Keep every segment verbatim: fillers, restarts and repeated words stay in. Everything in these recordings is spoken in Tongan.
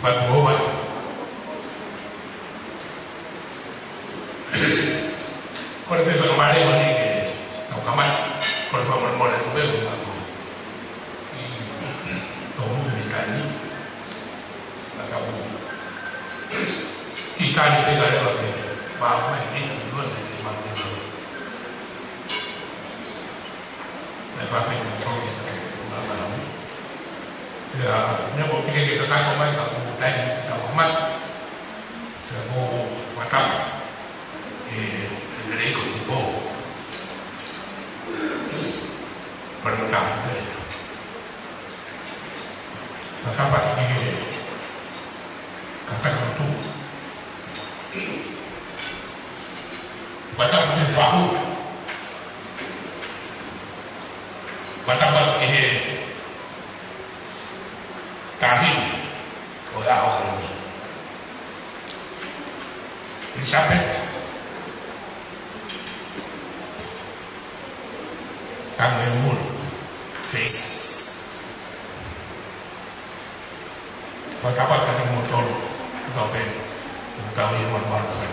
Atu ova. Kole pē fakamolemole ke tau kamata. Kole fakamolemole atu pē ko ʻeku ʻi tō mu me tani. Ka tau ki kani pē ka leva pē. Pā mai ki ʻi luana se mā pē. Mai fakamolemole ke tau kamata. Ia, ne ko pike ke kakato mai ka ko taimi ke tau kamata. Pea ko Matapa, ʻe, ʻe lele ko Tupo. Pea Matapa, pea Matapa ki he, ka ka ko tu. Matapa ki he fahu. Matapa ki he tahi. ʻO e ʻaho ko eni. ʻIlisapeti. Ka mo e mulu. Fei. Ko e kapau te mou tolu. Tau pē. Tau ʻi he manumalu fai.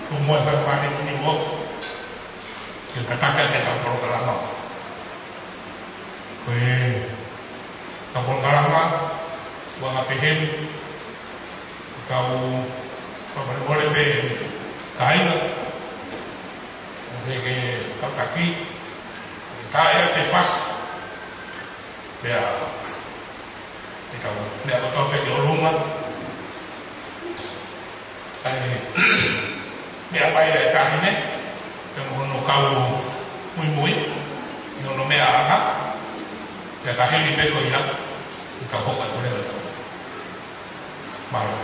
Ko mo e fai fai ni mo. Ke tataki ke tau polokalama. Ko e tau polokalama, ua ngā pehē, tau fakamolemole pē kāinga, ʻo ke ke tau taki, ka ʻe te fasi, pea, ʻe tau, meʻa kotoa pē ki ʻolunga, ʻA e meʻa pai ʻa e taʻahine, pea mo hono kau muimui, ʻi hono meʻa anga, pea ka hili pē ko ia, ʻe tau hoko atu leva. Mālō.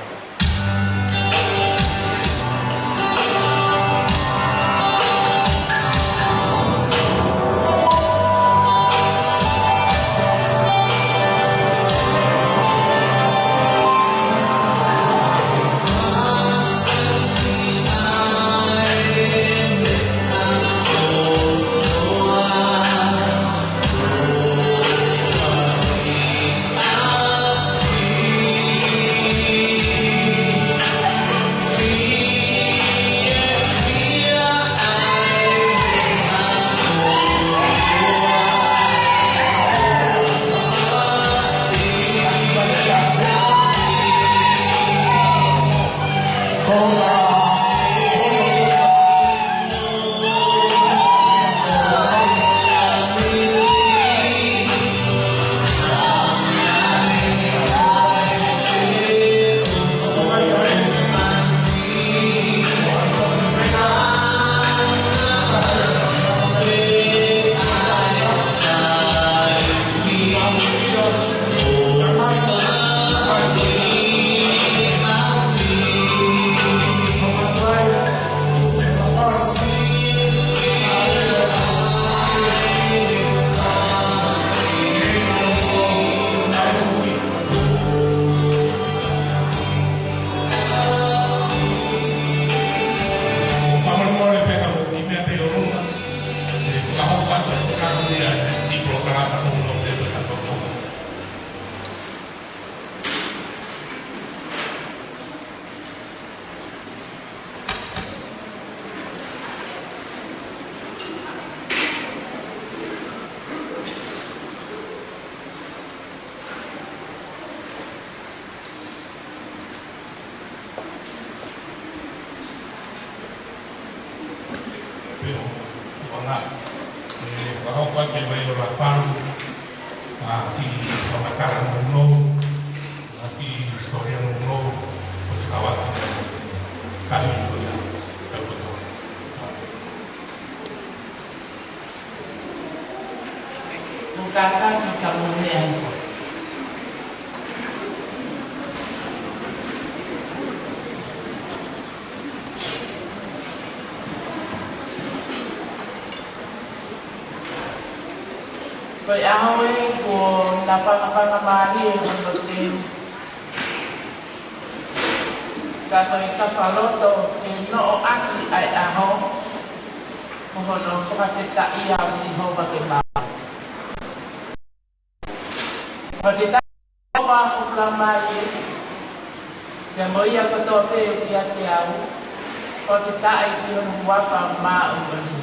Pea, ʻoua, ʻe, fakahoko atu e vai ʻo Lapalu, ʻa e kiʻi fakamatala nounou, ʻa e kiʻi hisitōlia nounou, ʻo e kau atu, kahi ko ia, kahi ko ia. Ko e kātaki ka mo e meʻa hifo. Ko e ʻaho ē kuo lapangapanga mālie hono teu. Ka ko e kafaloto ke noʻo ʻaki ʻa e ʻaho, ko hono fakafetaʻi ʻa Sihova ke maau. Fakafetaʻi Sihova ʻoku lamai ē, Pea mo ia kotoa pē ʻoku ʻiate au, fakafetaʻi ki hono huafa māʻoniʻoni.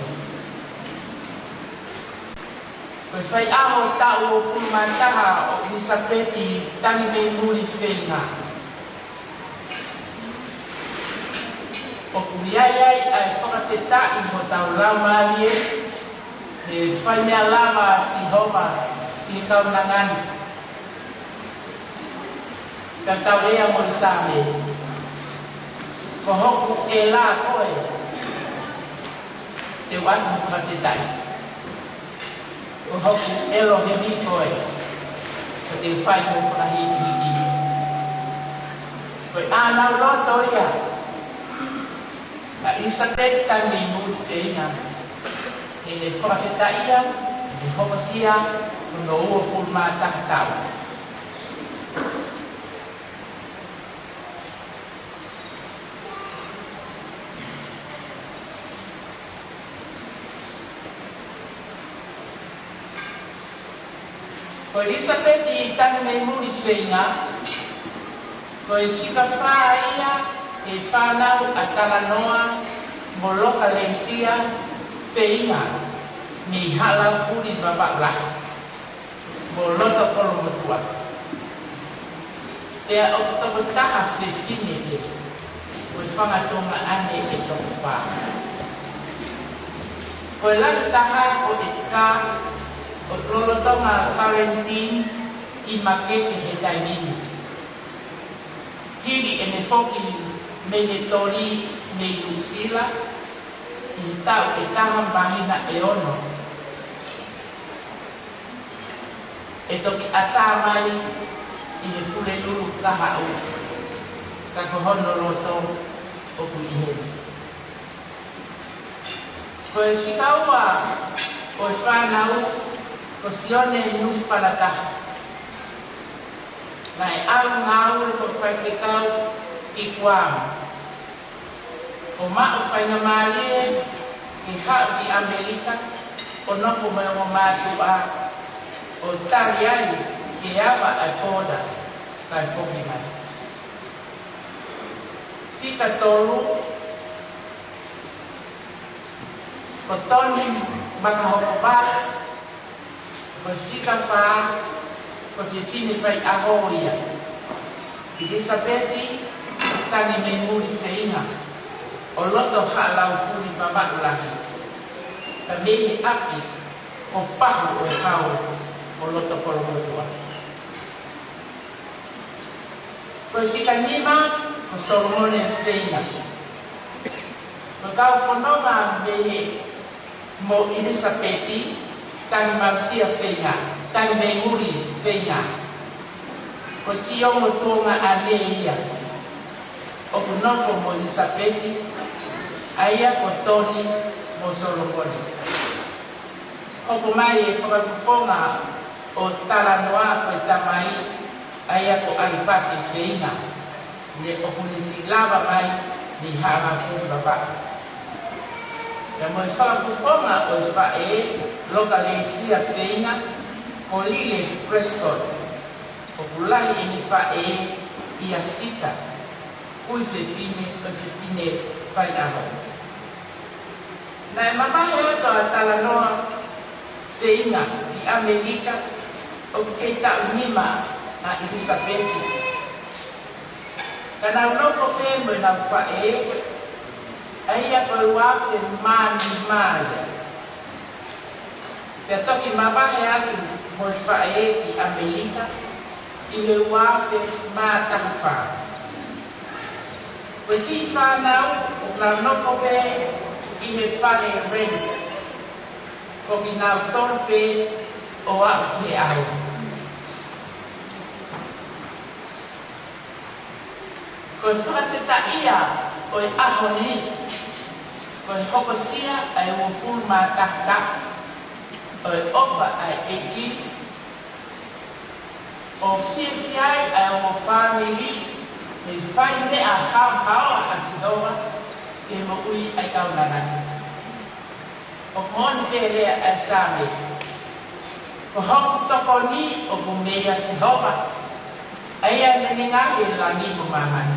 Ko e faiʻaho taʻu uofulu mā taha ʻo ʻIlisapeti Tangimeimuli Feinga. ʻOku ʻi ai ʻa e fakafetaʻi hotau laumālie, he fai meʻa lava ʻa Sihova ʻi he kaunanga ni. Ka tau lea mo e Saame: Ko hoku ʻEla koe, te u ʻoatu hoku fakafetaʻi. Ko hoku ʻElohimi koe, ko te u fai hoku fakahīkihiki. Ko e ʻānau loto ia ʻa ʻIlisapeti Tangimeimuli Feinga, heʻene fakafetaʻia ʻi he hokosia hono uofulu mā taha taʻu. Ko ʻIlisapeti Tangimeimuli Feinga, ko e fika fā ia he fānau ʻa Talanoa mo Lokaleisia Feinga mei Haʻalaufuli Vavaʻu Lahi mo Lotokolomotuʻa. Pea ʻoku tokotaha fefine pē, ko e fanga tuongaʻane ʻe toko fā. Ko e lahi taha ko e fika ʻoku lolotonga kalenitini ʻi Makete he taimi ni. Hili ʻene foki mei he toli mei Nuʻusila ʻi he taʻu ʻe taha māhina ʻe ono, ʻe toki ʻatā mai ʻi he Pulelulu Kahaʻu, ka ko hono loto ʻoku ʻi heni. Ko e fika ua ʻo e fānau ko Sione Nusipalataha. Naʻe ʻalu ngāue fakafaifekau ki Kuam, ʻo maʻu faingamālie ke haʻu ki ʻAmelika ʻo nofo mo e ongo mātuʻa, ʻo tali ai ke ava ʻa e pōda kae foki mai. Fika tolu ko Toni Makahokovale, ko e fika fā ko e fefine faiʻaho ia, ʻIlisapeti Tangimeimuli Feinga, ʻo loto Haʻalaufuli Vavaʻu Lahi, ka mei he ʻapi ko Pahu ʻo e Hau ʻo Lotokolomotuʻa. Ko e fika nima ko Solomone Feinga. Ko e kau fononga mei he mo ʻIlisapeti Tangimausia Feinga, Tangimeimuli Feinga. Ko e kiʻi ongo tuongaʻane ia ʻoku nofo mo ʻIlisapeti, ʻa ia ko Toni mo Solomone. Hoko mai e fakafofonga ʻo Talanoa ko e tamai, ʻa ia ko ʻAlipate Feinga, ne ʻoku ne siʻi lava mai mei Haʻalaufuli Vavaʻu. Pea mo e fakafofonga ʻo e faʻē, Lokaleisia Feinga, ko Lile Prescott, ʻoku lahi ʻene faʻē ʻia Sita, kui fefine, ko e fefine faiʻaho. Naʻe mavahe atu ʻa Talanoa Feinga ʻi ʻAmelika ʻoku kei taʻu nima ʻa ʻIlisapeti. Ka nau nofo pē mo ʻenau faʻē, ʻa ia ko e ua afe mā nima ia. Pea toki mavahe atu mo e faʻē ki ʻAmelika ʻi he ua afe mā taha fā. Ko e kiʻi fānau ʻoku nau nofo pē ʻi he fale rent, ko kinautolu pē ʻo aʻu ki he ʻaho. Ko e fakafetaʻia ʻo e ʻaho ni, ko e hokosia ʻa e uofulu mā taha taha ʻo e ʻofa ʻa e ʻEiki, ʻo fiefia ai ʻa e ongo fāmili, he fai meʻa haohaoa ʻa Sihova ki he moʻui ʻa e kaunanga ni. ʻOku moʻoni pē e lea ʻa e Saame: Ko hoku tokoni ʻoku meia Sihova, ʻa ia naʻa ne ngaohi e langi mo māmani.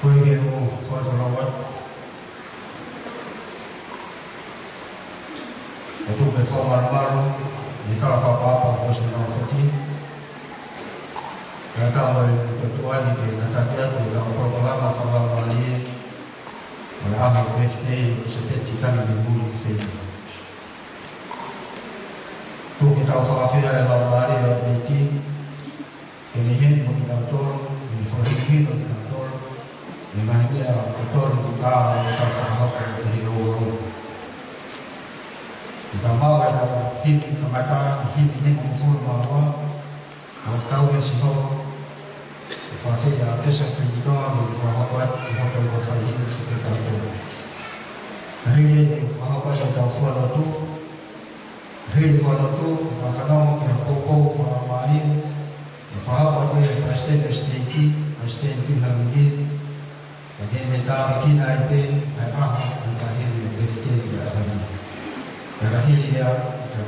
Ko ia ke u fakaʻofoʻofa atu ʻa e tuku e fakamalumalu ʻi he kau fakapaʻanga ko Sino Foti. Kae ʻatā mo e tuʻa ni ke tataki atu ʻetau polokalama fakalaumālie ʻo e ʻaho birthday ʻo Sepeti Tana ni Muli Fei. Tuku ke tau fakafeʻao ʻi he Laumālie ʻo e ʻEiki, ke ne ʻi heni mo kitautolu, ke ne fakahinohino kitautolu, ʻi he ngaahi meʻa kotoa ʻoku tau fakahoko ʻi he ʻaho ni. Ke tau maʻu ʻetau himi kamata, himi nimangofulu mā ua, ʻo tau ʻi he siʻi houa, ʻo fai ʻa e kesa fenitoa mo e fakahoko atu ʻi hoto ʻi hoto himi ki he kau tō. Ka hili ʻetau fakahoko atu ʻetau fualotu, hili fualotu, ʻo fanongo ki he poupou fakalaumālie, ʻo fakahoko atu ʻe he Palesiteni ʻo e Siteiki, Palesiteni Tuʻihaʻamiki, ʻa ia ʻe tāpuekina ai pē ʻa e ʻaho ʻo e taʻahine ʻo e Palesiteni ʻi he ʻaho ni. Ka hili ia, ka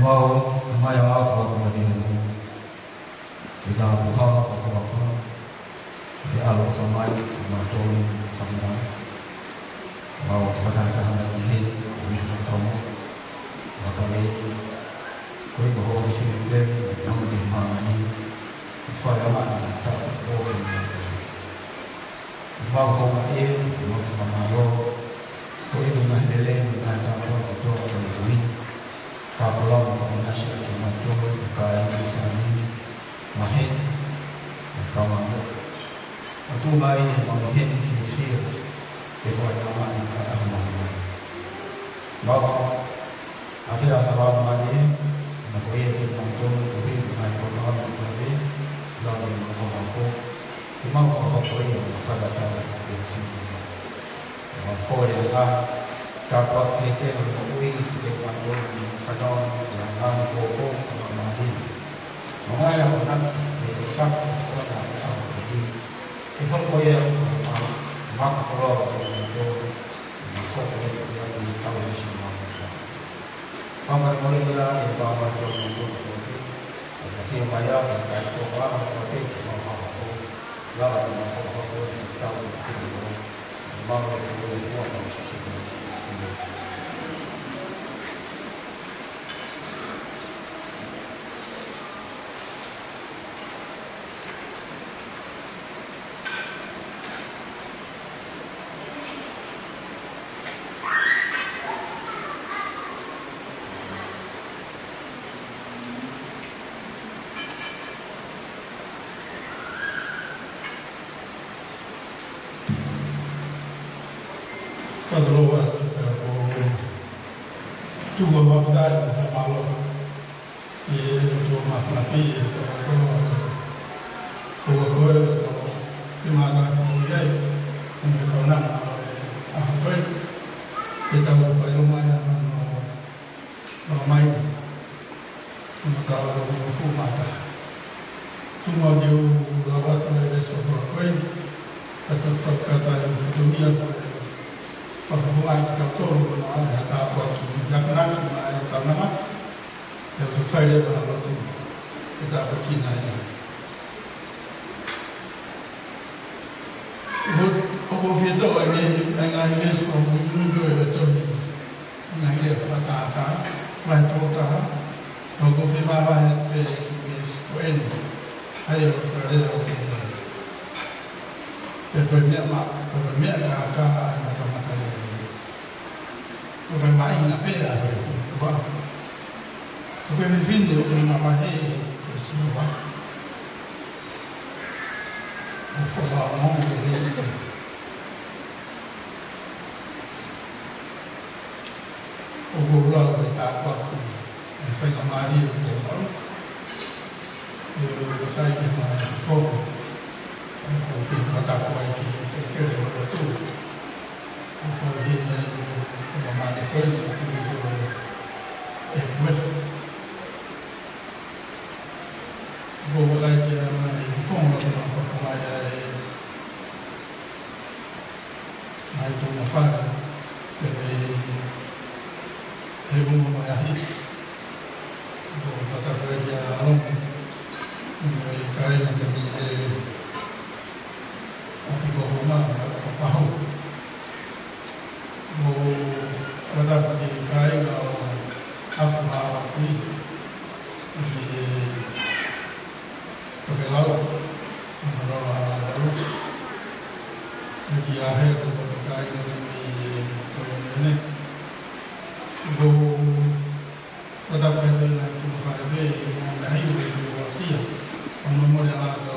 Mau, mai ʻa e ʻaho ko eni. ʻI he ʻaho ko eni, ko e ʻaho ko e ʻaloʻofa mai, ʻa e mātuʻa ʻi Samoa. Mau fakataha mai ki he, ʻi he tama, ʻa e kaveinga, ko e ʻaho ko e sini pē, ʻi he māmani, fai ʻa e māmani, ta, ʻo, ʻi he māmani. Mau ko ma e, mau fakamālō, ko e ʻuhinga he lelei, mo e ngaahi tāpuaki kotoa ʻoku tau maʻu. Ka ko e lava ka ʻinasi ʻa kimautolu, ʻa e kāinga ʻi he fāmili, maheni, ʻa e kaungāmeʻa. ʻOku tuʻu mai ʻemau maheni fiefia, ke fai ʻa e māmani ʻa e ʻaho māmani. Mau ʻAfea ka lava mai, na ko ia te mau tonu ko hei mai ko lava mai ko e, lava mai ko mau ko. Ko mau ko ko ia, na fai ʻa e tau ko e sini. Mau ko ia ka, ka ko e ke ke na ko ui, ke mau tonu, ka na ko ia, na ko ko, ko mau mai. Mau mai ko na, ke ko ka, ko na, ko na, ko na, ko ia, ma, ma ko lava, ko mau tonu, na ko ko ia, ko ia, ko mau tonu. Pamai mole ia e pamai ko e ko e ko e. Ka fia mai ia, ka ko e ko e ko e ko e ko e ko e. Lava ko e ko e ko e ko e ko e. Mau e ko e ko e ko e. Father Lord, uh, for to go about that, uh, Malo. ʻI he ʻOtua Mafimafi, ʻi he ʻOtua, ʻOtua, ʻOtua, ʻOtua, ʻi he mata ko ia, ʻi he kaunanga, ʻi he ʻaho ko ē, ʻi he tau fai loma ia, ʻo, ʻo mai, ʻo tau ʻo fuʻu mata. Tuku muʻa ke u lau atu e veesi ʻo e ʻaho ko ē, ka tau fakataha ʻi he fatongia ko ē, fakafofonga ʻi he tau tolu, ʻo ʻai ha tāpuaki, ʻi he akonaki, ʻi he kaunanga, ʻe ʻoku fai leva ha lotu, ʻe tāpuekina ia. ʻOku, ʻoku ou fie toʻo e ngaahi, e ngaahi veesi ʻoku muimui ko e tohi, ngaahi lea fakatātā, vahe tolu taha, ʻoku ou fie mavahe pē ki he veesi ko eni, ʻa ia ʻoku lea ʻo pehē. Pea ko e meʻa ma-, ko e meʻa kākā ʻa e matamata lelei. Ko e maʻu ʻa e pea ʻa e ʻOtua. Ko e fefine ʻoku ne mavahe ʻi he Sihova. ʻOku fakaongo ke lelei. ʻOku ou lau e tāpuaki, ʻa e faingamālie ʻoku ou maʻu. ʻE ʻoku ou kai ke ma e foko. ʻOku ou fie fakatapu ai ki he kele ʻo e lotu. ʻOku ou fie nai ʻo ma mane koe, ʻoku ou fie ʻe kuefu. ʻOku ou kai ke ma e foko, ʻoku ma foko mai ai. Mai tō ma fale, te me he mo mai ahi. Ko tata ko e kia alo, mo e kare na te mi e api ko homa, ko paho. Ko tata ko e kare na o aku ma api, ki Tokelau, ʻa Manoa ʻa Manoa. ʻE kia he ko ko kai ko ni ko ni ne. Ko ko ta ko ni na ko fale pe na na hi ko ko sia. ʻO no mo le ala ko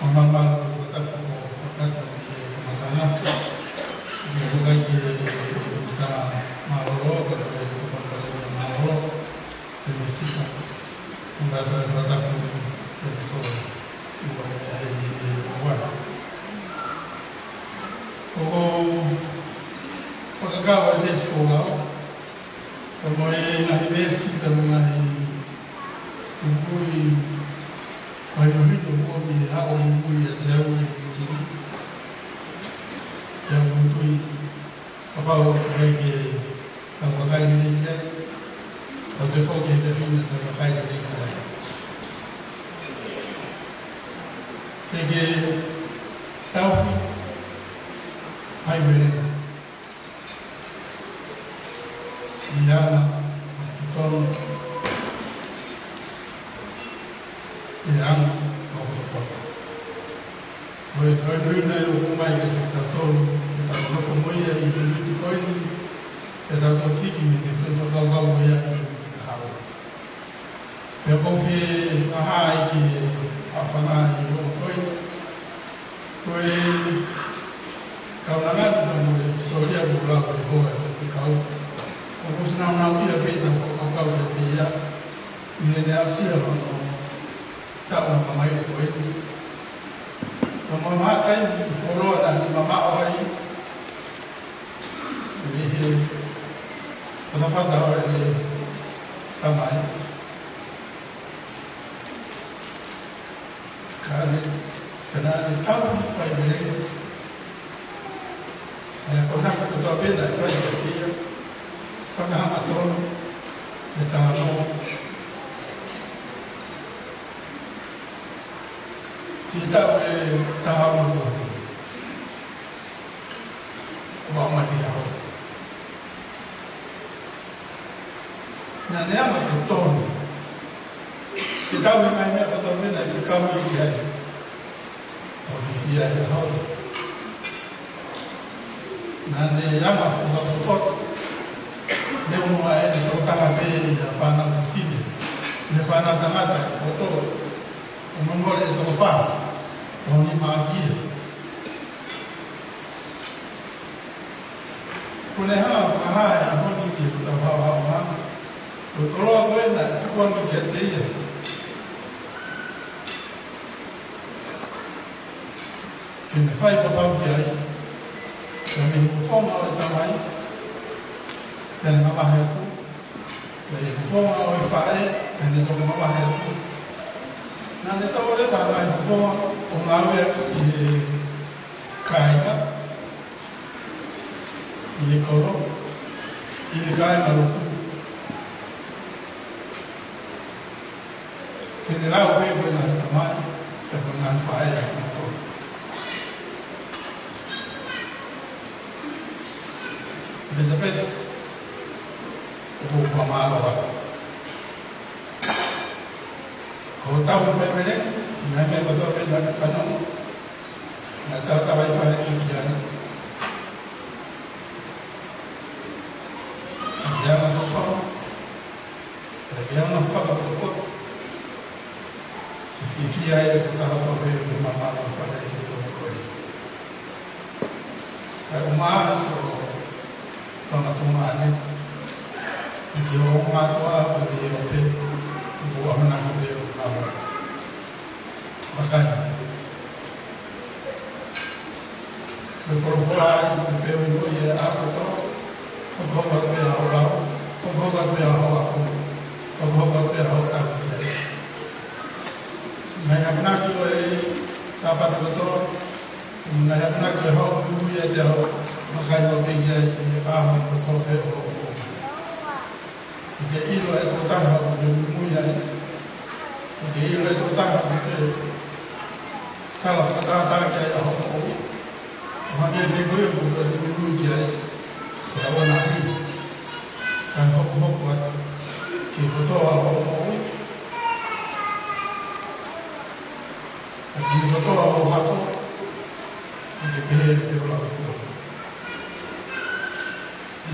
ʻo mama ko ta ko ko ta ko ni ko matana. Ko ko kai ke ko ta ma lo ko ko ko ko ma lo. Te ne sika. Ua ta ta ta ko ko ko ua e ai ni e ua. Ko ko fakakau e veesi ko lau. Ka mo e ngaahi veesi, ka mo e ngaahi tukui. Ko e ʻuhinga ko e haʻu ʻo ui ʻa e au e tini. Te au ui. Kapau ʻoku ʻikai ke tau vakai lelei ki ai, Foki he fefine ko e kakai lelei ko ē. Ke ke tauhi faiveleni. ʻI he anga totonu, ʻi he anga fakapotopoto. Ko e faiveleni naʻe ʻomai kiate kitautolu, ke tau nofo mo ia ʻi he miniti ko eni, ke tau toki hiki mei he feituʻu fakakaukau ko ia ʻi he miniti kahaʻu. Pea ʻoku ou fie fakahā ki he ʻAfana ʻi he ʻaho ko eni, ko e kaunanga mo e hisitōlia kuo lau ʻe he hoa ʻo e kau. ʻOku ʻosi naunauʻia pē ʻetau fakakaukau kiate ia, ʻi heʻene aʻusia hono taʻu ʻa e mamahi ko eni. Ko e mamahi ʻa e koloa naʻa ne mamaʻo ai, ʻi he fatafata ʻo ʻene tamai. Ka ne, ka naʻa ne tauhi faiveleni. ʻA ia ko e akonaki kotoa pē naʻe fai kiate ia, fakahangatonu, ʻe talanoa ki he taʻu ʻe taha ono kuo hili. Ua mai ki he ʻaho. Naʻa ne anga totonu ke tauhi e ngaahi meʻa kotoa pē naʻe fekau ia ki ai. ʻO hiki ai e ʻaho. Naʻa ne anga fakapotopoto. Neongo ʻa ʻene tokotaha pē ʻi he fānau fefine, ʻi he fānau tangata ʻi poto, ʻo momole e toko fā ʻo ne maʻaki ia. Kuo ne hanga ʻo fakahā he ʻaho ni ki hotau haohaoa, ko e koloa ko ē naʻe tuku ange kiate ia ke ne fai papau ki ai, ka mei he fofonga ʻo e tamai, pea ne mavahe atu, pea mei he fofonga ʻo e faʻē, pea ne toki mavahe atu. Naʻa ne toʻo leva ʻa e ngaahi fofonga ʻo ngāueʻaki ʻi he kāinga, ʻi he kolo, ʻi he kāingalotu. Ke ne lau pē ko e ngaahi tamai, pea ko e ngaahi faʻē ʻa kinautolu. Pēsepēse, ʻoku ou fakamālō atu. Ko hotau faiveleni, naʻe meʻa kotoa pē naʻa ke fanongo, naʻe talatalaifale ki ai. ʻI he anga totonu, ʻi he anga fakapotopoto, ke fiefia ai e tokotaha kotoa pē ʻoku mamaʻo fale ʻi he ʻaho ko eni. Kae ʻumaʻā siʻo fanga tuongaʻane, ʻi he ʻofa mātuʻa, ʻi he ʻofa, ʻi he ʻofa naʻa ke ʻofa. Makai. Ko e folofola ʻa e ʻEiki, ko e pehē ʻe he ʻAposetolo, ʻoku hoko atu pē ʻa hoʻo lau, ʻoku hoko atu pē ʻa hoʻo ako, ʻoku hoko atu pē ʻa hoʻo tauhi. Ngaahi akonaki ʻo e Sāpate kotoa, ngaahi akonaki ʻo e hoʻo muimui ʻiate au, makai mo piki ai ʻi he ʻaho kotoa pē ʻo hoʻo moʻui. ʻI he ʻilo ʻe he tokotaha ʻoku ke muimui ai, ʻi he ʻilo ʻe he tokotaha ʻoku ke tala fakatātā ki ai ʻa hoʻo moʻui, ʻo hangē pē ko ia ʻoku ke ʻosi muimui ki ai, ʻi he ʻaho ni, kae hokohoko atu ki he kotoa ʻo hoʻo moʻui, ki he kotoa ʻo hoʻo ako, ʻo ke pehē ʻe ʻOtua.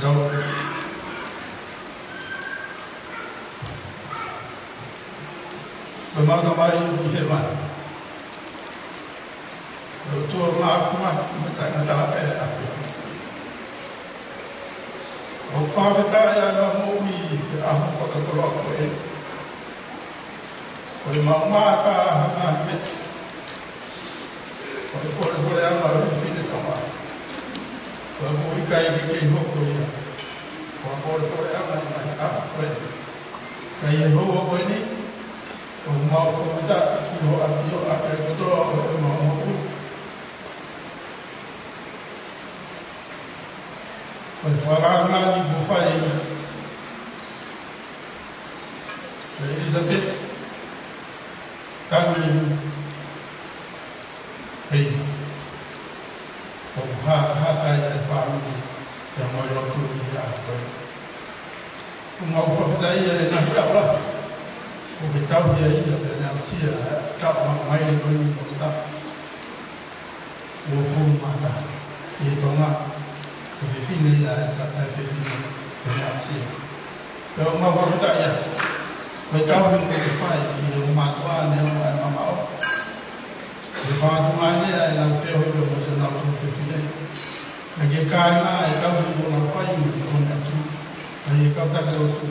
Lau. Ko ʻemau Tamai ʻi hēvani, ko e ʻOtua māfimafi mo taʻengata pē ʻa e ʻAfiona. ʻOku fakafetaʻi ʻa ʻemau moʻui he ʻaho fakakoloa ko ē. Ko ʻemau mata ha ngaahi meʻa, ko e polepoleʻanga ʻo e fefine tamai, ko e ʻoku ʻikai ke kei hoko ia ko ha polepoleʻanga ʻi he ngaahi ʻaho ko ē. Ka ʻi he houa ko eni, ʻoku mau fakafetaʻi ki hoʻo ʻafio ʻaki ʻa e kotoa ʻo ʻemau moʻui. Ko e fakalāngilangi kuo fai ʻElisapeti, tangi, hei, ʻoku hā, hākai ʻa e fāmili, pea mo e lotu ʻi he ʻaho ko ē. ʻOku mau fakafetaʻi ʻi he ngaahi ʻaho lahi kuo ke tauhi ai, pea ne aʻusia ʻa e taʻu maʻu mai ʻe koe mo e taʻu uofulu mā taha ʻi Tonga, ko e fefine ia ʻa e ka-, ʻa e fefine ko eni ʻa Sia. Pea ʻoku mau fakafetaʻi ia. Ko e tauhi kuo ke fai ki he ongo mātuʻa ne ʻomai mamaʻo. Ko e fanga tuongaʻane ʻa e ngaahi feohi pea mo siʻonau tuofefine. Naʻa ke kāinga ʻa e tauhi kuo nau fai mo e tokoni atu ʻa e kau taki lotu.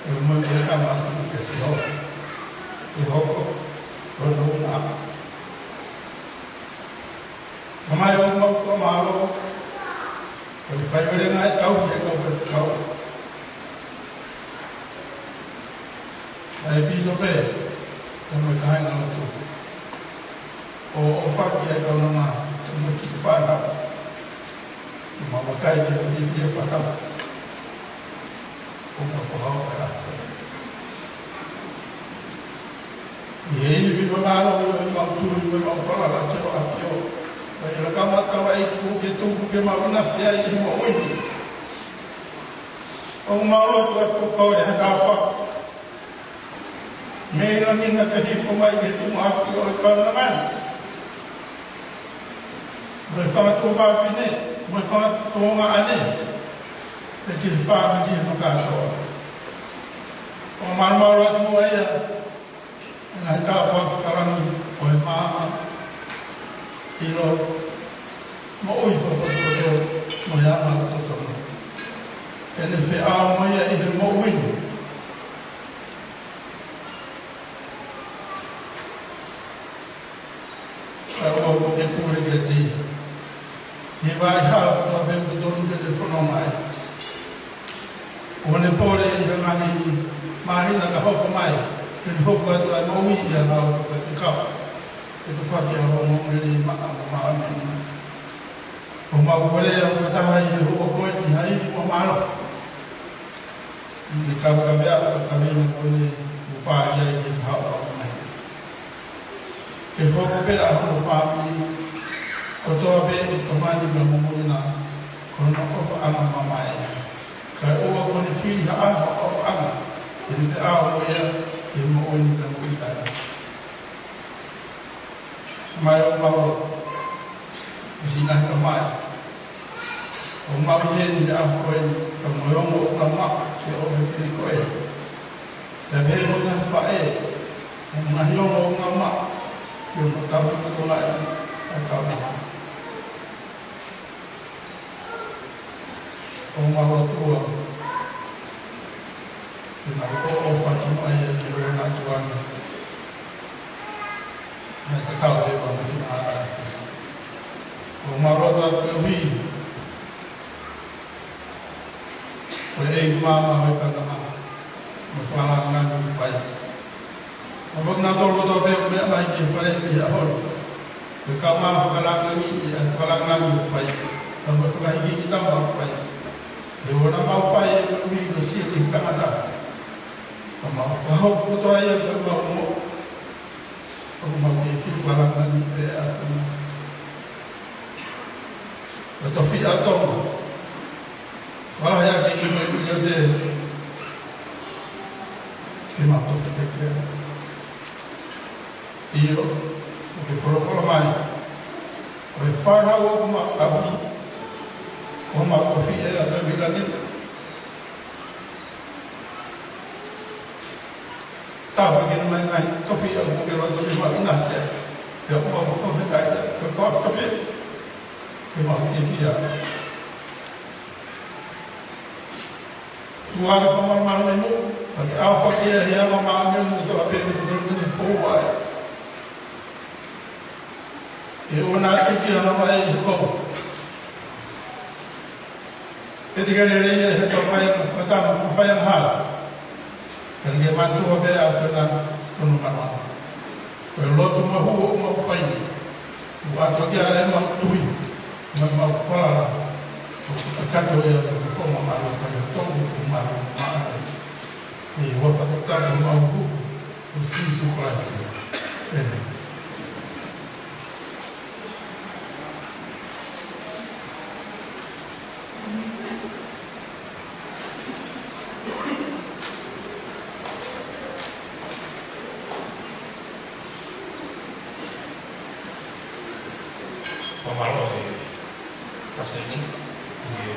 ʻE mo e kama atu ke sio. ʻE hoko, ko e luna. Tamai, ʻoku mau fakamālō, ko e faivelenga ʻetau ʻi he kau faifekau. ʻA e pīsope, ʻa e mo e kāinga lotu. ʻO, ʻo faki ʻa e kaunanga, ʻa e mo e kiʻi fānau. ʻOku mau vakai ki he fiefia fakatapu. ʻOku mau fakahoko ʻa e ʻaho. ʻI he ivi mo e mālō ʻo ʻemau tui mo ʻemau falala ki he ʻAfio. Ka ʻi he lakanga taulaʻeiki kuo ke tuku ke mau ʻinasi ai ʻi he moʻui ni. ʻOku mau lotu atu ʻoku kole ha tāpuaki. Mei he ngaahi ngaahi ke hifo mai ki he tuʻunga ʻaki ʻo e kaunanga ni. Mo e fanga tuofāfine, mo e fanga tuongaʻane. Pea ki he fāmili ʻo e kātoa. ʻOku mau malu atu mo ia. ʻI he ngaahi tāpuaki fakalangi ʻo e maama, ʻilo, moʻui fakapotopoto, mo e anga fakapotopoto. ʻEne feʻao mo ia ʻi he moʻui ni. Ka ʻoku ke pule kiate ia. ʻI he vaʻa hala kotoa pē ʻoku totonu ke te fononga ai. ʻOku ne pole ʻi he ngaahi māhina ka hoko mai, ke ne hoko atu ʻa e moʻui ʻi he ʻaho kotoa ke kau. Ke tokua ki he ʻaho mo e lelei maʻa mo māmani. ʻOku mau kole ʻa e fakataha ʻi he houa ko eni ʻi ha ivi mo mālohi. ʻI he kau ka mea ʻo e kaveinga ko eni ʻoku pā ai ke haʻu ʻo mai. Ke hoko pē ʻa hono fāmili kotoa pē ʻi Tonga ni mo Moʻunga, ko hono ʻofaʻanga mamae. Kae ʻoua kuo ne fili ha ʻaho ʻofaʻanga, ke ne feʻao mo ia, ke moʻoni ka moʻui taʻengata. Mai ʻo mau, ʻi sina ka mai. ʻOku mau ʻi heni ʻi he ʻaho ko eni, ka mo e ongo ʻuhinga maʻa ke ʻofa kiate koe. Pea pehē mo e ngaahi faʻē, mo e ngaahi ongo ʻuhinga maʻa, ke ʻofa tapu kotoa ai, ʻa e kau maʻa. ʻOku mau lotua, ke mau ʻofa ki he ʻOtua ʻi he ʻaho ni. Naʻe tatau leva mo e fina ʻa e. ʻOku mau lotua koeʻuhi ko e ʻEiki Māmā ʻo e Kanaka, mo e fakalāngilangi ʻoku fai. ʻOku mau lotua pē ʻoku meʻa mai ki he fale ni he ʻaho ni. Ko e kau fakalāngilangi, ʻa e fakalāngilangi ʻoku fai. Ka mo e fakahikihiki tama ʻoku fai. He ʻoku na mau fai ʻa e ʻuhi ko e sio ki he tangata. Ka mau fakahoko kotoa ia ko e mau mo. ʻOku mau kei kiʻi fakalāngilangi pē ʻa e Tonga. Ko e tofiʻa ʻo Tonga. Wala hea ke kiʻi mai ʻi ʻote. Ke mau tofiʻa pē. ʻIo, ʻoku ke folofola mai. Ko e fānau ʻoku mau ʻapi. ʻOku mau tofiʻa ʻa e langilangi. Tāpuekina mai ngaahi tofiʻa ʻoku ke loto ke mau ʻinasi ai. Pea ʻoku mau fakafetaʻi, ke mau tofiʻa. Ke mau fiefia. Tuku ā ke fakamalumalu mai muʻa, ka ke ʻaofaki ʻa e anga māmani ʻo e toʻa pē ke te tonu ke te fou ai. Ke ʻoua naʻa tuki ʻa e anga mai ʻi he kou. Ke te ke lelei ʻi he tau fai, ko e tama, ko e fai angahala. Ka ke mātuʻa pē ʻa e fai tonu mana. Ko e lotu mahuʻinga ʻoku mau fai ni. ʻOku ʻatu ki ai ʻemau tui, mo ʻemau falala. ʻOku kakato ia ʻo ko ma malu ka ia tō ʻoku malu maʻa. ʻI he huafa ʻo e ʻOtua mo e Faʻē ko Sīsū Kalaisi. ʻĒmeni. Fakamālō e Palesiteni, ʻi he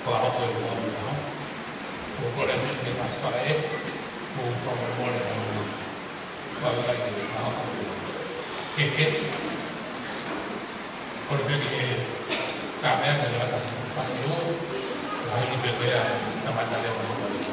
fakahoa ko e ua ʻo e ʻaho. ʻOku ou kole atu ki he Faʻē, ʻoku ou fakamolemole ʻa e ʻaho ni. Fakamolemole ki he ʻaho ni. Ke ke. Kole pē ki he kāinga ke lata ki he fale ʻo, ʻa e hili pē ko ia, tangata leva ʻo e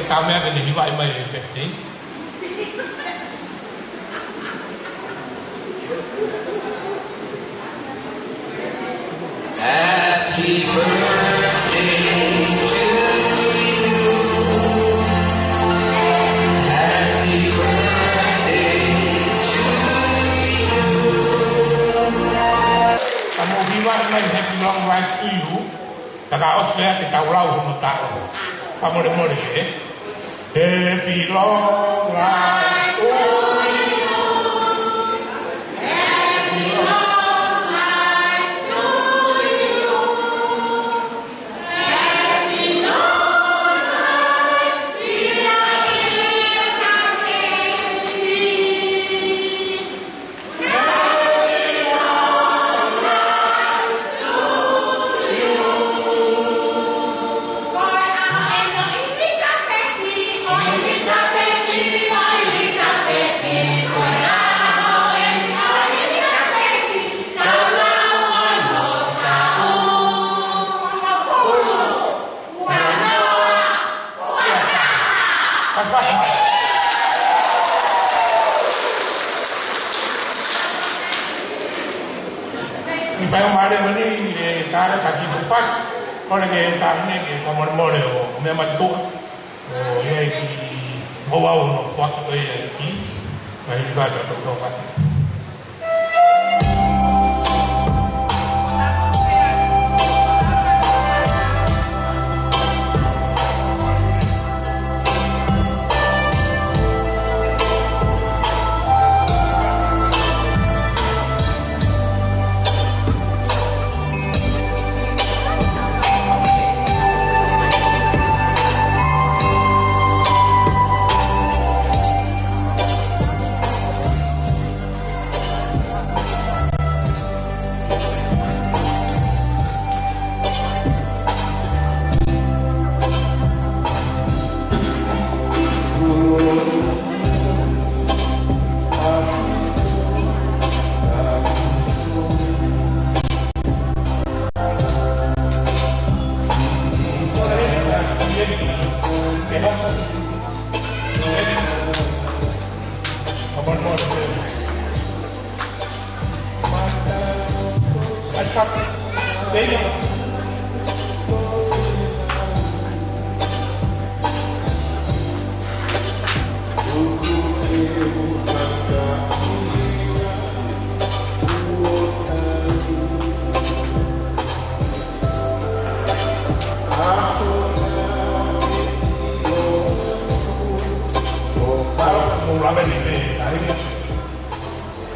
Ka meʻa ke ne hivaʻi mai e pepitei. Happy birthday to you. Happy birthday to you. Ka mou hivaʻi mai happy long life to you. Ka ka ʻosi pea te tau lau hono taʻu. Fakamolemole, ē? Happy long life to you. Happy long life to you. Happy long life, be like Elizabeth. Pasi, pasi. ʻI fai o mare mani, e, tara taki fufas. Kole ke tara ne ke fakamolemole ʻo meʻa mai tuʻa. ʻO ia ki ʻo au no fuata ko ia ki. Mai ni ka ta tau tau.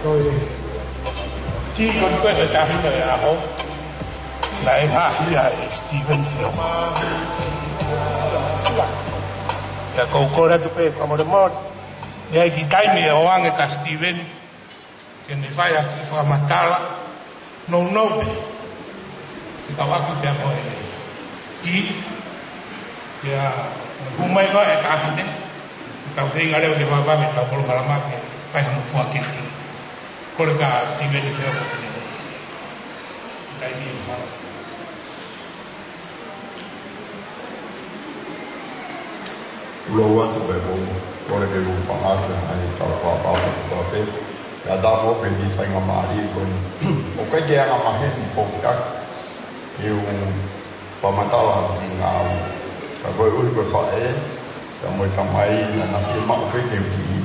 Ko e tiko ko e tahi no e aho. Naʻe ngaahi ia ʻe Steven Feo. Ka kou kole atu pē fakamolemole. ʻI ai ki taimi ʻe ʻoange kia Steven ke ne fai ʻaki fakamatala nounou pē. Ke kau ʻaki pea mo e ki. Ia, hū mai ko e tahi ne. Tau feinga leva ke vava me tau polokalama ke kai hamo fua kiki. Kole kia Steven Feo ko ʻene. Kai ni e fala. Ulo atu pē mo, kole ke u fakaʻatu ai tau pāpā pē. Ia tā mo pē ki faingamālie ko eni. ʻOku ʻikai ke anga maheni foki ʻaki. ʻIo, fakamatala ki ngāue. Ka koeʻuhi ko e faʻē, ka mo e tamai, naʻa na fiemaʻu pē ke u kiʻi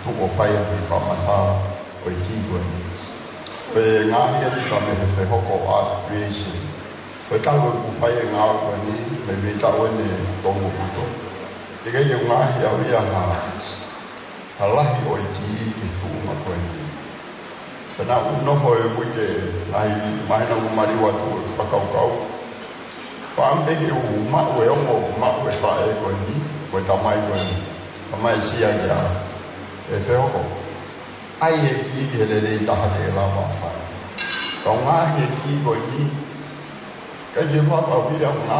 tuʻu ʻo fai ʻaki e fakamatala ʻo e kiʻi ko eni. Ko e ngaahi ʻa e tika mei he fehoko ʻa Creation. Ko e talu ʻeku fai e ngāue ko eni, mei mei taʻu eni toko puto. Teʻeki ai ke u ngaohi au ia ha, ha lahi ʻo e kiʻi ki he tuʻunga ko eni. Pea naʻa ku nofo e uike lahi, mahino ʻoku maliu atu e fakakaukau. Pea ʻamu pē ke u maʻu e ongo, maʻu e faʻē ko eni, ko e tamai ko eni. Tamai sia ia, ʻe fehoko. ʻAi e kiʻi ki he lelei taha te lava fai. Ka u ngaohi e kiʻi ko eni, ʻikai ke u lava au ia ngā.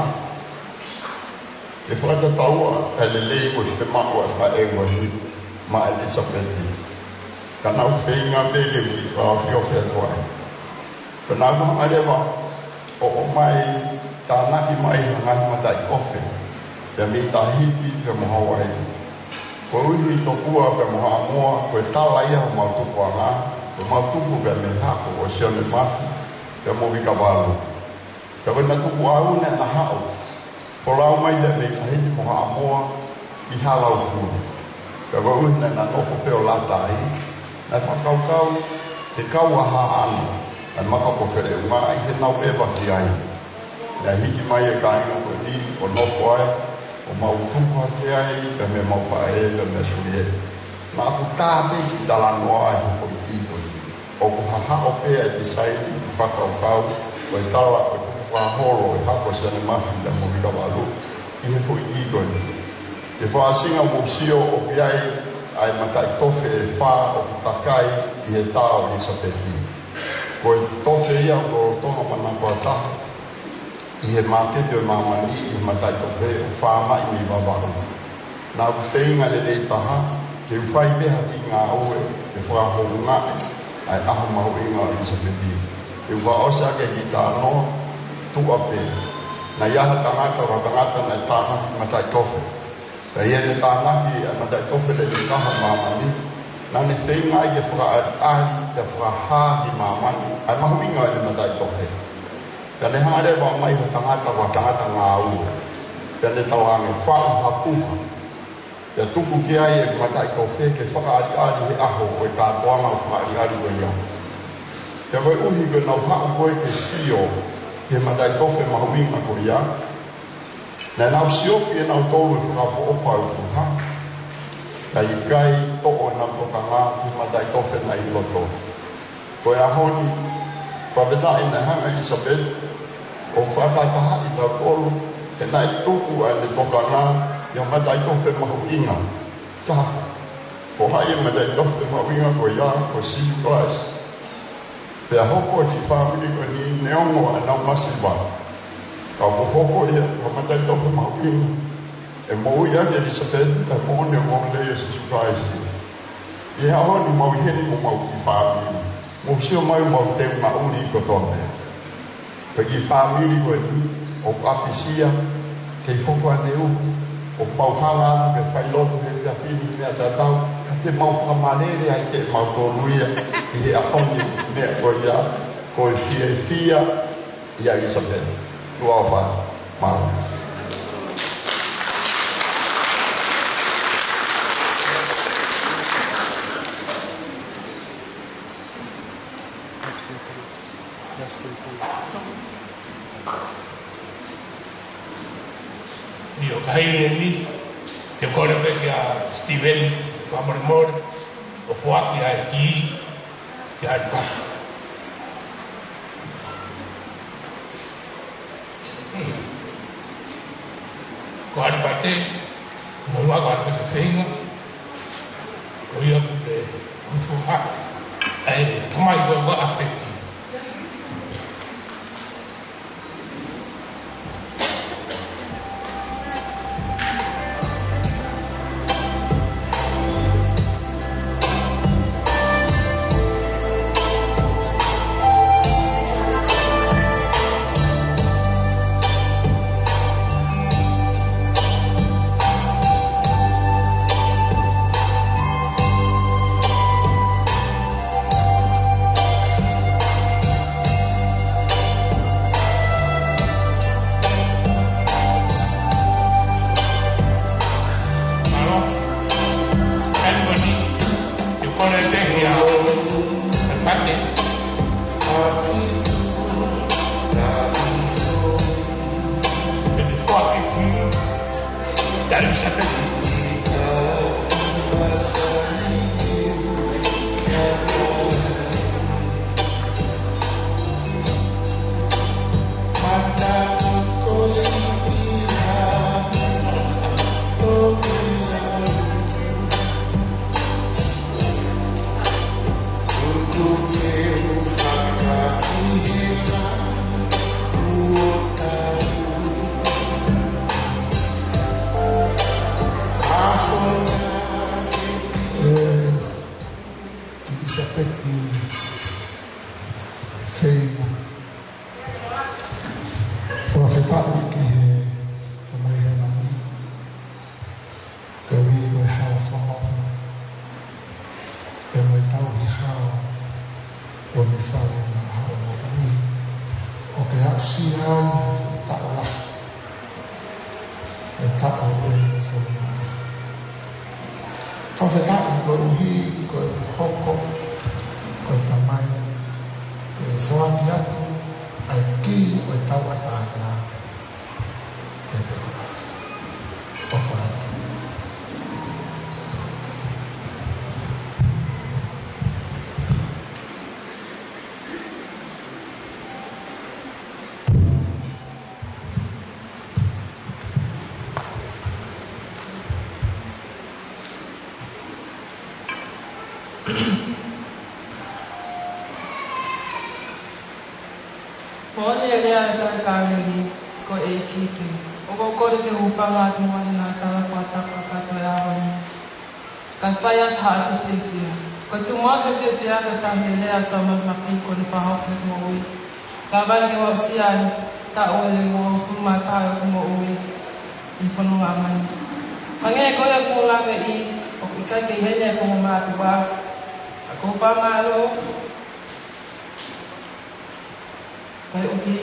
Ke fakatataua e lelei ko e fiemaʻu ʻa e faʻē ko eni maʻa ʻElisapeti. Ka naʻa ku feinga pē ke u kiʻi fakaofiofi atu ai. Pea naʻa ku hanga leva ʻo ʻomai, tānaki mai ha ngaahi mataʻikofe. pea mei Tahiti pea mo Hauaiʻi. Koeʻuhi tokua pea mo Haʻamoa, ko e tala ia homau tupuʻanga, ko homau tupu pea mei he hako ʻo Sione Mafi pea mo Vika Valu. Pea ko ʻena tukuʻau naʻá na haʻu, folau mai pea mei Tahiti mo Haʻamoa ki Halaufulu. Pea koeʻuhi naʻá na nofo pē ʻo lata ai, naʻe fakakaukau ke kau ʻa Haʻano, ʻa e maka ko Feleʻunga, ʻi heʻenau ʻeva ki ai. Naʻe hiki mai e kāinga ko eni ʻo nofo ai, ʻo mau tupu hake ai, pea mei heʻemau faʻē, pea mei Sulieti. Naʻá ku tā pē ki talanoa ai he foʻi kiʻi ko eni. ʻOku hahaʻo pē ʻa e tisaini, fakakaukau, ʻo e tala ʻo e tukufakaholo ʻo e hako ʻo Sione Mafi pea mo Vika Valu ʻi he foʻi kiʻi ko eni. Ke fakaʻosinga, mou sio ʻoku ʻi ai ʻa e mataʻitofe ʻe fā ʻoku takai ʻi he tā ʻo ʻIlisapeti. Ko e tofe ia ʻoku lolotonga manakoa taha ʻi he māketi ʻo e māmani ʻi he mataʻitofe, ʻoku fāmaʻi mei Vavaʻu. Naʻá ku feinga lelei taha ke u fai pē ha kiʻi ngāue ke fakahoungaʻi ʻa e ʻaho mahuʻinga ʻo ʻIlisapeti. Ke u fakaʻosi ʻaki e kiʻi talanoa, tuʻa pē. Naʻe ʻi ai ha tangata, ko e tangata naʻe tānaki mataʻitofe. Pea ʻi heʻene tānaki ʻa e mataʻitofe lelei taha ʻo māmani, naʻá ne feinga ai ke fakaʻaliʻali, ke fakahā ki māmani ʻa e mahuʻinga ʻo ʻene mataʻitofe. Pea ne hanga leva ʻo ʻomai ha tangata, ko ha tangata ngāue. Pea ne talaange, faʻu ha puha, pea tuku ki ai e mataʻitofe ke fakaʻaliʻali he ʻaho ʻo e kātoanga ʻo e fakaʻaliʻali ko ia. Pea koeʻuhi ko ʻenau haʻu ko ē ke sio ki he mataʻitofe mahuʻinga ko ia, naʻa nau siofi ʻe nautolu e fakaʻofoʻofa ʻo e puha, kae ʻikai toʻo ʻenau tokanga ki he mataʻitofe naʻe ʻi loto. Ko e ʻaho ni, fakafetaʻi naʻe hanga ʻe ʻIlisapeti ʻo fakatahatahaʻi kitautolu, he naʻe tuku ʻa ʻene tokanga ki he mataʻitofe mahuʻinga taha. Ko hai e mataʻitofe mahuʻinga ko ia? Ko Sīsū Kalaisi. Pea hoko e kiʻi fāmili ko eni neongo ʻenau masiva, ka kuo hoko ia ko e mataʻitofe mahuʻinga ʻe moʻui ʻaki ʻe ʻIlisapeti ʻa e moʻoni ʻo e ongoongolelei ʻo Sīsū Kalaisi. ʻI he ʻaho ni mau ʻi heni mo homau kiʻi fāmili. Mou sio mai, mau teunga ʻuli kotoa pē. Ko e kiʻi fāmili ko eni ʻoku ʻapisia, kei hoko ʻaneuhu, ʻoku mau hanga atu ke fai lotu he efiafi ni, meʻa tatau, ka te mau fakamalele ai kimautolu ia ʻi he ʻaho ni, meʻa ko ia, ko e fiefia ʻia ʻIlisapeti. Tuʻa ʻofa, mālō. ʻIo, ka ʻi heni, te u kole pē kia Steven, fakamolemole, ʻo foaki ʻa e kī kia ʻAlipate. Ko ʻAlipate, mo ua ko ʻAlipate Feinga, ko ia ʻoku te hūfanga ʻa e tamai ko ē ʻa Peti. Mālō. Everybody, you call it there here. Everybody. Before I ʻIlisapeti Feinga. Fakafetaʻi ki he Tamai Hēvani. Ko e fale maʻa hoʻo moʻui, ʻo ke aʻusia ai ha fuʻu taʻu lahi, ʻa e taʻu ʻo e fononga. Fakafetaʻi koeʻuhi ko e hoko ko e tamai, ʻe foaki atu ʻa e kī ʻo e tauʻatāina kiate koe. ʻOfa atu. Moʻoni e lea ʻa e Kaleli, ko e ʻEiki ke. ʻOku ou kole ke u hūfanga atu mo e ngaahi tala fakatapu kakato ʻo e ʻaho ni, kae fai atu haʻate fiefia. Ko e tuʻu maʻu he fiefia ko e taha e lea ʻoku mafimafi kuo ne fakahoko heʻeku moʻui. Ka ʻi ai ke u aʻusia ʻa e taʻu ʻe uofulu mā taha ʻo ʻeku moʻui ʻi he fononga ni. Hangē ko ia kuo u lave ʻi, ʻoku ʻikai ke ʻi heni ʻeku ongo mātuʻa. Ka ʻoku ou fakamālō koeʻuhi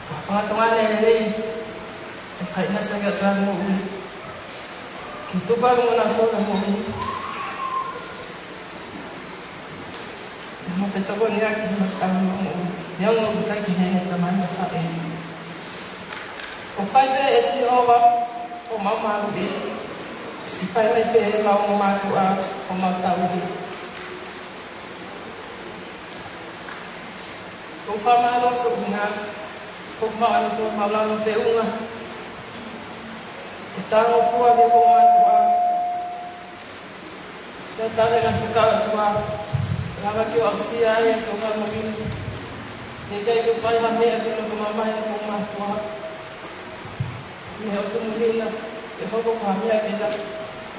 ko e fakatonga lelei ʻe fai ʻa e saiʻia ʻa e moʻui. Ke tupa mo na ko na moʻui. ʻE mo petokonia ki he mata mo moʻui. Ia mo ʻikai ke ʻi heni ʻa e tamai mo e faʻē. ʻOku fai pē ʻe Sihova ʻo mau malu ē. Siʻi fai mai pē ʻe mau ongo mātuʻa ʻo mau tauhi. ʻOku ou fakamālō koeʻuhi ko e maʻu ʻa e tō mau langa feʻunga. ʻE tāngofua ki he ongo mātuʻa. Ka tau he ngaahi fekau ʻa e ʻOtua, lava ke u aʻusia ai ʻa e tō mau moʻui. He ʻikai ke u fai ha meʻa ke loko mamahi ʻa e ongo mātuʻa. Mei he ʻOtua muli na, ʻe hoko ko ha meʻa ke na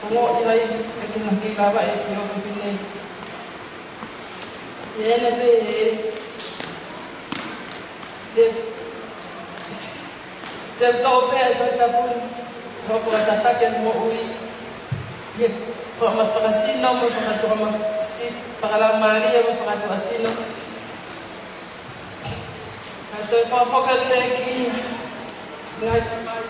ongoʻi ai, ʻe ke na kei lava ʻe ki ʻo ka pine. ʻI heʻene pehē, te, te u toʻo pē ʻa e Tohi Tapu ni, hoko ko e tataki ʻo e moʻui. ʻI he fakamasi fakasino mo e fakatuʻa masi, fakalaumālie mo e fakatuʻasino. Ka toe fakafoki atu pē ki he ngaahi tamai.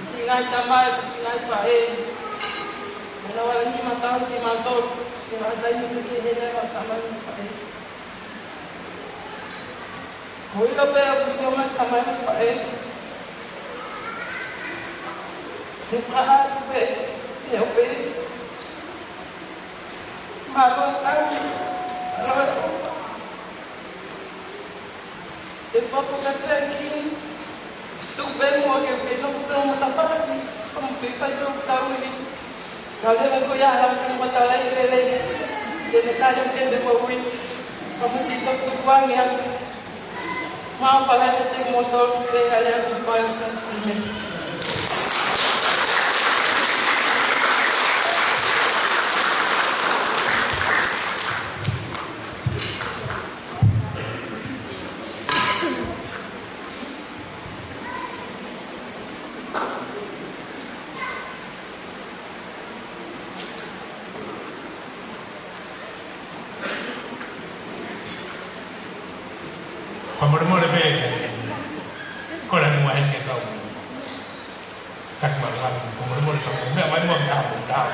Siʻi ngaahi tamai, siʻi ngaahi faʻē. Mena wala ni matau ki mautolu, ke matai ni ki he ngaahi tamai mo e faʻē. Ko ia pē ʻoku sio mai tamai mo e faʻē. He paha tu pē, he o pē. Mālō tau, mālō e ʻofa. E fakapotopoto ki, tuku pē muʻa ke u kei nofo pē ʻo mata faki, ka mo kei fai pē ʻo tauhi. Ka leva ko ia, hala ke mata lai lelei, ke ne kale ke ne moʻui, ka mo si toku tukuange atu. Mau fale atu te mo so, ke hale atu fai o sika sime. Fakamolemole pē, ko e lanu ai ke kau. Taki malu, fakamolemole, fakamolemole, meʻa mai mo meʻa mo tau.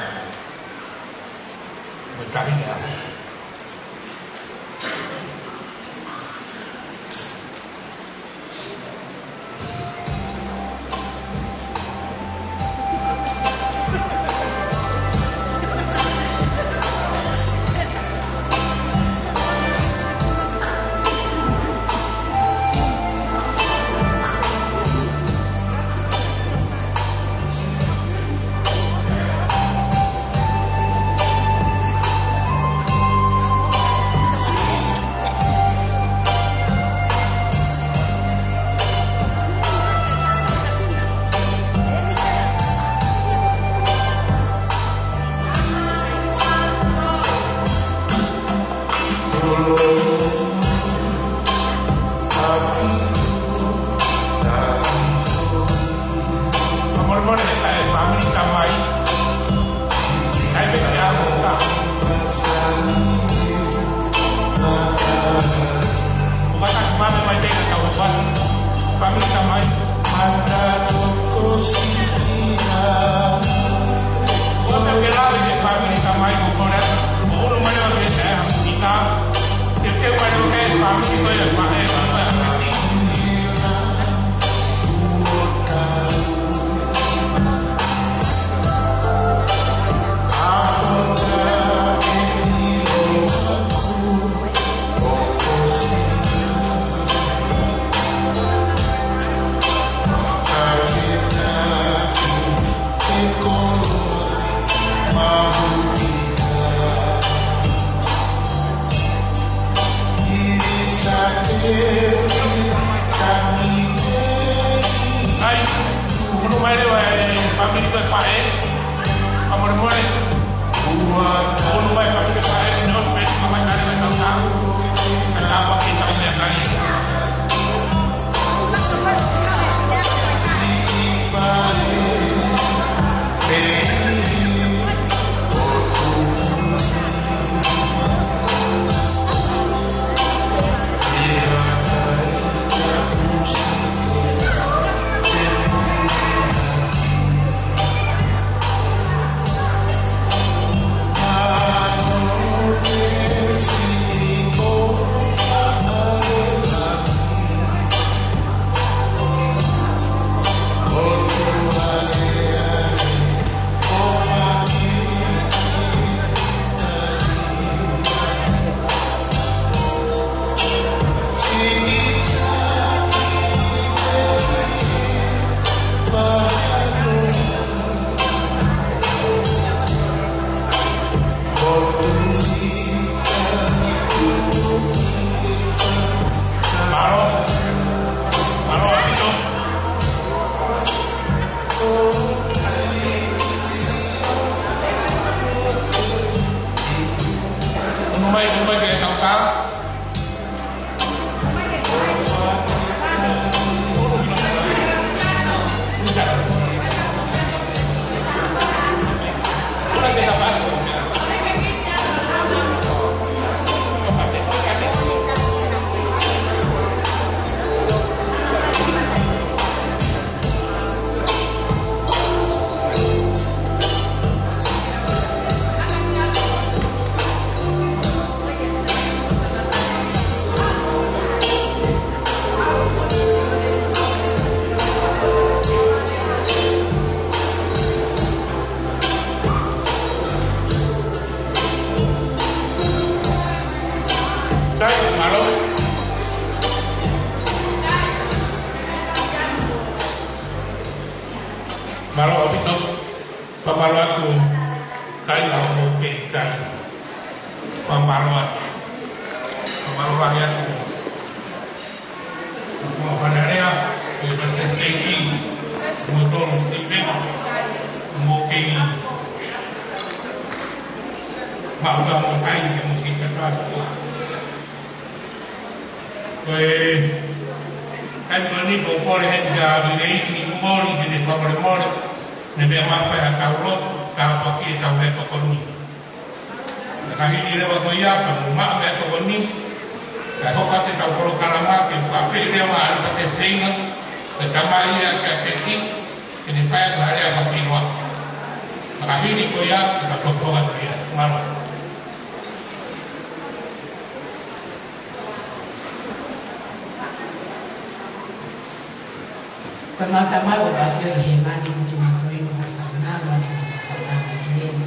Mo e tahi meʻa. Fakamolemole, ʻe fāmili tamai. ʻAi pē ke ʻalu ka. ʻOku kātaki mai mai te ka tau hua. Fāmili tamai. ʻOku ke lave ki he fāmili tamai ko Kole. ʻO ʻunu mai leva ki he ʻaho ni ka. Ke ke mai leva ki he fāmili ko ia, fāmili ko ia. ʻAi, ʻunu mai leva e fāmili ko e faʻē. Fakamolemole. ʻUnu mai fāmili ko e faʻē, ʻunu mai fāmili ko e faʻē, ʻunu mai fāmili ko e faʻē. Ka tāpuaki ʻetau meʻakai. Mālō. Mālō ʻaupito. ʻUnu mai, ʻunu mai ke tau ka. Sai, mālō. Mālō ʻaupito. Fakamālō atu, kāinga ʻoku mou kei kai. Fakamālō atu. Fakamālō ange atu. Mo Fale Alea, ʻe Palesiteni, mo Tolu Tipe, mo kei. Mahuta mo kai, mo kei kata. Ko e, kai ko eni ko Kole he kia Vileisi, Kole ke ne fakamolemole. Ne meʻa mai fai ha tau lotu, tāpuaki ʻetau meʻatokoni. Ka hili leva ko ia, ka mou maʻu meʻatokoni, ka hoko atu ʻetau polokalama ke fakafeʻiloaki leva ʻa e Palesiteni, ke tamai ia kia Peki, ke ne fai atu ha lea fakaʻilonga. Ka hili ko ia, ka tokua atu ia. Mālō. Ko e mau tamai ʻoku ʻafio ʻi hēvani, ʻoku mau tui ʻoku mau fānau, ʻoku mau fānau ʻi heni.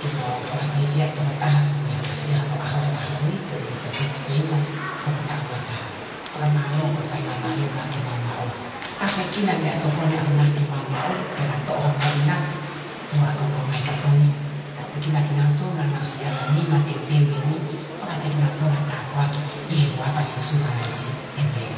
Ke mau fakafeʻiloaki atu mo e tokotaha, mo e ʻapasia ʻo e ʻaho, ʻaho ni, ko e Sāpate Feinga, ko e tokotaha. Fakamālō, ko e faingamālie maʻa kimautolu. ʻApekina meʻatokoni ʻamanaki kimautolu, pea toʻo ha painasi, ʻo aʻu ʻo mai fakoni. ʻApekina kinautolu naʻa nau siʻi ʻamanaki nima teuteu eni, fakateki kimautolu ha tāpuaki, ʻi he huafa ʻo Sīsū Kalaisi. ʻĒmeni.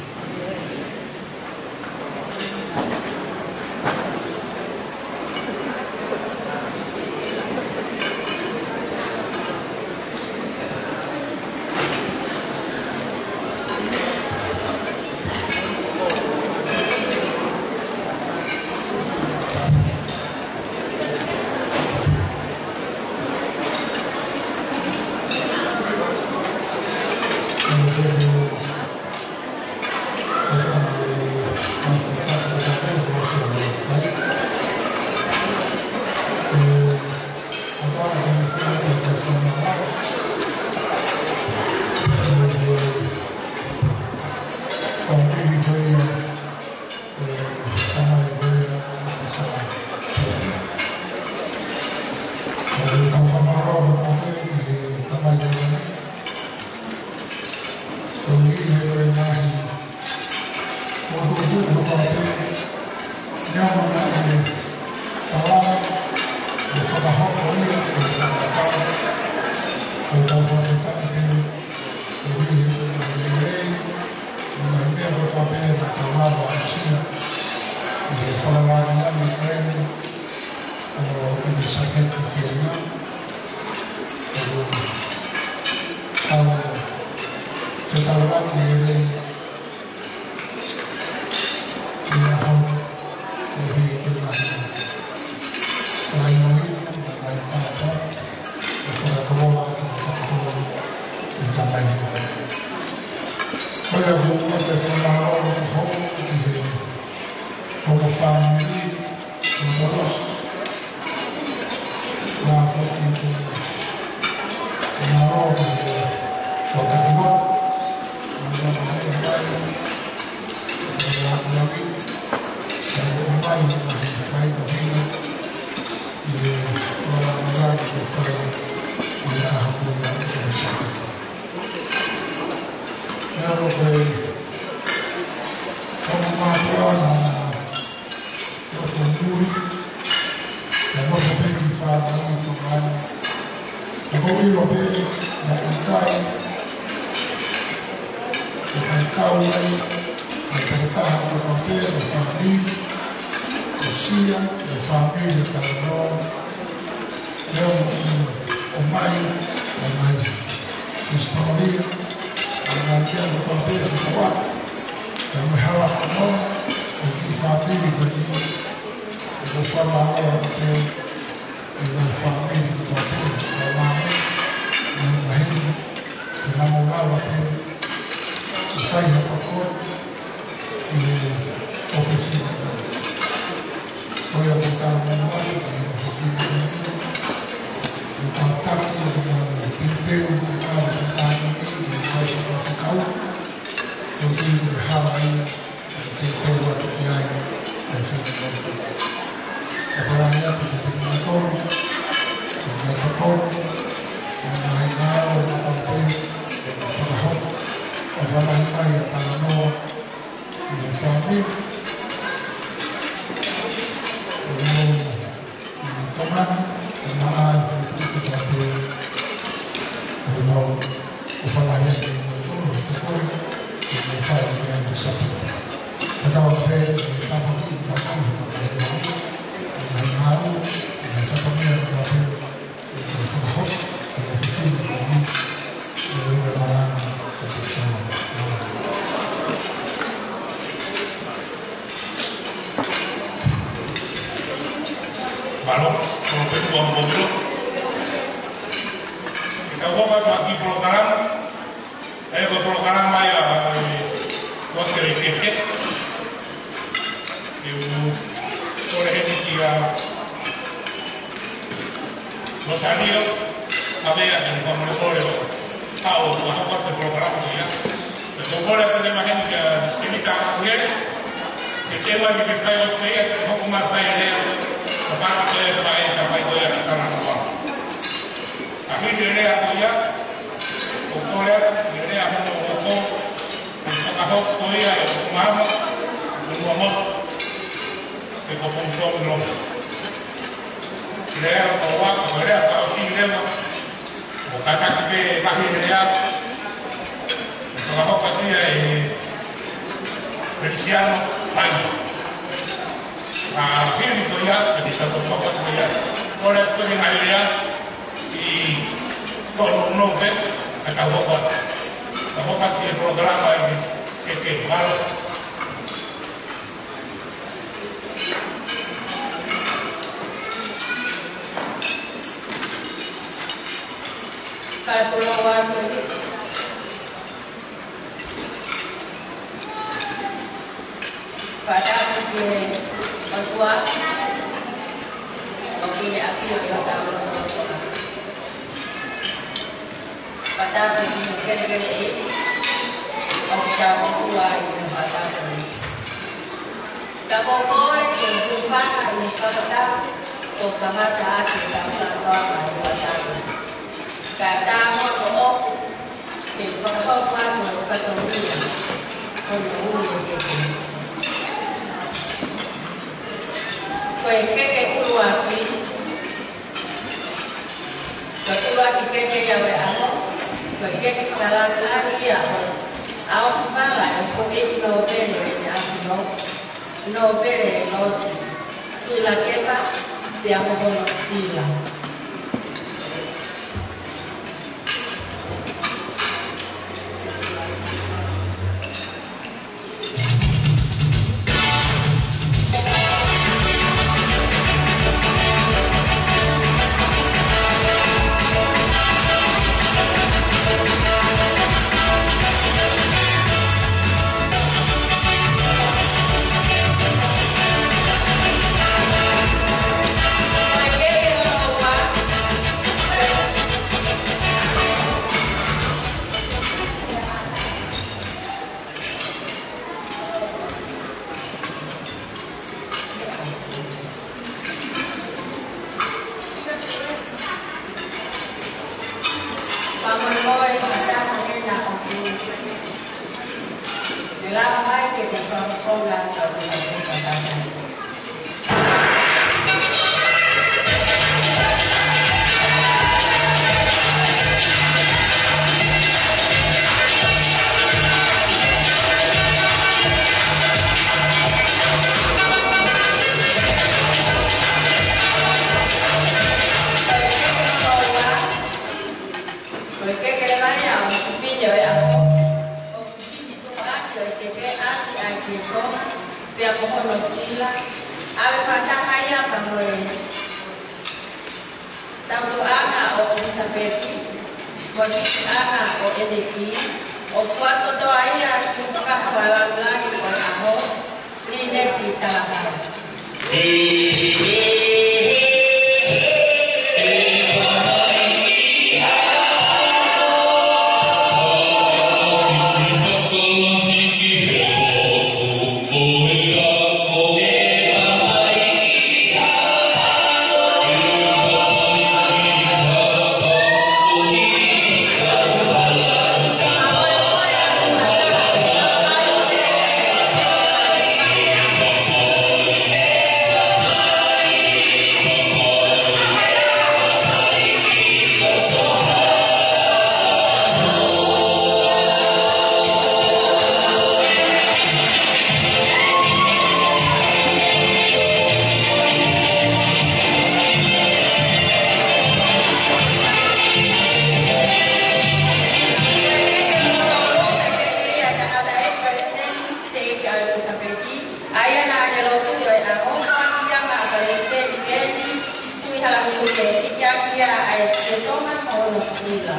Ko e keke ʻuluaki, ko e ʻuluaki keke ia ʻo e ʻaho, ko e keke fakalāngilangi ia ʻo e ʻaho Fufala ʻo e foʻi nōpele ʻa e ʻAfio, nōpele ʻa Lord Tuʻilakepa, pea mo hono sila. Fakamolemole, fakataha hena ʻoku ne lava mai ke te fakafofonga ka ʻoku ne fakataha. Ko e keke leva ia ʻo e fefine ʻo e ʻaho. ʻOku fefine ʻuluaki ʻo e keke ʻaki ʻa e Tonga, pea mo hono sila. ʻAve fakataha ia pea mo e tautuʻanga ʻo ʻIlisapeti, mo e tautuʻanga ʻo ʻEneki, ʻo fakatotoa ia ki he fakahā fakalāngilangi ʻo e ʻaho, Lineti Talahau. ʻA ia naʻa ne lotu ʻi he ʻaho, ʻoku ʻikai ke ʻi ai ha palesiteni, Tuʻi Haʻamotu, ke hiki hake ʻa e Tonga mo hono sila.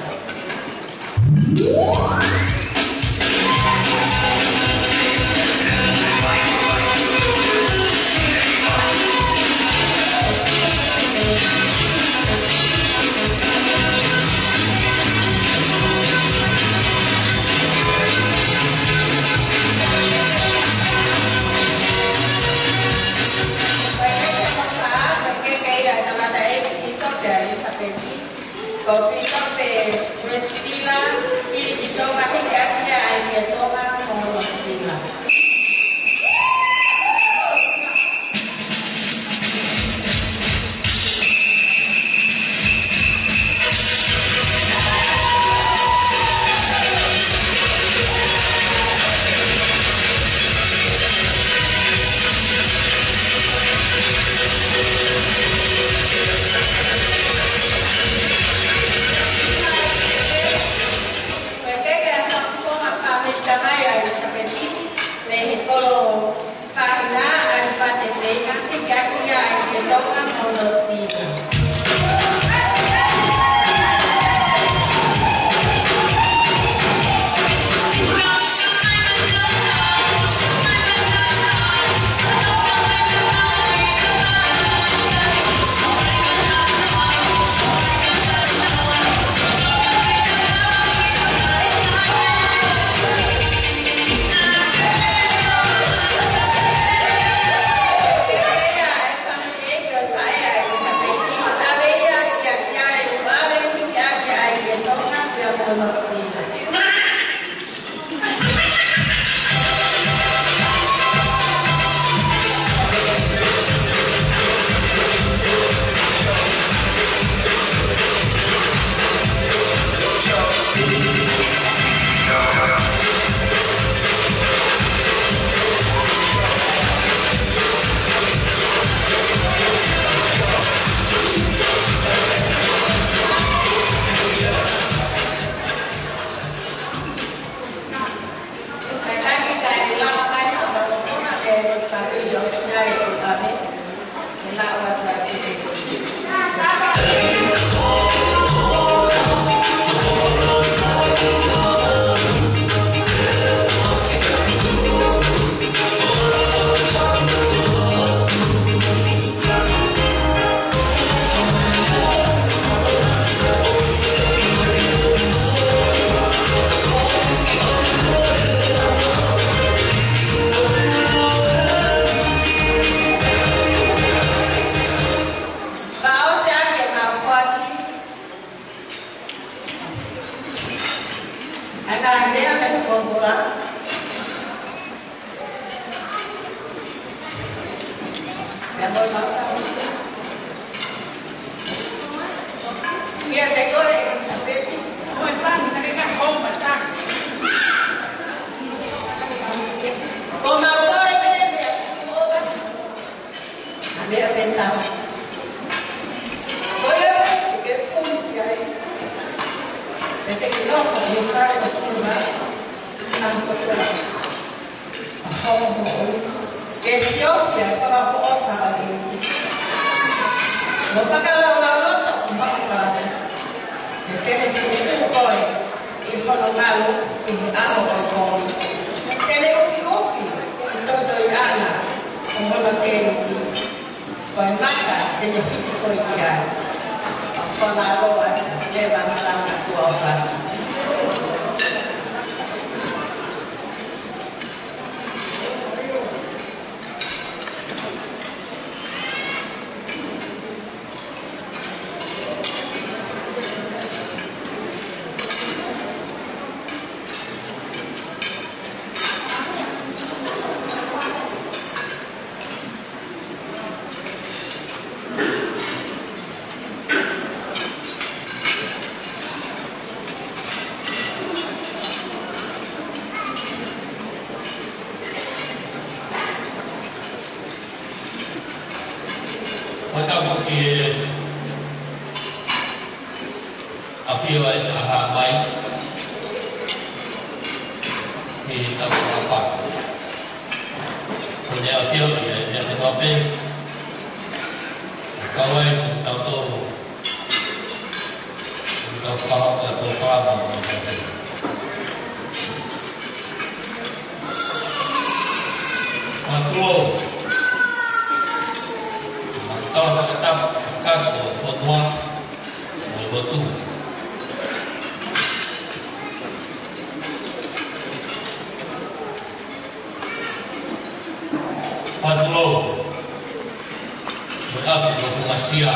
Ko Pīsope Uesi Pila, fili ki Tonga, hiki hake ʻa e Tonga mo hono sila. Ko e keke ʻa e fakafofonga fāmili tamai ʻa ʻIlisapeti, mei he kolo Fahina, ʻAlipate Feinga, hiki hake ia ʻa e Tonga mo hono sila. Ia te koe, ʻElisapeti, mo e pani, naʻe ʻikai ke homa ta. Ko mau koe, te mea, ko ka. A mea te ta. Ko ia, ke kumi ki ai. Te te ki loka, ni fai o suma. Nā ko ia. Ke siofi ʻa e fakaʻofoʻofa ʻo e ʻEiki. Mo fakalaulauloto ʻi hono ʻAlo. He te ne tuku koe ʻi hono ngalo ʻi he ʻaho ʻo e kovi. Te ne ʻufiʻufi ʻi he toitoiʻanga ʻo hono tēniti. Ko e maka te ne hiki koe ki ai. Ko e ngalo ʻa e leva ni langa tua o fani. Ko e tapu ki he ʻafio ʻa e Taha mai ki he tapu ʻa pā. Ko e ʻafio ki he, ki he tapu pē. Ka wai mo tautolu. Tau pā, tau pā, tau pā. Mātuʻa. Mātuʻa, fakatapu, fakatapu, fonua, mo lotu. Mātuʻa. Mo e ʻapi ʻo Kumasia.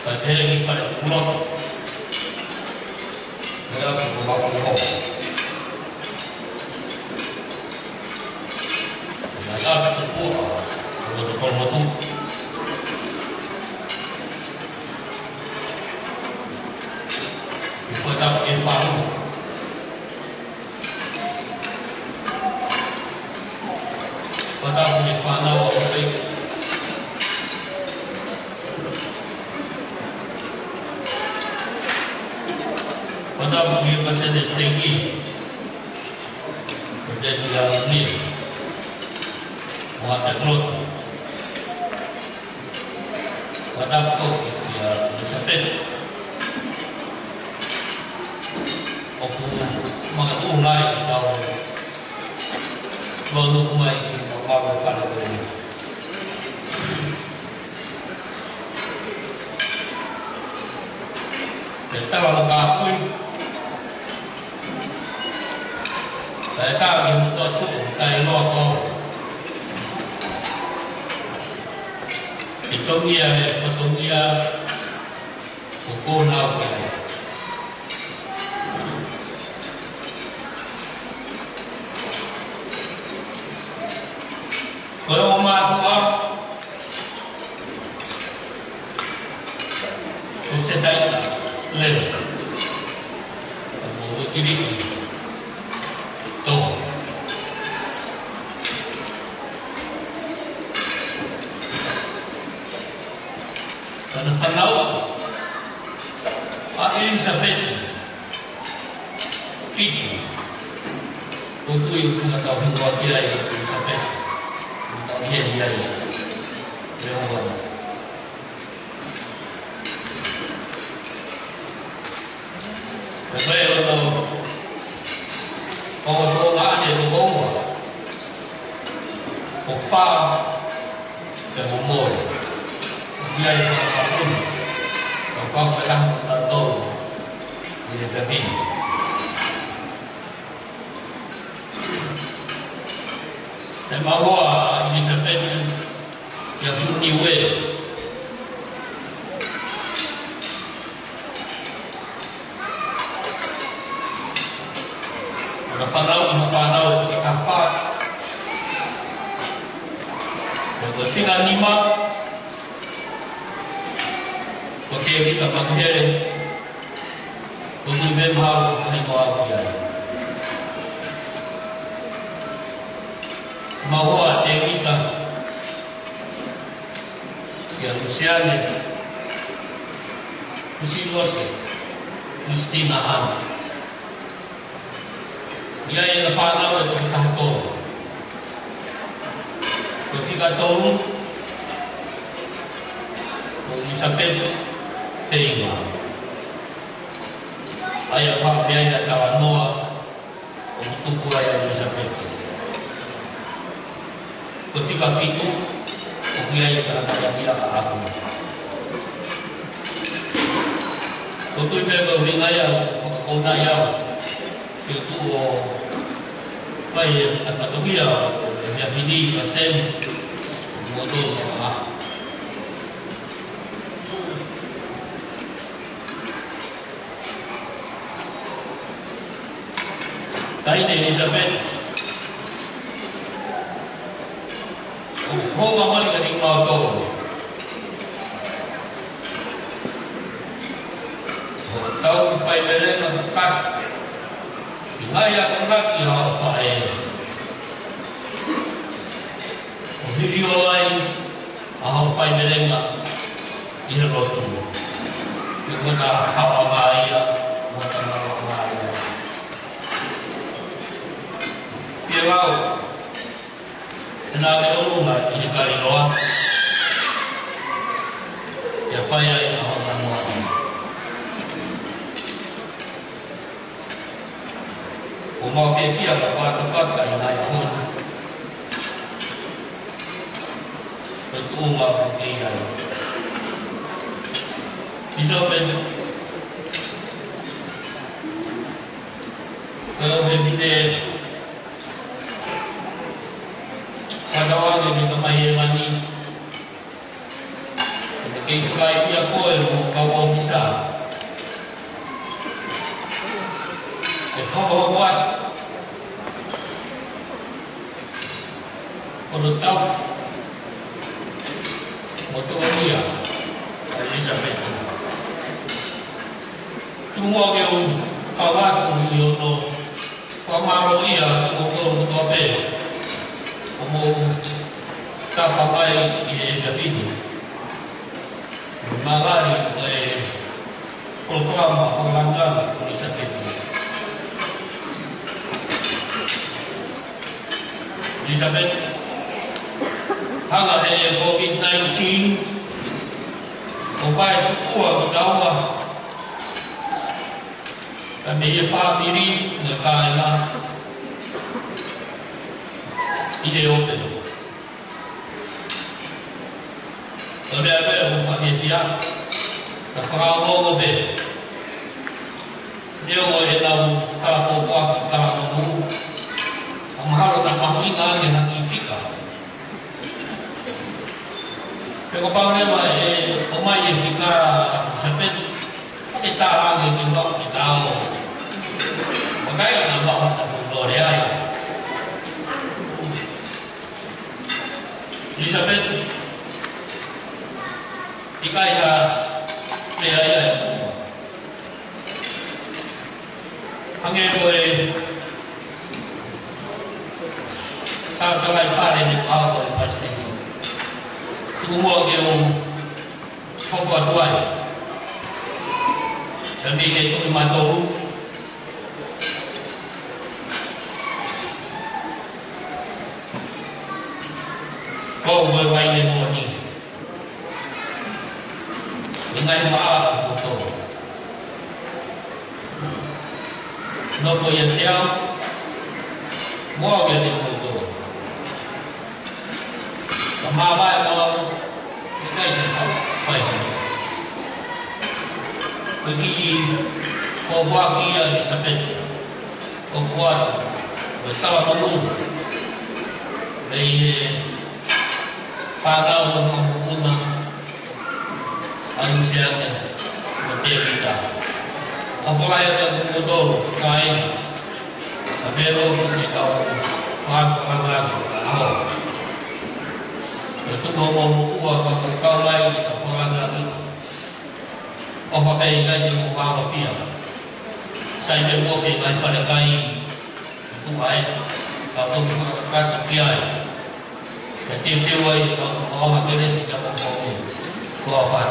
Ka te hele ki fale kuloto. Mo e ʻapi ʻo Makuho. Mo e ʻapi ʻo Pua. Mo e ʻapi ʻo Motu. Ko e tapu ki he fānau. Ko e tapu ki he fānau ʻa Hopei. Ko e tapu ki he palesiteni siteiki. Ko e tapu ki he ʻAlamia. Mo e ʻApiloto. Ko e tapu ki he ʻElisapeti. ʻOku makatuʻunga ai ke tau lolotonga mai ki he mau fale ko eni. Ke tau ʻalu ka pui. Kae ka ke mutu atu, kae loa ko. Ke tongia e, ko tongia, ko ko nau ke ai. Ko e ʻo mātuʻa, ko Setaita, lele. Ko Uikiliki, tō. Ko e fānau, ʻa ʻElisapeti. Piti. ʻOku tui ʻoku tau hingoa ki ai ʻElisapeti. Tau hingoa ai. Leo wana. Ko e fai ʻo tau. Ko e tō ngā te tō ua. Ko fā. Te mo moe. Ia i ka kapuni. Ka kapuni ka tau. Ia te pini. Te maua ʻa ʻElisapeti ia Suniue. Ko e fānau, ko e fānau, ʻe ka fā Ko e fika nima, ko Tēvita Manuhele, ko e Tuʻi Vemahau, ko e hingoa ʻoku ʻi ai. Maua ʻa Tēvita kia Lusiane Kusilose Kusitina Hana. ʻI ai ʻena fānau ʻe toko taha tolu. Ko e fika tolu, ko ʻIlisapeti Feinga. ʻA ia ʻoku hanga pē ʻe ia ʻo talanoa ʻoku tupu ai ʻa ʻIlisapeti. Ko e fika fitu, ʻoku ʻi ai ʻa e tangata ia ʻa ʻAku. Ko e tuʻi pē ko e ʻuhinga ia, ko e ʻuhinga ia, ke u tuʻu ʻo fai ʻa e fatongia ʻo e meʻa hini, ka seni, mo tō mo ʻa. Taʻahine ʻIlisapeti, ʻoku hounga mai ka ni mau tō. ʻO tau faivelenga ka kaki. ʻI he ngaahi akonaki ʻa hoʻo faʻē. ʻO hiliō ai ʻa hoʻo faivelenga ʻi he lotu. Ke ʻoua te ta haoʻanga ia, ʻoua te ta maluʻanga ia. Pea lau, ʻena ke ʻolunga ʻi he kali loa. Ke fai ai ʻa hoʻo talanoa. ʻO mau ke kia ka pātapata ʻi he ngaahi ʻaho ni. Ko e tuʻunga ʻoku ke ʻi ai. Pīsope, ko e ʻofefine, fakatauange ke tamai e mani. Ke kei fai pē ʻa koe mo e kau ʻōfisa. ʻE hokohoko atu hono tauhi mo e tokoniʻi ʻa ʻIlisapeti. Tuku muʻa ke u kau atu ʻi hono fakamālō ʻia kimoutolu kotoa pē ʻoku mou tapa mai ʻi he efiafi ni. Mālō e polokalama fakalangilanga ʻo ʻIlisapeti. ʻIlisapeti, hanga ʻe he COVID nineteen ʻo vaetuʻua kitaua, ka mei he fāmili mo e kāinga ʻi he ope. Ko e meʻa pē ʻoku faʻa fiefia, ka fakaongoongo pē. Neongo ʻenau talapōpoaki, talamonū, ka mahalo naʻa mahuʻinga ange ha kiʻi fika. Pea kapau leva ʻe ʻomai e fika ʻa ʻIlisapeti, ʻoku ke tala ange ke mau ke tau. Vakai ʻa e mau ʻa e lore ai. ʻIlisapeti, ʻikai ha meʻa ia ʻe hangē ko e tau talai fale ni pau ko e pasiteki. Tuku muʻa ke u hoko atu ai. Ka mei he tuʻi matolu. Ko e uaine moʻoni. Ngaahi maʻa kotoa. Nofo ʻiate au, mo au ʻiate kotoa. Ka māvae mo au, ʻikai te tau fai hano. Ko e kiʻi pōpoaki ia ʻa ʻIlisapeti. ʻOku ʻoatu, ko e talamonū. Mei he fānau ʻo e mokopuna ʻa Lusiane mo Tēvita. ʻOku ʻai atu kiate kimoutolu, kāinga, ka melo ki he kau fānau ʻa e ʻaho. Ko e tuku hoʻomou motuʻa ka mou kau mai ʻi he kau fakalangi. ʻOfa pē ʻikai te mou hālofia. Sai pē mo e ngaahi falekai ʻoku ʻi ai, ka mou fakakakato ki ai. Ke teuteu ai ka mou ʻofa kelesi ka mou moʻui. Ko e ʻofa.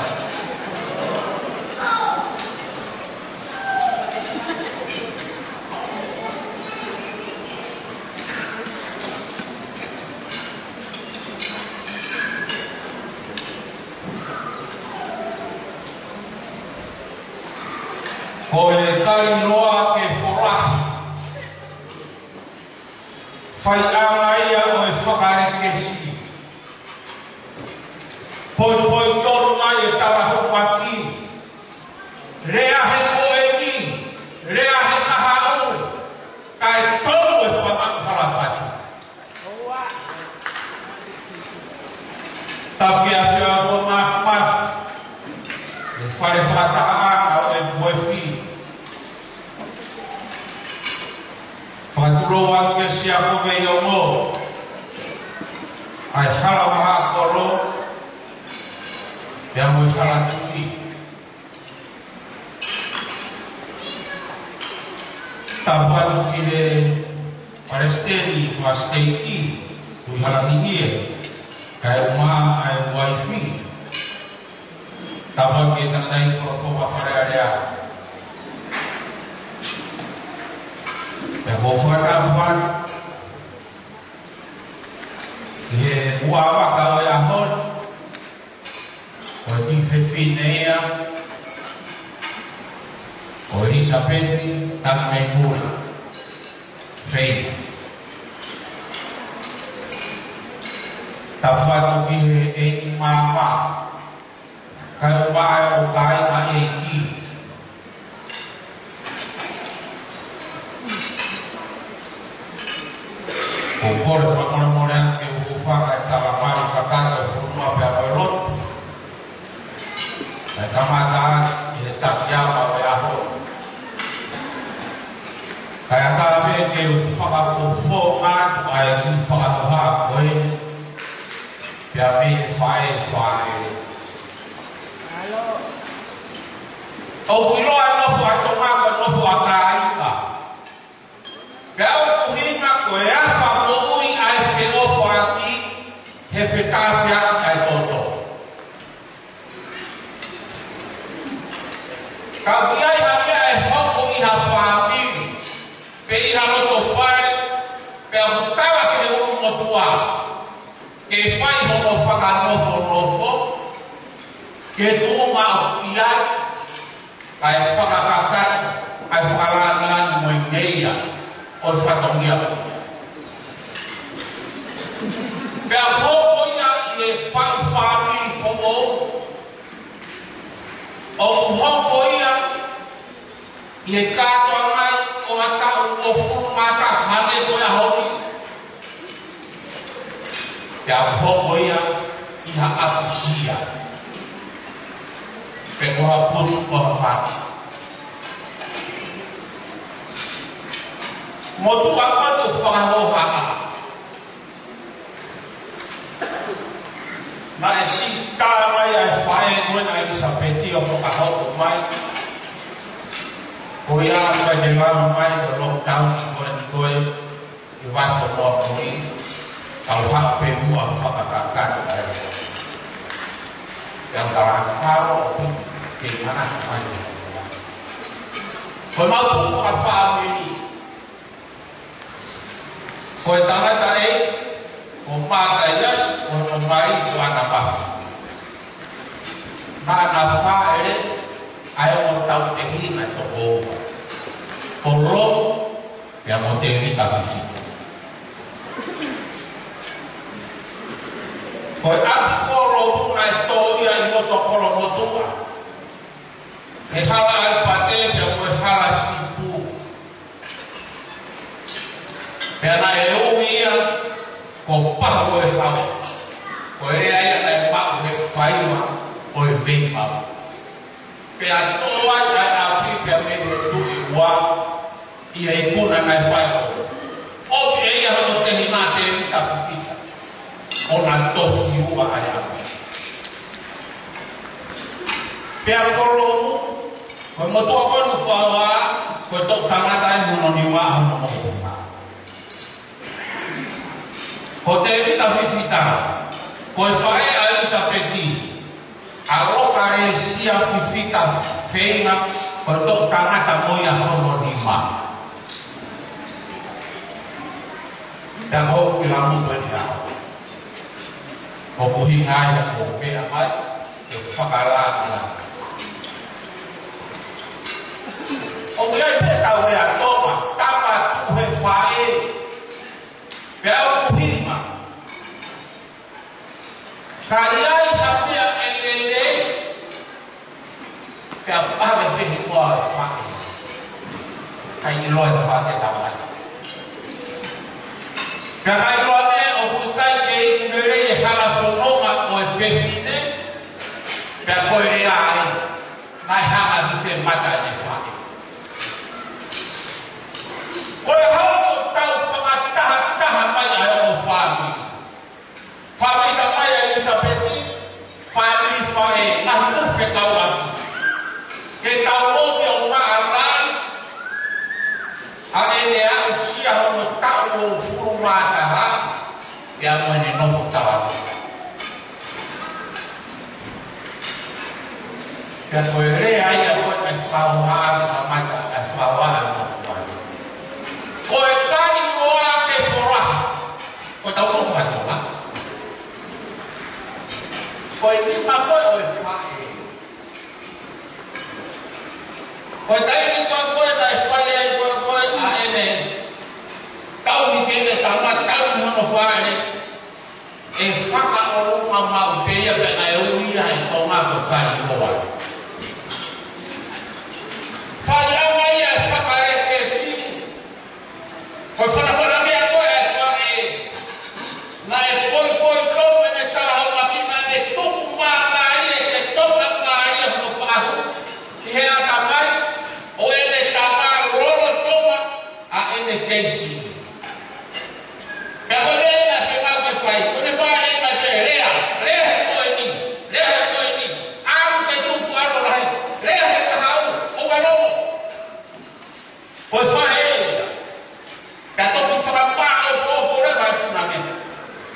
Ko e kali noa ke folahi. Faiʻanga ia ʻo e fakalekesi. Poipoi tonu mai e talahumaki. Lea he ko eni, lea he kahaʻu, kae tonu e fanga ʻoku hala fatu. Tapu ki he ʻAfio ʻa e Māfimafi, ʻi he fale fakatahaʻanga ʻo e Moefi. Fakatulou atu ki he Siakope ʻi ʻOngo, ʻa e hala vahaʻa kolo, pea mo e hala tuʻi. Tapu atu ki he palesiteni fakasiteiki, Tuʻihalanginie, kae ʻumaʻā ʻa e uaifi. Tapu atu ki he tangataʻeiki fakafofonga Fale Alea. Pea ʻoku ou fakatapu atu ki he muʻa vaka ʻo e ʻaho ni, ko e kiʻi fefine ia, ko ʻElisapeti Tanumei Mula Fei. Tapu atu ki he ʻeiki māmā, kae ʻumaʻā ʻa e ʻū kāinga ʻeiki. ʻOku ou kole fakamolemole atu ke u hūfanga he talamalu kakato e fonua pea mo e lotu. Kae kamata atu ʻi he Takiyama ʻo e ʻaho. Kae ʻatā pē ke u fakafofonga atu ʻa e kiʻi fakahoha ko eni. Pea mei he faʻē faʻē. ʻOku ʻiloa e nofo ʻa Tonga ko e nofo ʻa kāinga. Pea ʻoku ʻuhinga ko e ʻafa moʻui ʻa e feʻofaʻaki he fetafeaki ʻa e toto. Ka ʻoku ʻi ai ha meʻa ʻe hoko ʻi ha fāmili, pe ʻi ha loto fale, pea ʻoku tala ki he ʻulumotuʻa ke fai hono fakanofonofo, ke tuʻunga ʻoku ʻi ai, kae fakakakato ʻa e fakalāngilangi mo e ngeia ʻo e fatongia. Pea hoko ia ʻi he faʻu fāmili foʻou, ʻoku hoko ia ʻi he kātoa mai ʻo ha taʻu ʻo fulu mata hangē ko e ʻaho ni. Pea hoko ia ʻi ha ʻapisia. Pe ko ha putu ko ha fati. Motuʻa ko ē ʻoku fakahohaʻa. Naʻe sika mai ʻa e faʻē ko ē ʻa ʻElisapeti ʻo fakahoko mai. Ko ia ʻoku ʻikai ke lava mai ʻo lockdown ko ē ko ē ʻi Vahefonua Muli, kau haʻu pē muʻa fakakakato ʻa e. Pea u tala atu ʻo pehē ke ngana mai. Ko e mau fakafāmili. Ko e tangataʻeiki ko Mataiasi, ko hono vai ko ʻAna Mafi. Naʻa na fāʻele ʻa e ongo tautehina ʻe toko ua. Ko Lomu pea mo Tēvita Fifita. Ko e ʻapi ko Lomu naʻe tō ia ʻi loto Kolomotuʻa. He hala ʻAlipate pea mo e hala Sipu. Pea naʻe ui ia ko Pahu ʻo e Hau. Ko e lea ia naʻe maʻu he faiva ʻo e Veipau. Pea tō ai ʻa e ʻapi pea mei he Tuʻi Ua ʻi he ikuna naʻe fai ʻo. ʻOmi ʻe ia hono tehina Tēvita Fifita. ʻO na tofiua ʻa e ʻapi. Pea ko Lomu, ko e motuʻa ko eni ʻoku fakaʻauha, ko e toʻu tangata ʻi hono nima ʻa hono motuʻa. Ko Tēvita Fifita, ko e faʻē ʻa ʻIlisapeti, ʻa Lokalesia Fifita Feinga, ko e toʻu tangata mo ia ʻi hono nima. Pea ko ʻeku ʻilamu ko eni ʻaho. ʻOku hinga ia ʻo pea mai, ʻe fakalāngilangi. ʻOku ʻi ai pē ʻetau lea Tonga, tama tuʻu he faʻē. Pea ʻoku hinga. Ka ʻi ai ha meʻa ʻe lelei, pea pehē pē he koa e faʻē. ʻIkai ʻiloa e faʻē tamai. Pea ʻikai ʻiloa ʻe ʻoku ʻikai ke iku lelei e hala fononga ʻo e fefine, pea ko e lea ai, naʻe hanga ʻe he mata ʻene faʻē. Ko e hau ʻoku tau fakatahataha mai ai ʻo fāmili. Fāmili tamai ʻa ʻIlisapeti, fāmili faʻē, ngaahi tuʻu fekauʻaki. Ke tau ō ki ʻolunga ʻa Lani, ʻa ʻene aʻusia hono taʻu uofulu mā taha, pea mo ʻene nofo taʻu. Pea ko e lea ia ko e fakaʻauha ʻa e kamata, e fakaʻauha ʻa e nofo ai. Ko e kai moa ke folahi. Ko ʻetau nofo ʻa Tonga. Ko e nima ko ē ʻo e faʻē. Ko e taimi ko ē naʻe fai ai ko ē ʻa ʻene tauhi ki heʻene tama, tauhi hono faʻē, ʻe fakaʻolunga maʻu pē ia pea naʻe ui ia ʻe Tonga ko e kai moa. Fai ange ia e fakalēkesi. Ko e fanafana meʻa ko ē ʻa e faʻē. Naʻe poipoi Lomu ʻene talahaʻaki, naʻe tuku māmālie ʻe Tonga mālie hono fahu ki he ʻatamai ʻo ʻene tama lolotonga ʻa ʻene kei sini. Pea ko e lea naʻe feinga ke fai, ko ʻene fai ʻene lea, lea he ko eni, lea he ko eni, ʻalu ke tupu ʻalu lahi, lea he kahaʻu, ʻoua Lomu. Ko e faʻē ia. Pea toki fakamāʻopoʻopo leva e punake.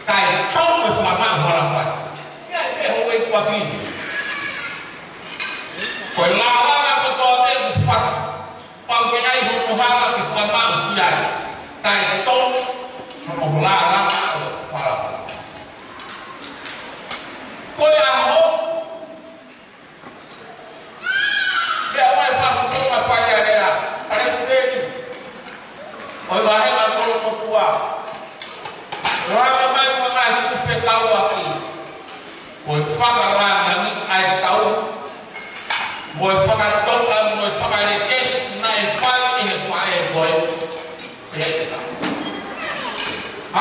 Kae tau ko e fakamaʻu hala fai. Ia e pehē ʻe he fefine. Ko e lālanga kotoa pē ʻoku fai. Pau ke ʻai hono hala ke fakamaʻu ki ai. Kae tau hono lālanga ʻo fala. Ko e ʻaho Pea ʻomai e fakafofonga fai ʻa e lea, Palesiteni ʻo e Vahenga Kolomotuʻa. Lava mai mo e ngaahi tuʻu fekauʻaki. Ko e fakalāngilangi ʻa e tau, mo e fakatoka, mo e fakalēkesi naʻe fai ʻe he faʻē ko ē.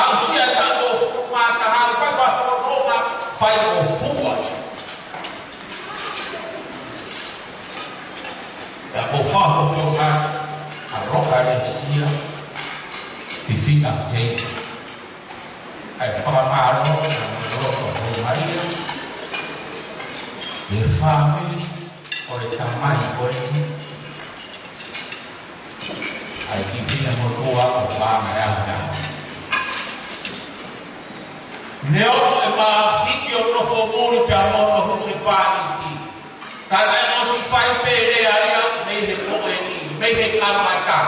Aʻusia taʻu uofulu mā taha, ka fakafofonga fai ʻo fua. Pea ko e fakafofonga ʻa Lokalesia Fifita Feinga. ʻA e fakamālō, ʻa e fakamālō ʻa Malia, ʻi he fāmili ʻo e tamai ko eni, ʻa e fefine motuʻa ʻo Paʻanga ʻi he ʻaho ni. Neongo ʻema hiki ʻo nofo muli pea mo hono husepāniti, ka naʻe ʻosi fai pē lea ia mei he ko eni, mei he kamata.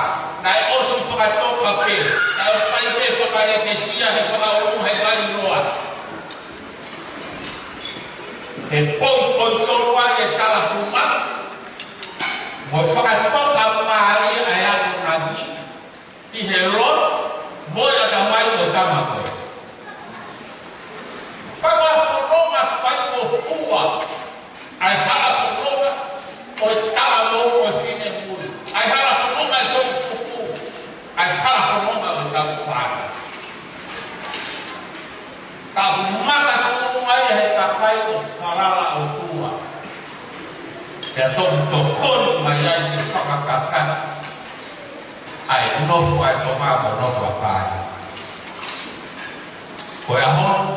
Naʻe ʻosi fakatoka pē, naʻe ʻosi fai pē fakalēkesi he fakaʻolunga he kaliloa. He poupou tonu ai e tala huma, mo e fakatoka mālie ʻa e akonaki ʻi he loto mo e ʻatamai ʻo e tama ko ē. Ka ko e fononga fai ʻo fua, ʻa e hala fononga ʻo e talavou mo e finemui, ʻa e hala fononga ʻo e toʻutupu, ʻa e hala fononga ʻo e tauʻatāina. Ka ʻoku makatuʻunga ia he kakai ʻoku falala ʻOtua. Pea toki tokoni mai ai ke fakakakai ʻa e nofo ʻa e Tonga mo e nofo ʻa Paʻanga. Ko e ʻaho ni,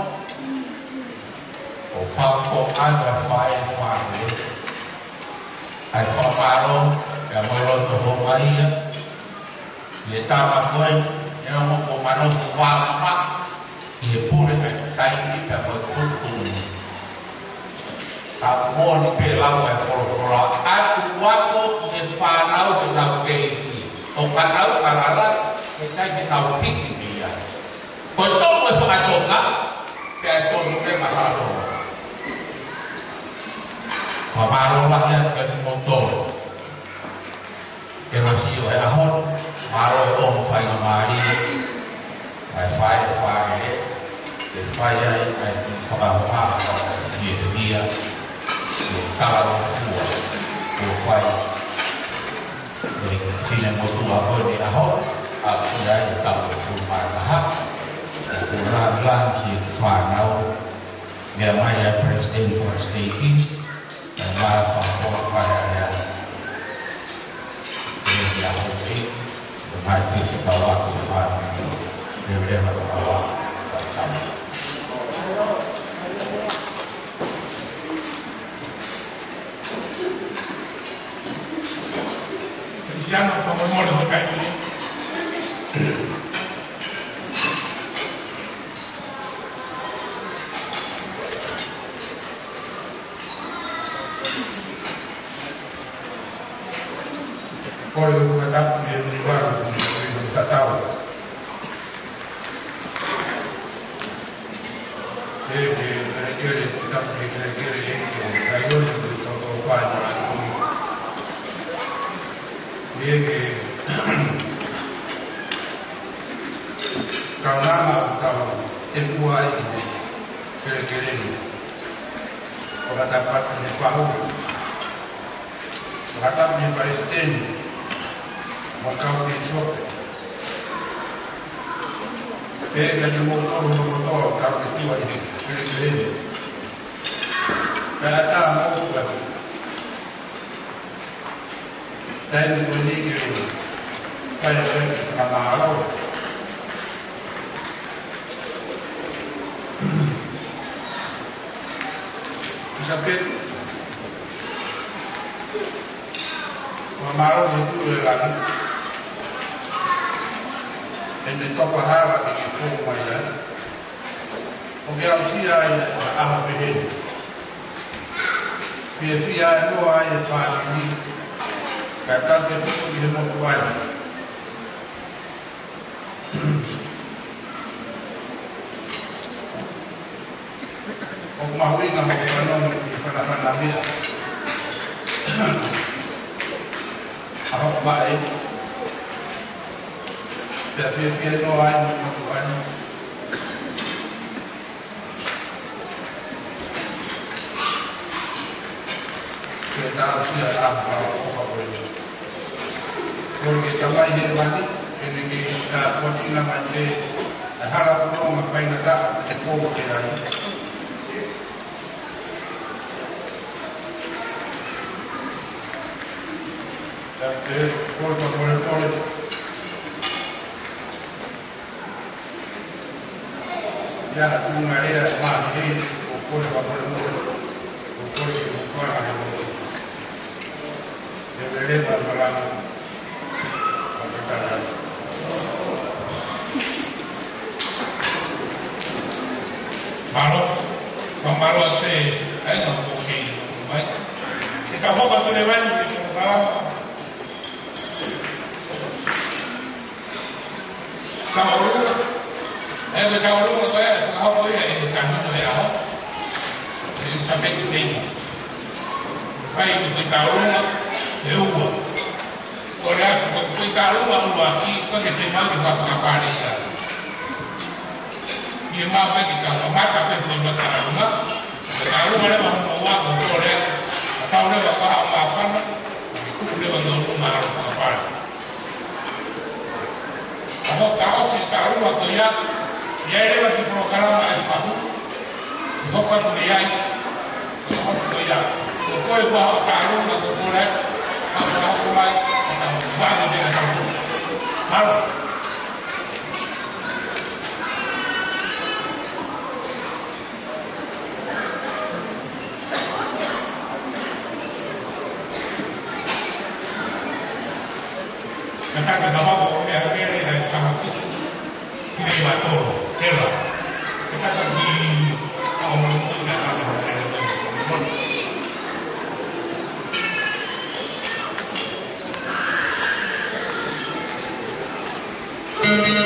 ʻAi ʻa e faʻē, faʻē. ʻAi fakamālō, ʻa e mālō ʻo e ʻOtua ʻi he tama ko eni, ʻa ia ʻoku mālō ʻo vāvā ʻi he pule ʻa e taimi pea mo e tuʻutuʻuni. Ka ʻoku moʻoni pē lau ʻa e folofola, ʻa ia ʻoku ako ʻi he fānau ʻenau kei iiki. ʻO ka nau kalala, ʻe ʻikai te nau piki mei ai. Ko e tō mo e fakatoka, pea tonu ke masalo. Fakamālō lahi atu kiate kimoutolu. Ke masiʻi ʻo e ʻaho ni, mālō e ongo faingamālie, ʻa e faʻē, faʻē, ke fai ai ʻa e kiʻi fakahoko ʻa e fiefia, ʻo e talangofua, ʻo fai ʻe he finemotuʻa ko eni ʻaho, ʻa ia ʻoku tau ʻoku mai taha, ʻoku lāngilangi ki he fānau, meʻa mai ʻa e palesiteni fakasiteiki, ʻa e mai fakafofonga fai ʻa e ʻaho. ʻE ia hoki, ʻe mai pē se kau atu fai, ʻe leva kau atu, fai sama. Felisiano, fakamolemole, hoʻo kai pē. Kole ke u fakatapu ki he ʻUnivalu, ʻi he tatau. ʻEiki, kelekele, tapu ki he kelekele, ʻEiki, ʻo Saione, ʻo e toko fai mo e tui. ʻEiki, kaunanga ʻoku tau tefua ai ki he kelekele ni. Fakatapu atu ki he fahu. Fakatapu ki he palesiteni, mo e kau pīsope. Pea kiate kimoutolu hono kotoa, kau ki tuʻa ʻi he kelekele ni. Pea ʻatā mo e taimi ko eni ke fai ʻa e fakamālō. ʻIsapeli, fakamālō ki he Tuʻi ʻo e langi, ʻene tofa hala ke ke fou mai ai. ʻOku ke aʻusia ai ʻa e ʻaho pehē ni. Fiefia ai noa ai e fāmili, kae tau ke tuku ʻi he motuʻa ni. ʻOku mahuʻinga hoʻo fanongo ki he fanafana meʻa ʻa hoʻo faʻē. Pea fiefia noa ai mo e motuʻa ni. Ke tau aʻusia ʻa e ʻaho fakaʻofoʻofa ko eni. Kole ki he Tamai Hēvani, ke ne kiʻi tāpuakiʻi mai pē ʻa e hala fononga faingataʻa ʻoku ke ʻi ai. Pea kole fakamolemole. ʻIa, tuʻunga lea, mā, he, ʻoku kole fakamolemole, ʻoku kole ke mou kole ʻa e moʻui. Ke lelei ʻa e malanga, ʻa e tatala. Mālō, fakamālō atu ʻa e sa ko ke mai. Ke ka hopa sule vai, ke ka hopa. Ka ʻolunga, ʻe, ko e ka ʻolunga ko ē, ka hoko ia ʻi he ka hano e ʻaho. ʻE Sāpate Teina. Fai ko e ka ʻolunga, ʻe ua. Ko e ʻaho, ko e ka ʻolunga ʻuluaki, ko e ke te mau ke fakapale ia. ʻIa mau pē ke ka mamata pē ko e ka ʻolunga. Ka ʻolunga leva hono ua ko e kole. Ka tau leva ka haʻu māfana. Ka ke tuku leva no ʻolunga ʻalu fakapale. Ka hoʻo ka ʻosi ka ʻolunga ko ia, ʻi ai leva siʻi polokalama ʻa e fahu, ʻe hoko atu mei ai, ka ʻosi ko ia. Ko koe ua hoʻo ka ʻolunga ko kole, ka ka hoko mai, ka ka vane mena ka ʻolunga. Mālō. ʻOku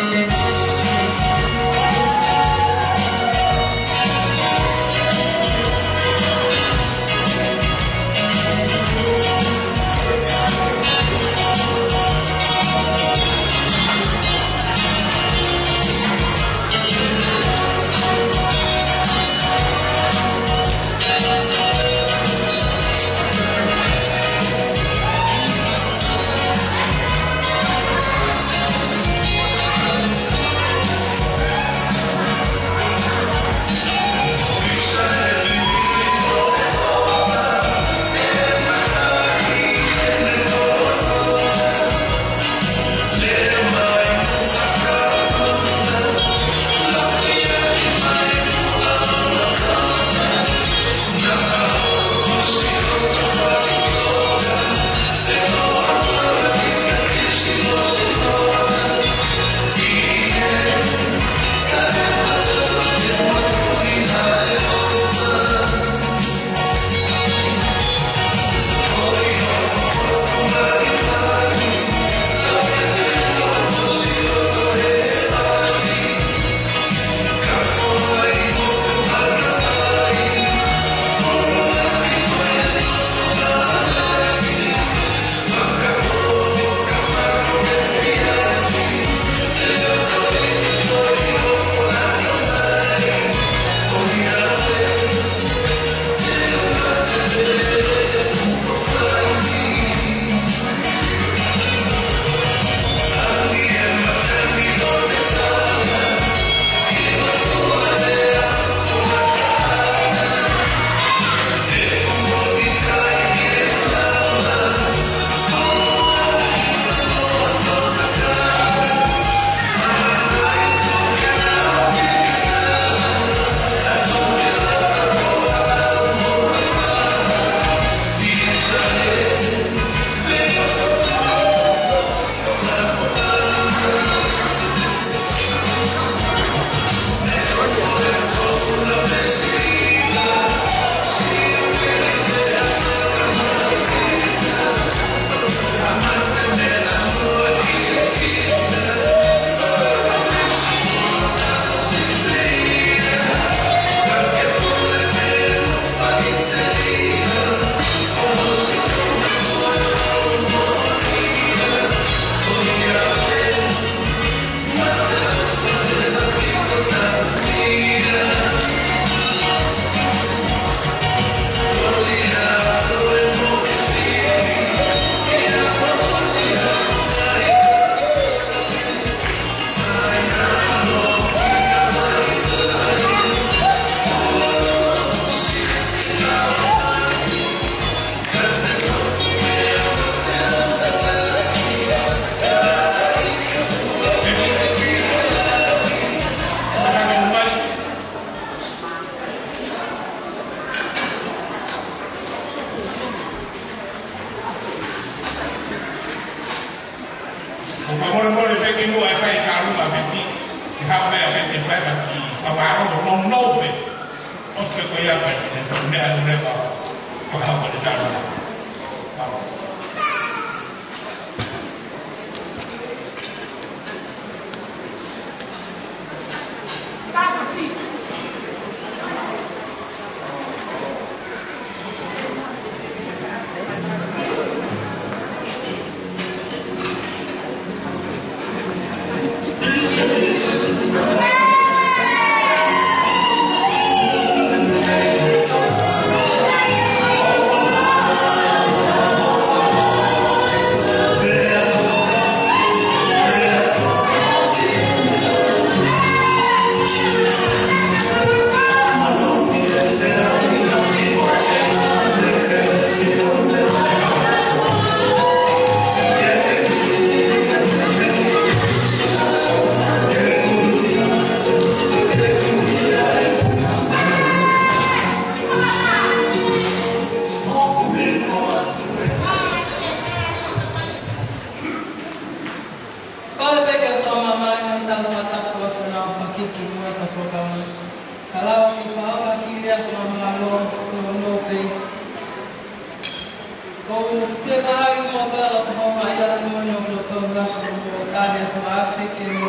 fakamolemole pē ki muʻa e faikauʻanga pē ki, ki haʻu pē ʻa e faifekau pē ki Favaʻu, nounou pē. ʻOsi pē ko ia pē, ʻe tau meʻa atu leva, fakahoko e talanoa. Kole pē ke u tau māmālie mo e tau mataku ʻo e sona ʻo pakiki mo e ka polokalama. Ka lava ke fakaʻola ki lea ko māmālie ʻo nounou pē. Ko u te vahaʻi mo tala ko homa ia mo no ko tau na ko mo tane ko afe ke mo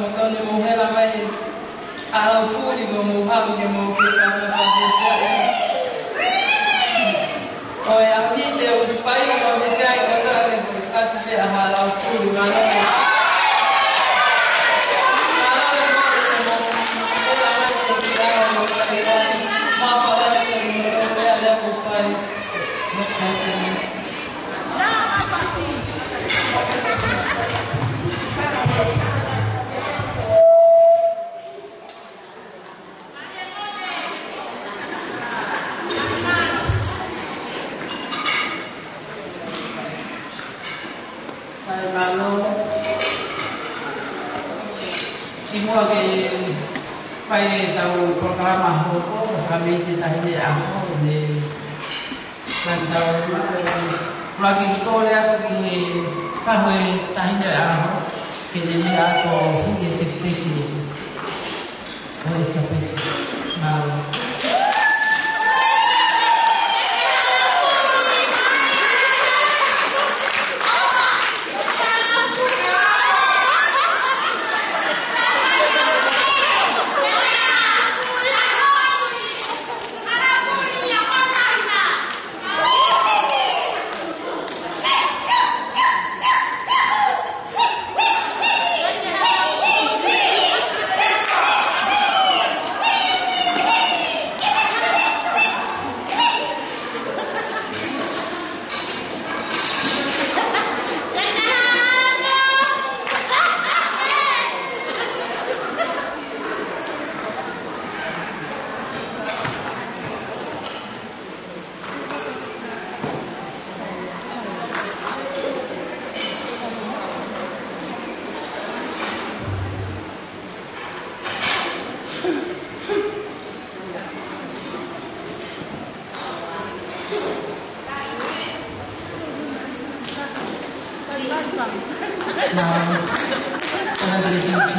mo toni mo hela mai ʻa Laufuli ko mo haʻu ke mo ke ka mo ka mo ka. Ko e ʻaho ni te u fai mo ke kai ko ka ke mo kasi te ʻa Laufuli ma no. Sai mālō. Kimuʻa ke fai ʻetau polokalama hoko, ka mei te tahi ne ʻaho, ne lantau, lagi kole atu ki he fahu e tahi ne ʻaho, ke ne ne ako hui e tekiteki. Oi, ka pē. Mālō. Nā, ʻoku ʻi ai e D J.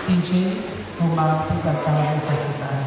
D J, ko e mātuʻa taha ʻi he fasi taha.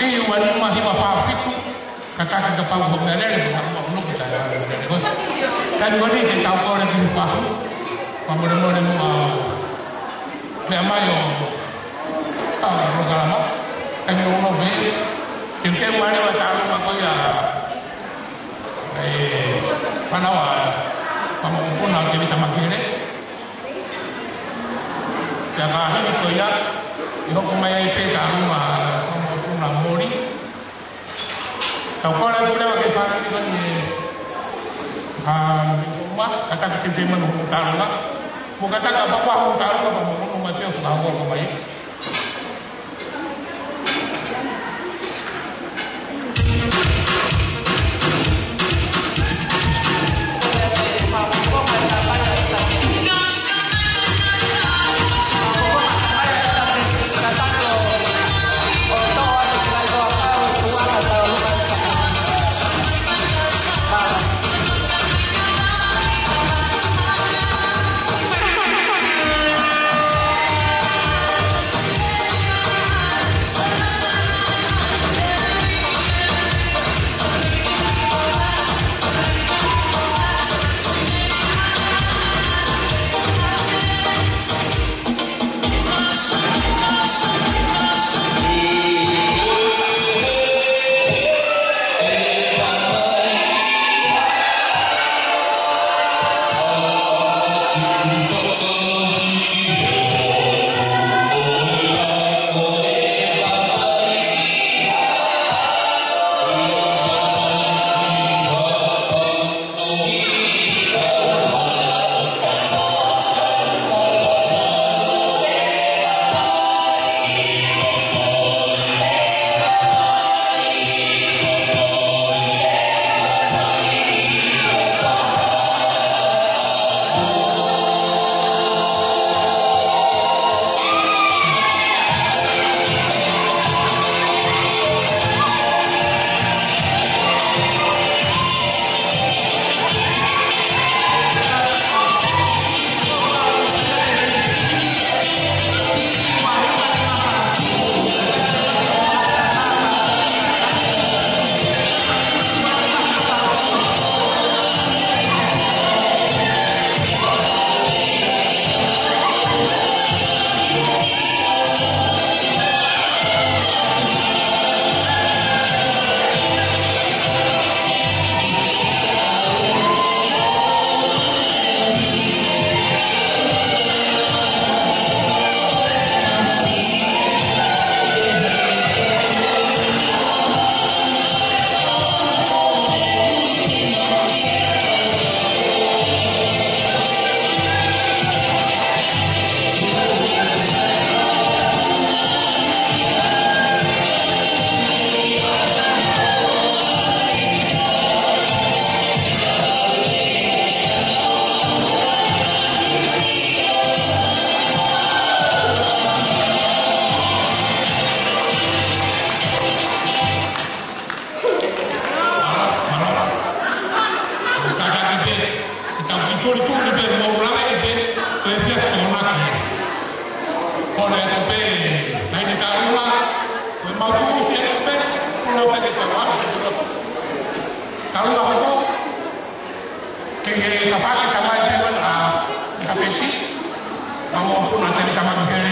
Ua nima hiva fā fitu, kātaki kapau ko e meʻalele, ko e meʻa ʻoku ʻunuku taʻeʻaonga lele ko ē. Taimi ko eni ke tau kole ki he fahu, fakamolemole muʻa meʻa mai ʻo, ʻa, polokalama, taimi ʻoku ʻunuku pē, ke ke mali wa tālunga ko ia, ʻe, fānau ʻa, fānau ʻo Tēvita Makele. Pea ka hili ko ia, ʻe hoko mai ai pē tālunga ʻa e fānau ʻo Moli. Tau kole atu leva ki he fāmili ko eni, ʻa, ma, kātaki ke te manu hoʻo tālunga. Mo kātaki kapau kuo hoʻo tālunga pea mo hono mai pē ʻo fakahoko mai. Mālō, mālō. Kātaki pē, kātaki pē, tuli tuli pē, mo langi pē, ko e fiefia ko ena. Ko e lea pē, naʻe ʻi ai e tālunga, ko e mau tuʻu fiefia pē, ko e lea pē ke tau ʻalu. Tālunga hoko, ke ke kapaki tamai te wan a kapeti, ʻa mo kuna te tamai kere.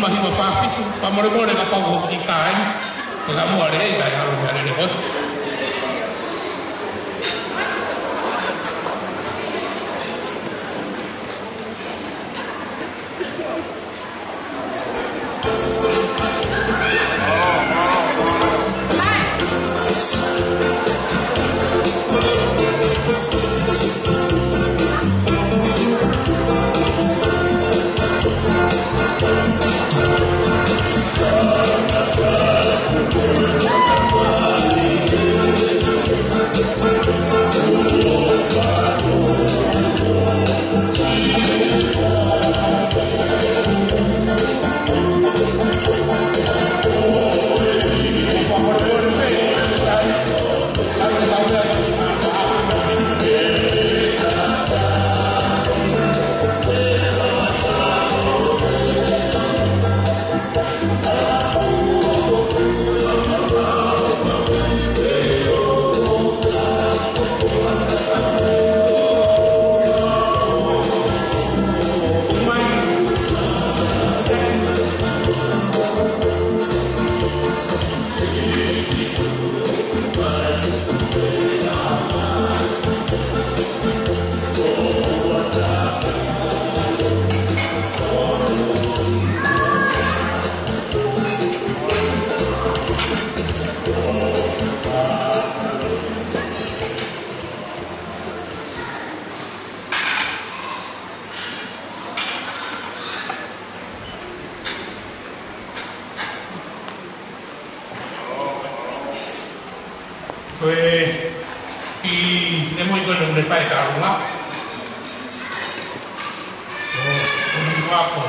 Mahino fāfitu, fakamolemole kapau ʻoku ʻikai, ko ka mua lelei, kae ʻalu meʻa lelei ko ē. Ko e kiʻi finemui ko eni ʻoku ne fai e kālunga. ʻO, ʻo ni wako.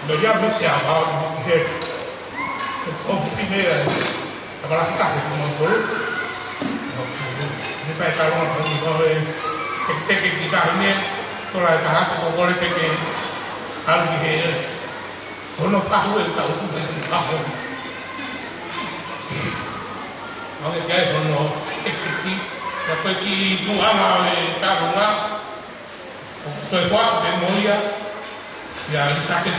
Nō ia me se a wao ni he. ʻO fine a. Takalakitahi ko moutolu. Ne fai e kālunga ko eni ko e teketeke ki tahi ne. Ko e lahi taha ko kole teke. ʻAlu ki he. Hono fahu e tau tu e fahu. Ange ke ai hono ekeki. Ia ko e kiʻi tuʻunga ʻo e kālunga. Ko e fua pe mo ia. Ia i sake.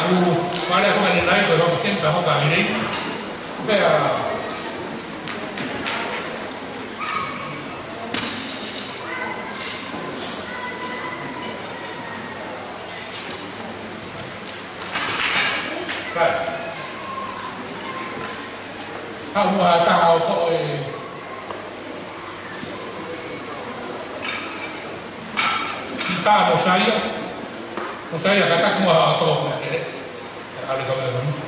Vale, ko ʻene nai, ko e hoko seni, ka hoko a lelei. Pea. Kai. Haʻu muʻa ha taha ʻo toʻo e Kita mo Saia. Mo Saia ka taku mo ha toko meʻa kere. Ale ka meʻa kere.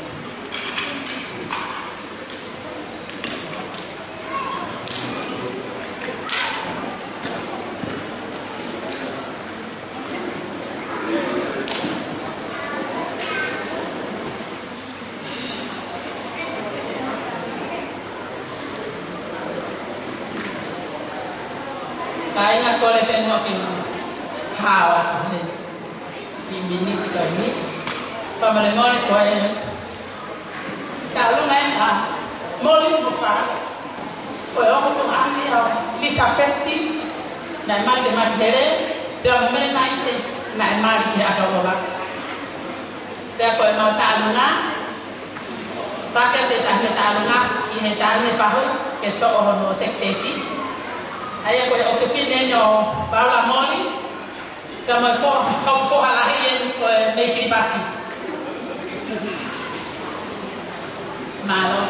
Kāinga, kole pē muʻa ke hawa he kiʻi miniti ko eni. Fakamolemole ko e tauʻolunga eni ʻa Moli Fuka. Ko e ongo tuongaʻane ʻo Elisapeti. Naʻe mali ke mali hele. Pea mo Mele Naite. Naʻe mali ke aka ola. Pea ko e mau tauʻolunga. Pake te tahi me tauʻolunga, ʻi he taʻane pahu, ke toʻo hono tekiteki. ʻA ia ko e ʻofefine eni ʻo Paula Moli, ka mo e fo-, ko e foha lahi eni ko e mei Kiribati. Mālō.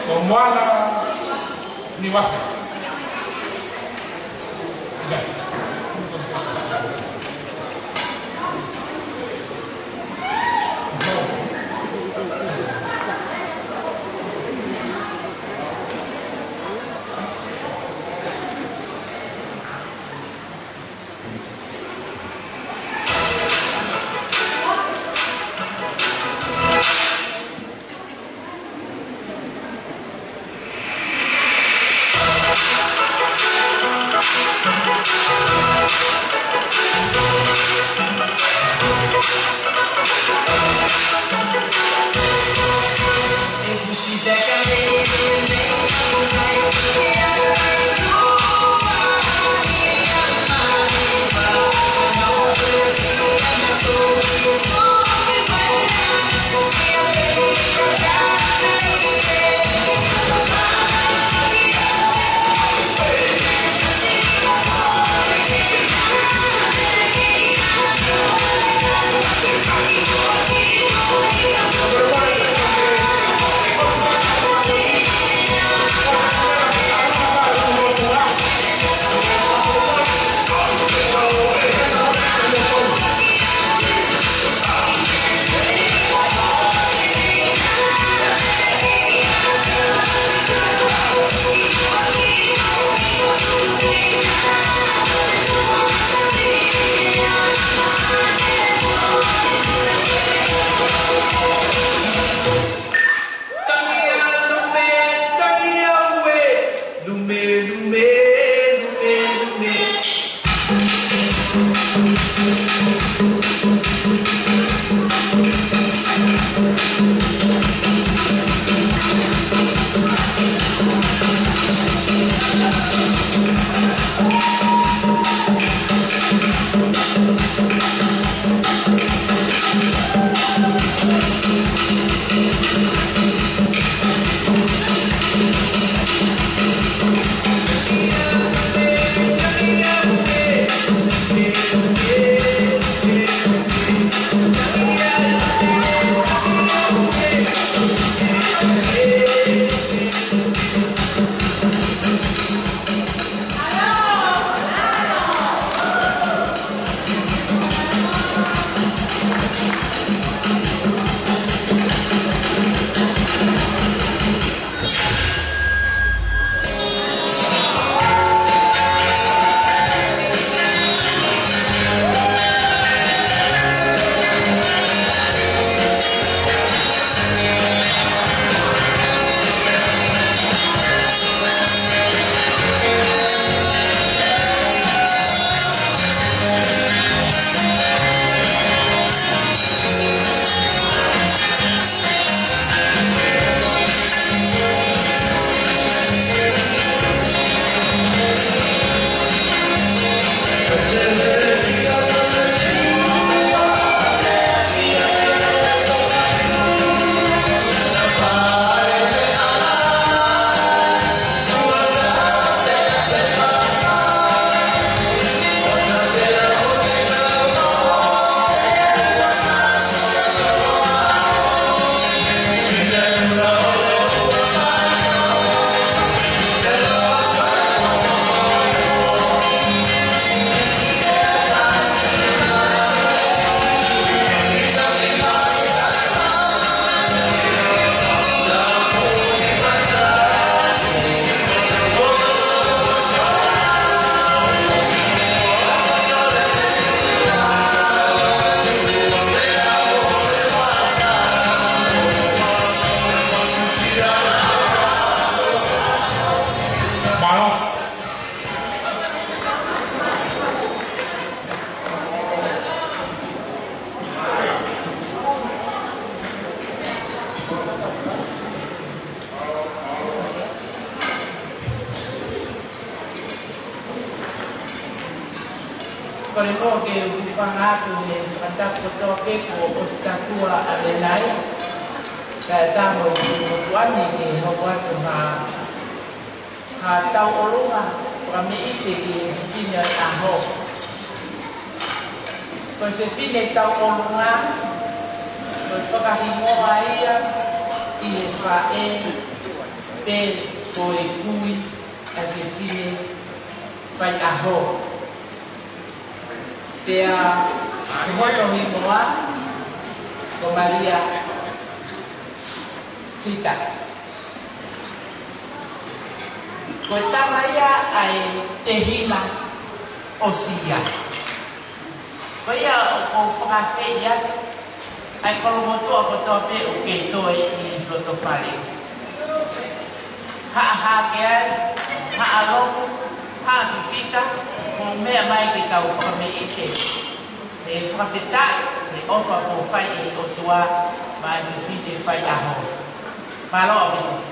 Ko Moana Niuafe. Ke mo ke u fanga atu he fakatapu kotoa pē kuo ʻosi tatua ʻanenai. Kae ʻatā mo e motuʻa ni ke hoko atu ha, ha tauʻolunga fakameʻite ki he fefine ʻo e ʻaho. Ko e fefine tauʻolunga, ko e fakahingoa ia ki he faʻē pe ko e kui ʻa e fefine faiʻaho. Pea ko hono hingoa ko Malia Sita. Ko e tama ia ʻa e tehina ʻo Sia. Ko ia ʻoku ou fakaafeʻi atu ʻa e koloa motuʻa kotoa pē ʻoku kei toe ʻi loto fale. Haʻa hake ai, haʻa loku, haʻa fifita, mou meʻa mai ke tau fakameʻite. He fakafetaʻi he ʻofa kuo fai ʻe he ʻOtua maʻa e fefine faiʻaho. Mālō ʻaupito.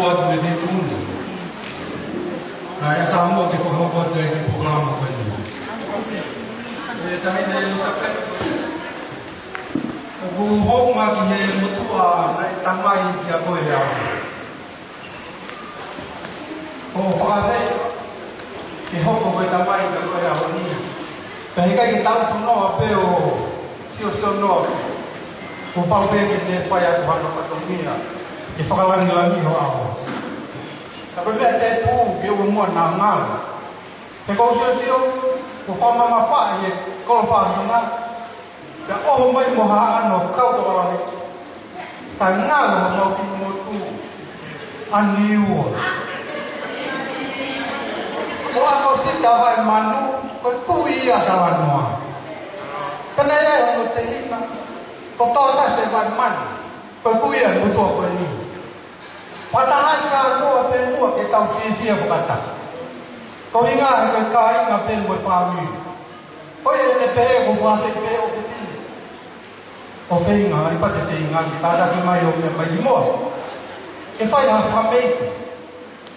Atu me te tunu. Naʻe ʻatā muʻa ke fakahoko atu e polokalama ko eni. ʻE Taʻahine Elisapeti, ʻoku ou hounga ki he motuʻa naʻe tamai kiate koe ʻa e ʻaho ni. ʻO fakaafeʻi ke hoko ko e tamai kiate koe ʻa e ʻaho ni. Pea heʻikai ke tau tunoa pē ʻo siosio noa pē. Kuo pau pē ke ne fai atu hano fatongia ke fakalangilangiʻi ho ʻaho. Ka ko e meʻa tēpū ke ʻoua muʻa naʻa ngalo. He ʻoku ou siosio kuo fakamamafaʻi e kolo faʻahinga, pea ʻoho mai mo ha ʻano kau tokolahi. Kae ngalo ha mau kiʻi motu ʻa Niua. ʻO ako sita vaʻe manu, ko e kui ia talanoa. Pea naʻe ʻi ai hono tehina, ko Toʻatasi e Vaʻe Manu, ko e kui ia e motuʻa ko eni. Fakataha ai kātoa pē muʻa ke tau fiefia fakataha. Ko hinga he ko e kāinga pē mo e fāmili. Ko ia ne pehē ko fāfeʻi pē ʻo ke tini. ʻO feinga, ʻai pē te feinga, ke kātaki mai ʻo meʻa mai ki muʻa. Ke fai ha fakameite.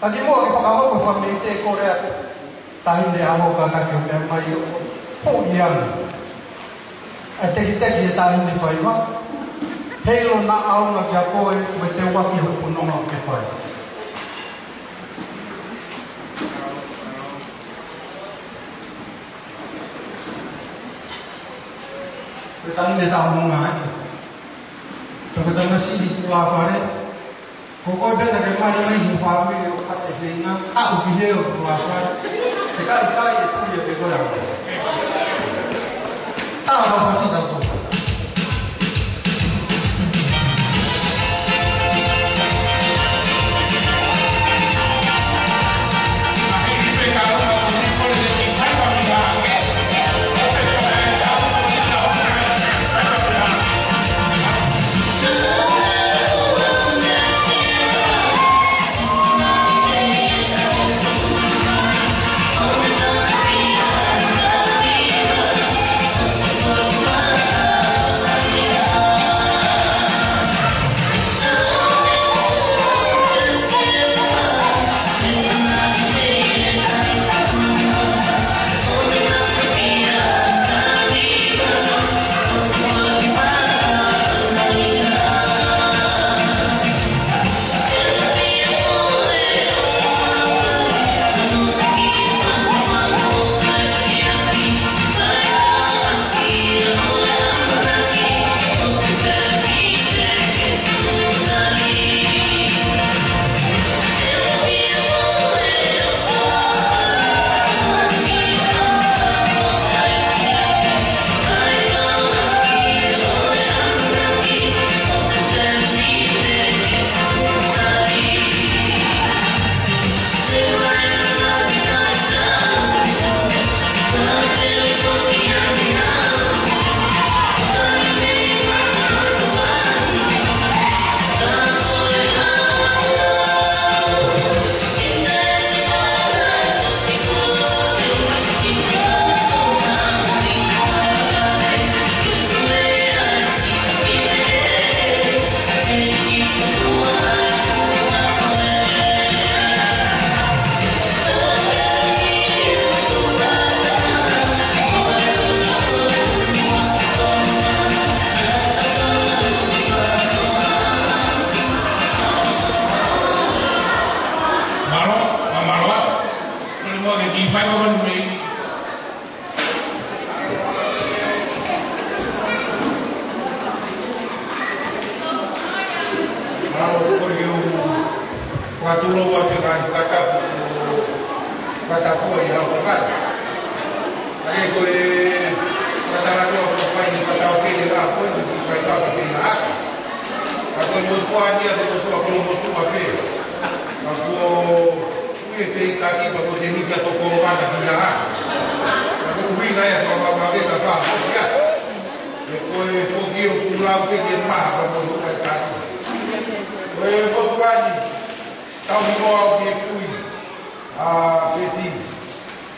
Ka ki muʻa ke fakahoko e fakameite ko lea. Taʻahine ʻAho, kātaki ʻo meʻa mai ʻo huʻi ange ʻa e tekiteki ʻe Taʻahine Faiva. Heiʻilo naʻa ʻaonga kiate koe, mo e teuaki hoʻo fononga ʻoku ke fai. Ko e taʻahine taʻamonga ē. Ko e tamasiʻi tulāfale. Ko koe pē naʻa ke mali mai ho fāmili ʻo kate feinga, aʻu ki he ʻo tulāfale. He ʻikai, ʻikai e puli ʻa ke koe ʻa koe. Tau fasi tau tau. Mālō, mālō. Ko e moʻoni ki fai o manu mei. Mālō, ko e u fakatulou atu e ngaahi fakatapu, fakatapu ʻi he ʻaho ni. ʻA ia ko e fakatapu atu ʻa e fai ni fakatapu ke le la ko e ki fai ka ko e la. Ka ko e motuʻa ni ʻa e motuʻa ko e motuʻa pē. Ka ko e ui e feitaki ka ko e temi kia toko mana ki la. Ka ko e ui nai ʻa e fakamavave ka fa ko ia. ʻE ko e foki ʻo kulau ke ke maha ka ko e feitaki. Ko e motuʻa ni, tau ni mo au ke kui. ʻA Peti,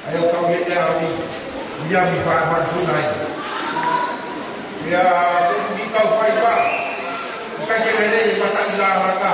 ʻa ia ʻoku tau mete au ni, ia mi fai fai tu nai. Ia, te u ni kau fai fa, ʻikai ke lele e mataʻi lalaka.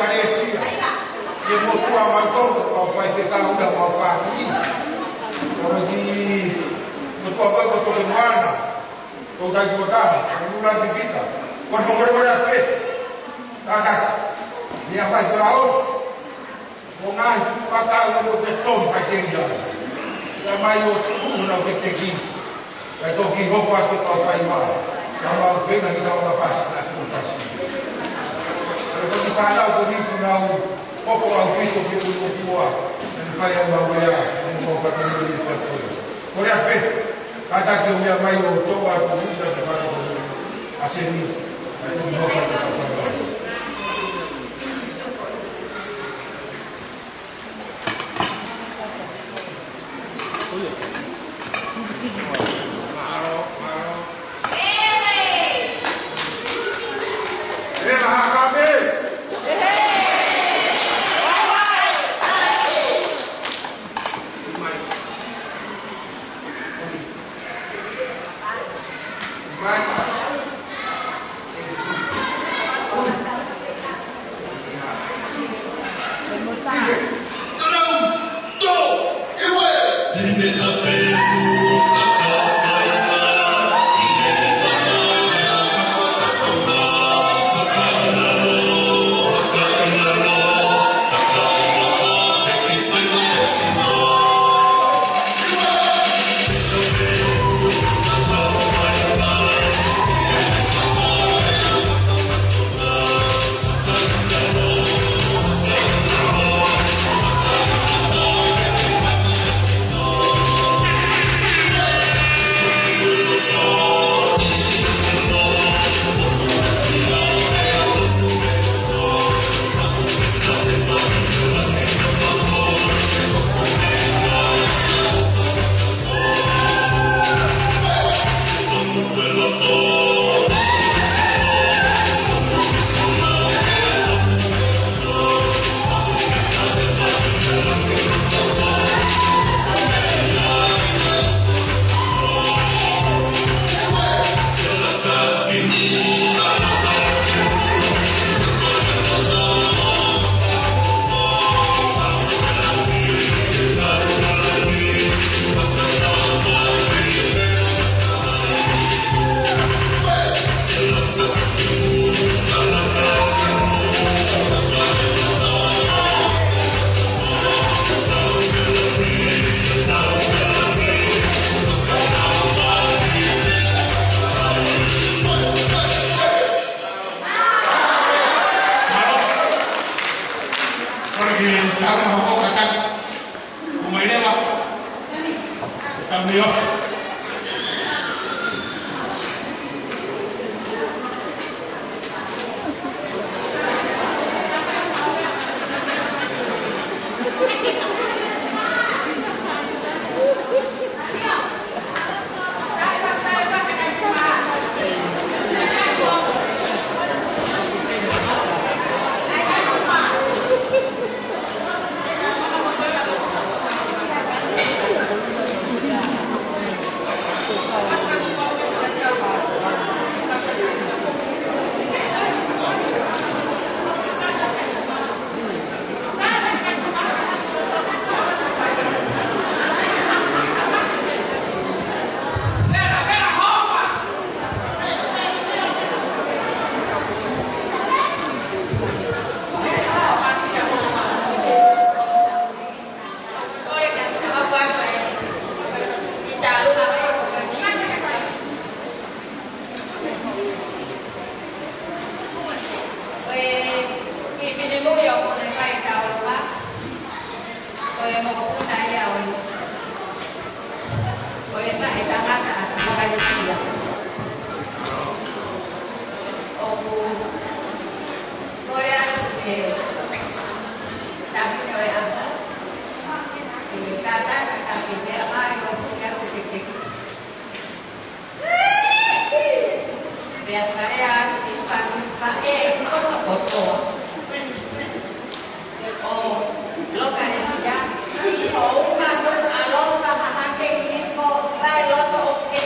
ʻEkalesia. Ke motuʻa mautolu, kau faifekau ia, kau fāmili. Kau ki motuʻa ko ē ko Toke Moana, ko Taikota, ko Lula Kipita, ko Fongolemole ʻa Pete. Kātaki, meʻa mai ko au. Ko e ngaahi fuʻu ʻakau ʻoku te tonu fai tēniti ai. Ka mai ʻo tuku na ke teki. Kae toki hoko atu kau fai mai. Ka mau fenga ki tau na pasi na ku pasi. Kae toki fānau ko ni ku nau hoko ʻaupito ki ʻUlukua. Kae fai au mau ea, mo mau fai mai ni fai koe. Ko rea pē, kātaki ʻo meʻa mai ʻo toʻo atu ni ka te fai koe. ʻAseni, kae toki hoko atu kau fai mai. ʻOku kole atu ke tau ʻi he ʻaho ni, kātaki ke tau pehē mai ʻoku ʻi ai ʻa e keke. Pea kole atu ki he fāmili, faʻē kotoa kotoa ʻo e Lokalesia, ʻi hoʻomou ʻaloʻofa hahake hifo, fai loto ʻo ke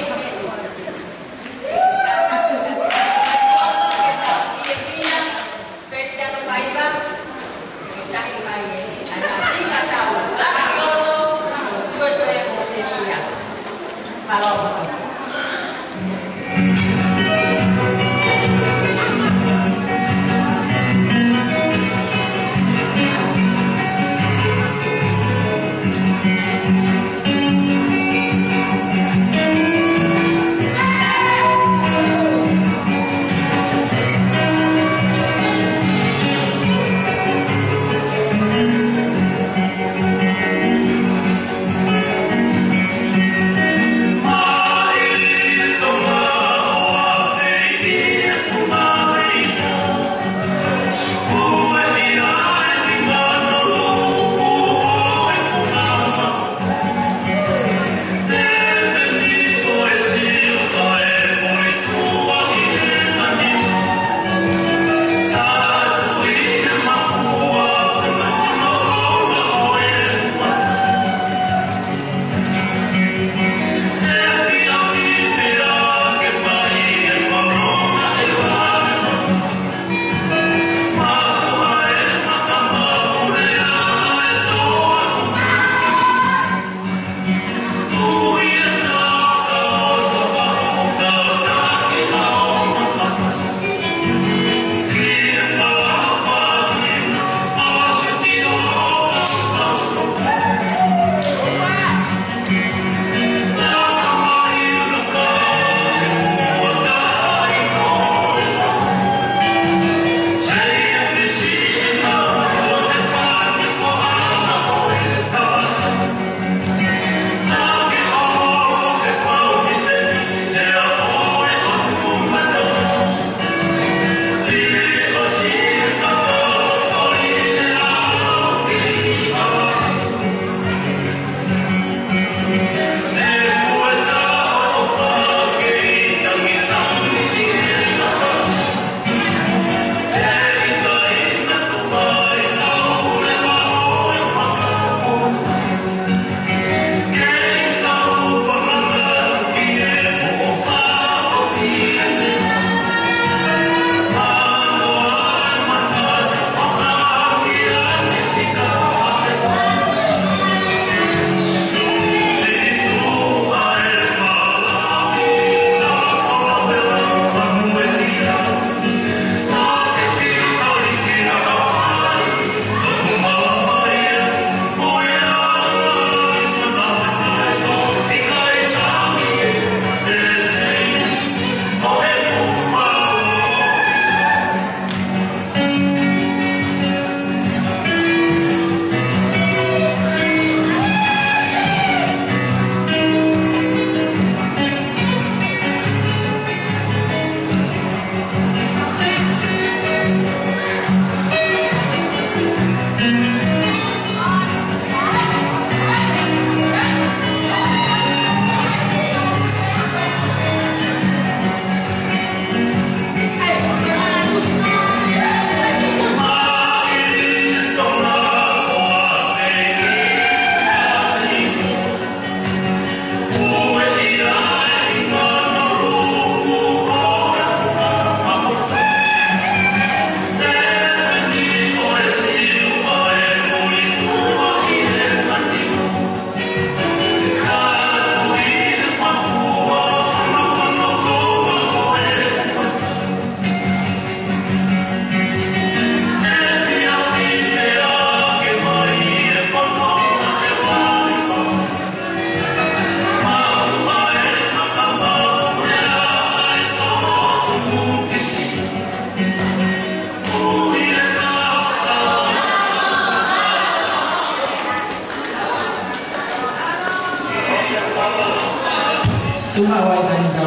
Mālō ʻaupito.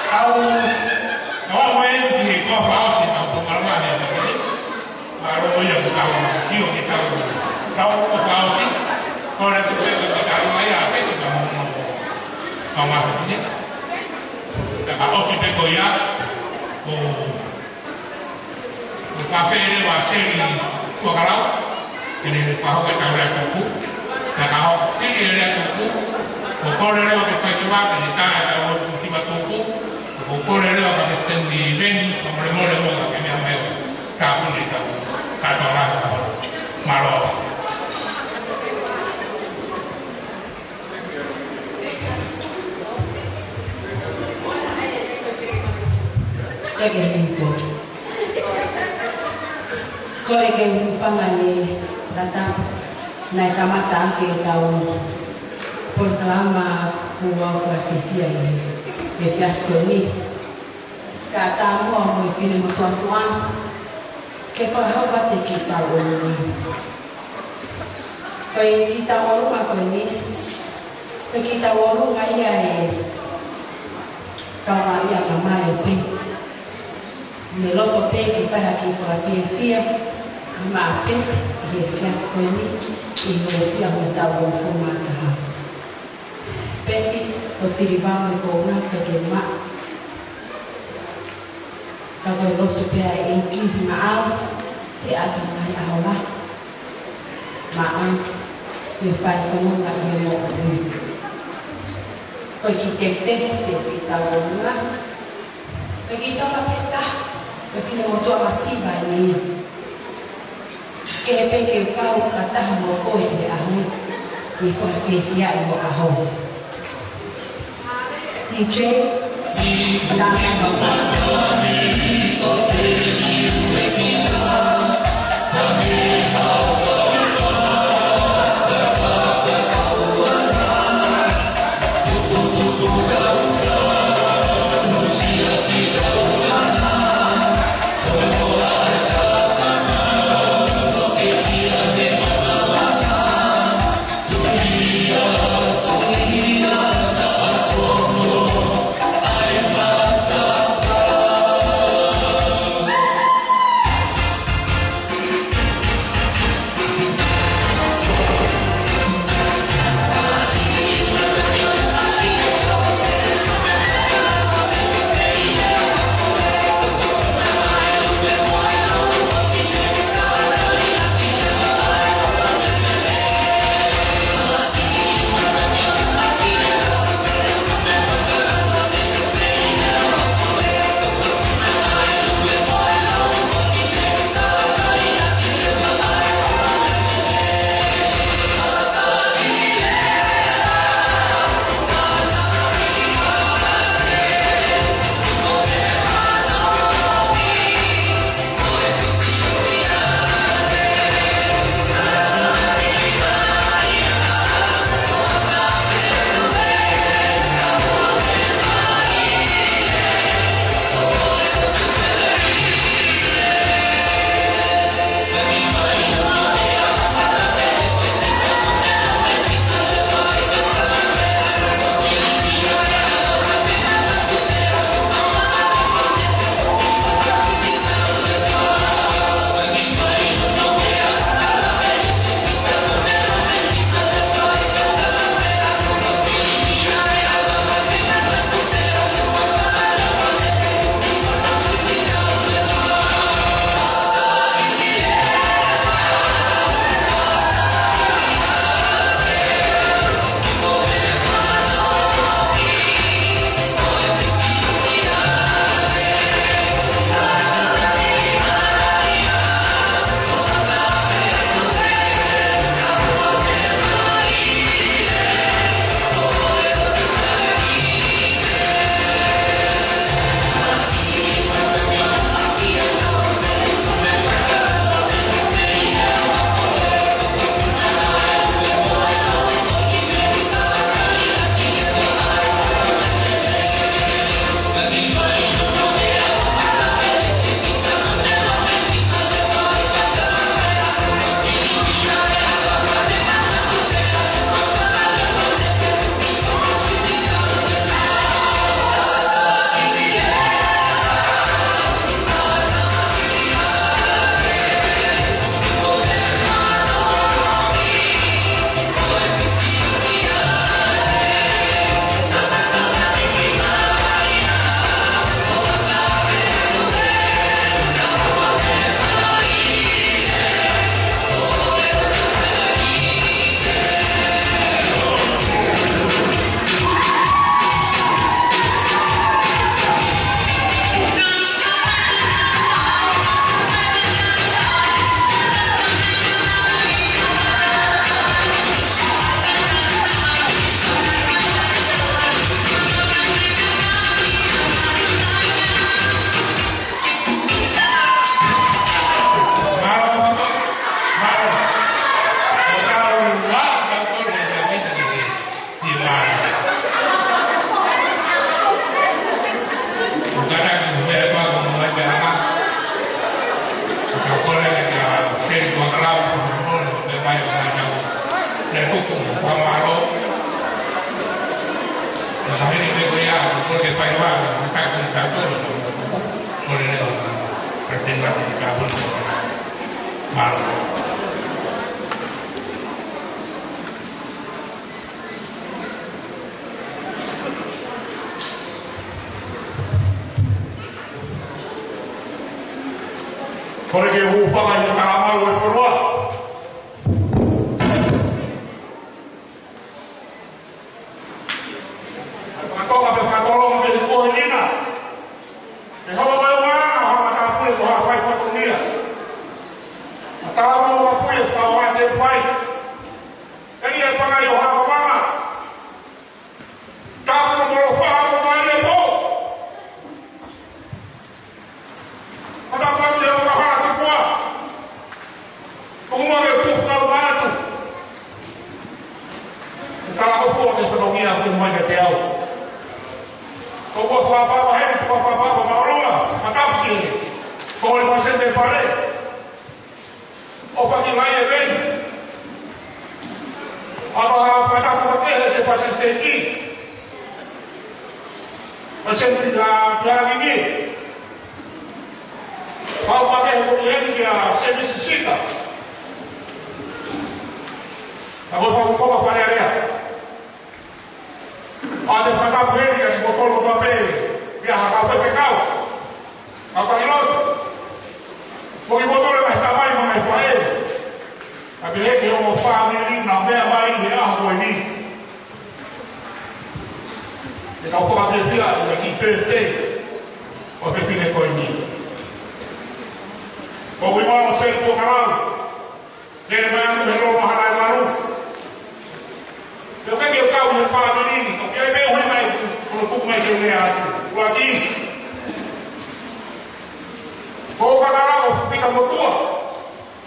Tau, tau ʻalu eni ki he kau fakaʻosi ʻetau polokalama he ʻaho ni. Mālō ia ko e tau sio ki he tau kau fakaʻosi. Ko e lea tuku ē ko e tau mai a pesi ka mo mo. Kau masi ni. Ka ka ʻosi pē ko ia. Ko Ko e fēfē leva ʻa Seli Tuʻakalau, ke ne fakahoko ʻetau lea tuku. Ka ka hoko pili e lea tuku, ko e kole leva ke fai ke vā, ke ne tā ʻetau ʻotu kiva tuku, ko e kole leva ka ke seni veni, ka molemole mo ka ke meʻa mai ʻo tāpuni ʻetau kātoa. Mālō. Thank you. Ko e ke hūfanga ʻi he tata, naʻe kamata ʻaki ʻetau polokalama fuofua fakasifia ʻi he efiafi ko eni. Ka tā muʻa mo e finemotuʻa tuʻa, ke fakahoko atu ki he tau ʻolunga. Ko e kiʻi tau ʻolunga ko eni, ko e kiʻi tau ʻolunga ia ʻe kau ai ʻa e mamae pē. Mei loto pē ke fai ha kiʻi fakafiefia, maʻa Pepi, ʻi he efiafi ko eni, ʻi he uesia hotau uofulu mā taha. Pepi, ko Siliva mo e kouna ke ke maʻa. Ka ko e lotu pē ʻa e ʻEiki maʻau, he ʻatamai ʻaho lahi. Maʻau, ʻio fai fononga ʻi he moʻui. Ko e kiʻi teuteu siʻi kiʻi tau ʻolunga. Ko e kiʻi toka pē taha, ko e finemotuʻa masiva eni. Kehe pē ke u kau fakataha mo koe he ʻaho ni, ʻi he fakafiefia ʻi ho ʻaho. D J, Kole ke u hūfanga ʻi he talamalu ʻo e fonua. Fakatoka pea fakatolonga mei he kuohilina. ʻE holo mai ʻo ʻalu ʻo hanga ʻo tāpuni ko ha fai fatongia. ʻA tāpuni ʻo kapui e pau ʻa te fai. ʻE ʻi ai e pangai ʻo ha kavanga. Tāpuni mo lo faha mo mālie pō. Hata pati e oka hala ki pua. Ko mua ke puka u atu. Ka ko pua ke fatongia ko mai ke te au. Ko ua fakapapa heni, ko fakapapa ma roa. Hata pati e. Ko le masente pare. ʻO paki mai e veni. ʻA ka ha pata ko ke he te pati steki. Masente pia pia ni. Pau pake ko i heni kia Semisi Sika. Ka ko fau koka pale alea. ʻA te fakapuheni ka ki kotolo ka pē, ia ha ka pē pekau. Ka ka ilo. Ko ki kotolo ka hita mai mo ngai pae. Ka ke heke o fāmili na mea mai he ʻaho ko eni. Ke kau koka pē pia, ia ki pē pē. ʻO pē pine ko eni. Ko kui mao se ko karau. Lele mai atu he loto hala e malu. Pea ke ke kau he fāmili ni, ko ke me hui mai, ko lo tuku mai ke mea atu. Ua ki. Ko ka kala o fika motua.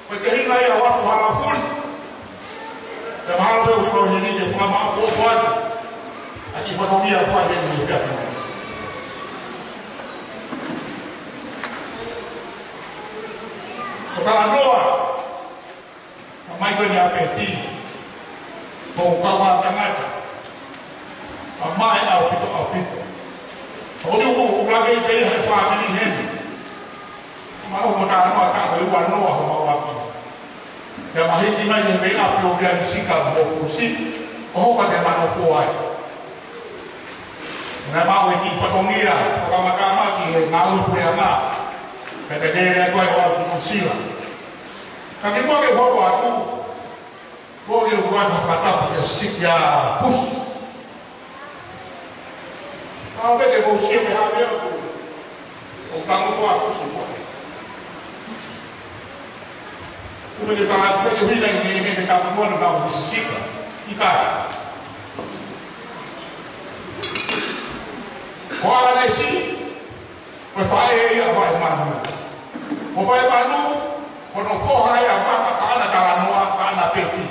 Ko ke hina ia watu hala fuli. Te mahalo pe hui mai hini ke fama ko fatu. ʻA ki fatongia fai heni pea. Ko ka noa. Ka mai ko ni a peti. Ko ka wa tangata. Ka mai ʻaupito, ʻaupito. Ko ni u, u lave i te ia he fāmili heni. Ma o mo ta noa ka ko i ua noa ho mau aki. Te mahiki mai he mei ʻapi ʻo Vea ni Sika mo Kusi. Ko hoka te mano ko ai. Na ma o i ki fatongia, fakamatamaki he ngāue puleʻanga. Pea te lele atu ai ʻo au ki Nuʻusila. Ka ke mua ke hoko atu, ko ke ua ka fakatapu ke siki a pusi. Ka o peke ko sio ke hape aku, ʻo ka mo kua pusi kua. Kume ke tala peke hui lai ne ne ke tapu kua na ka o pusi sika. ʻIkai. Ko ala ne si, Ko e faʻē ia ʻa Vaimanu. Ko Vaimanu, ko hono foha ia ʻa Maka, ka ʻana talanoa, ka ʻana peti.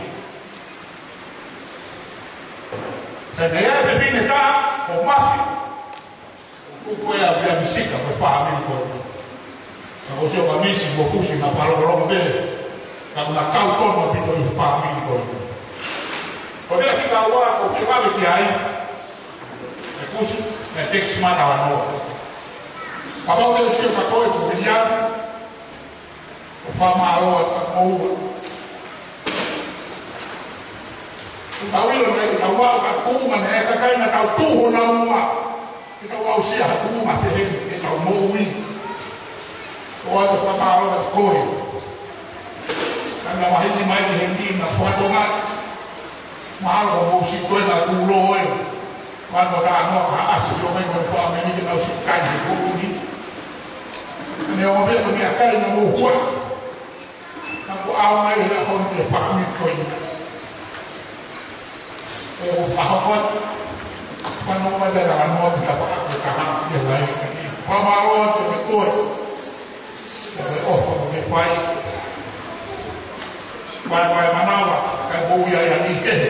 Pea ne ia e pepine ka, ko Mafi. Ko ko ia Vea ni Sika, ko e fāmili ko ē. Ka ko sio ka misi, ko Kusi, na palopaloma pē. Ka na kau tonu ʻaupito ʻi he fāmili ko ē. Ko Vea ki ka ua, ko ke vave ki ai. E Kusi, e text mata wano. Kapau te u sio ka ko e ko Viliami, ko Famaaloa ka ko ua. Ko tau ilo nei, ka ua ka ko uma ne, ka kai na tau tuho na uma. Ke tau au sia ha ko uma te he, ke tau moʻui. Ko ua ko Famaaloa ko e. Ka na mahiki mai ki he ni na Fakatonga. Mahalo ko mou si koe na kūlō e. Ka ko ta noa ka asi sio mai ko e fāmili ke nau si kai he ko uni. Ne o me ko ne a kai na mou hua. Ka ko au mai he ʻaho ni ke fāmili ko ina. E o faho koe. Ka no mai te la noa te ka pa ko ka ha ke lai. Famaaloa te koe. Ko e ʻofa ko ke fai. Fai, fai manava, kai mou ia ia ni kehe.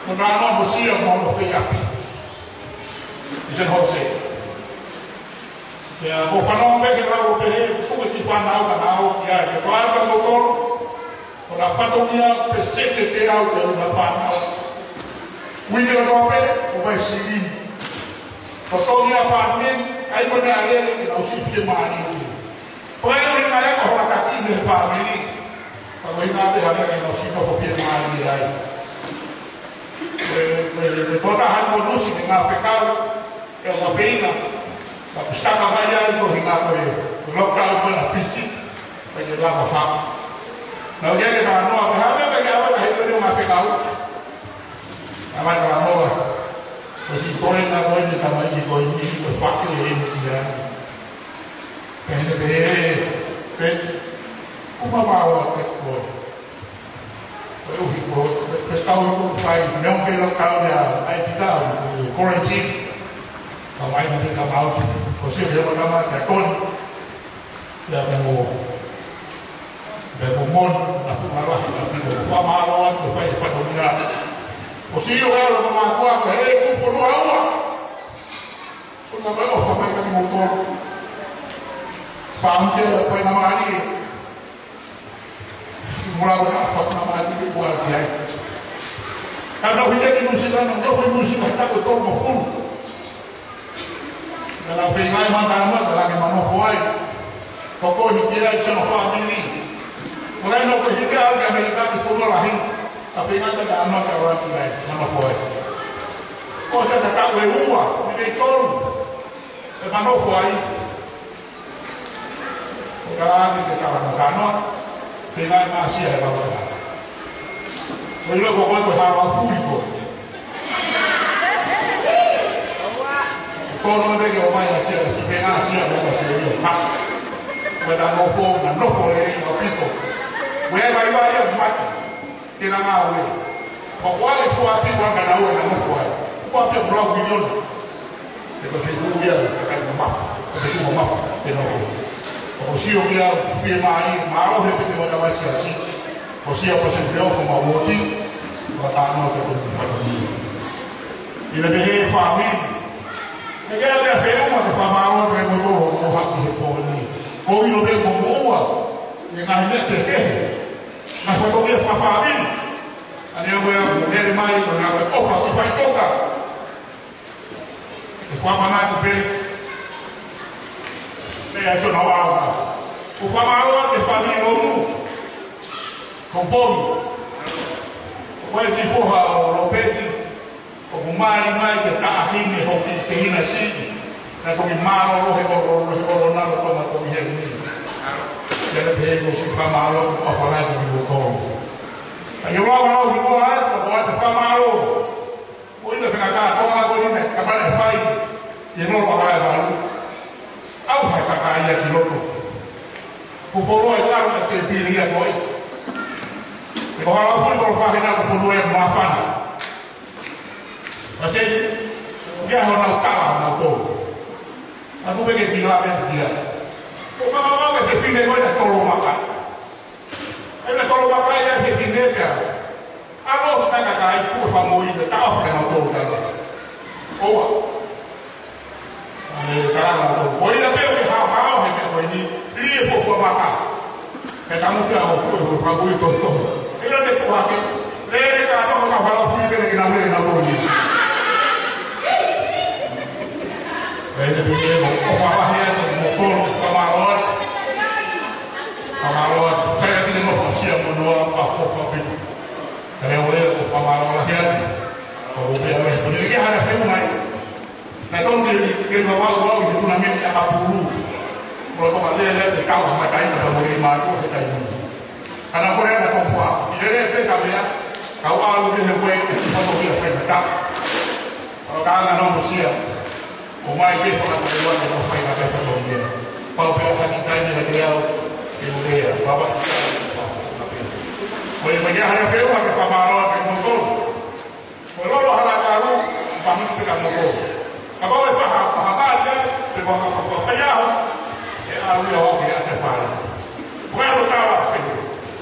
Ko na no mo sia mo no ke api. ʻI te hose. Ia, ko fano me ke lau ke he, ko ke ki fana au ka na au ki ai. Ke fai ka ko toro. Ko na fatongia pe seke te au te na fana au. Wini o tope, o mai sili. Ko tongi a fāmili, ai mo ne a lele ke na usi pie mani. Ko e uri ka e ko hora ka ki he fāmili, ka ko e ʻuhinga pē ha meʻa ke nau sino ko pia mai ai. Ko e, ko e, ko e tokotaha ko Lusi ke ngāue fekau, ʻe ʻo kapeinga, ka kuo sitaka mai ai ko e ʻuhinga ko e lockdown ko e ʻa Fisi, ko e lava fa. Naʻa ke ke talanoa, ke hā meʻa ke ʻave ka he ko e ngāue fekau. Naʻa mai talanoa, ko si ko e ngā ko e ni tamai ko e ni, ko e fake e ni ki ai. Pehē pē, pē, ʻoku ma mālō atu pē ko e. Ko e ʻuhi ko, pē, pē tau ko fai, meʻa ke lockdown ia, ʻai pita, ko e quarantine. Ka mai na te ka mau, ko si o ke ma kama, ka koni. Ia mo, ia mo mon, na tu mara, na tu mo, ʻoku ma mālō atu, fai, fai, fai, fai. Ko si o ka, ko ma kua, ko e, ko, ko, ko, ko, Ko na mai ʻo fakaʻamu mai ka ni mo ko. Fāmili, fai na mali. Mula ko na fai na mali ke kua ki ai. Ka na hile ki Nuʻusila na, na hile Nuʻusila he taʻu ʻe tolungofulu. Na na feinga mai ka na ka na ke ma nofo ai. Ko ko ni ki ai siʻono fāmili. Ko na no ko hike au ki ʻAmelika ki Pulola hin. Ka feinga ka na ka ora ki ai, ma nofo ai. Ko sa ka ka ue ua, ni kei tolu. ʻE ma nofo ai. Ko ka la ni ke ka la no ka no. Feinga ma sia e la no ka. Ko ilo ko ko ko ha la fuli ko. Kono ʻo peke ʻo mai ʻa sia, si pē ngā sia mo ka sia ʻio ha. Ko e ta nofo, na nofo e ʻo piko. Ko e vai vai ʻo mate, ke na ngāue. Ko kua le kua piko anga na ue na nofo ai. Kua piko lau miliona. Ko e te kuia, ka kai ma. Ko e te kuia ma, ke nofo. Ko sio kia, fie mai, ma alo he peke ʻo ta vai sia si. Ko sia ko se peo ko ma uoti, ko ta no ke ko ni. ʻI he pehē fāmili. He ke ʻave a feʻunga ke fakamālō ke mo tō ko haki he pō ni. Ko ʻilo pē ko moua, ʻi he ngaahi meʻa kehekehe. Ngaahi fatongia fakafāmili. ʻA ʻene ʻave a mo nere mai, ko na ʻave ʻofa ki fai toka. ʻE fakamana ko pē. Pea tona wao. Ko fakamālō ke fāmili ʻo mu. Ko Polu. Ko e kifoha ʻo Lopeti. ʻOku mali mai ke taʻahine hoki ke hina siʻi. Na toki mālōlō he kolo, he kolo na lo toma toki he ni. Ia le pehē ko si fakamālō ko fakalaki ki mo tō. Ka ia wā wā lau hiko ai, ka ko ata fakamālō. Ko ina pena ka tonga ko ina, ka pale fai. Ia no wā wā wā. Au fai ka ka ia ki loto. Ko kolo e tau na ke pili ia ko e. Ko hala pui ko fahina ko kolo e mafana. Masei, ia ho nau tala nau tō. Aku peke ki la peke kia. Ko kama mau ke te pine ko e tolo maka. E me tolo maka ia ke pine pea. Ako sina kakai ku fa mo i te tau fa nau tō tala. Oa. Ane tala nau tō. Ko ia pea ke hao hao he ke ko i ni. Lie ko ko maka. He ka mo ke au ko ko fa mo i tō tō. Ia te ko ake. Lele ka tō ka fa lau kui pea ke na mele na tō ni. Lele pea ke mo ko fa la hea ko mo ko ka ma loa. Ka ma loa. Sai ati mo ko sia mo noa ka ko fa pea. Ka leo leo ko ka ma loa hea. Ko ko pea me. Ko ni ke hana feu mai. Na tonu ke, ke ma wau wau i te tuna meni a ka pulu. Mo ko ma lele te kau ma kai na mo i ma ko he kai ni. Kana kore na tō kua. I lele pe ka mea. Kau alu ke he koe e ki whano ia whai mata. Kau ka anga no mo sia. O mai ke whakatau ua ke no whai na pe whano ia. Pau pe a haki kai ni la ke au. Ke mo lea. Baba. Ko e mai a hana pe ua ke whamāloa ke mo tō. Ko e lolo hala karu, pahi pe ka moko. Ka pau e paha, paha mate, pe paha paha paha paha aho, e alu ia o ke ate pare. Ko e alo tala pe.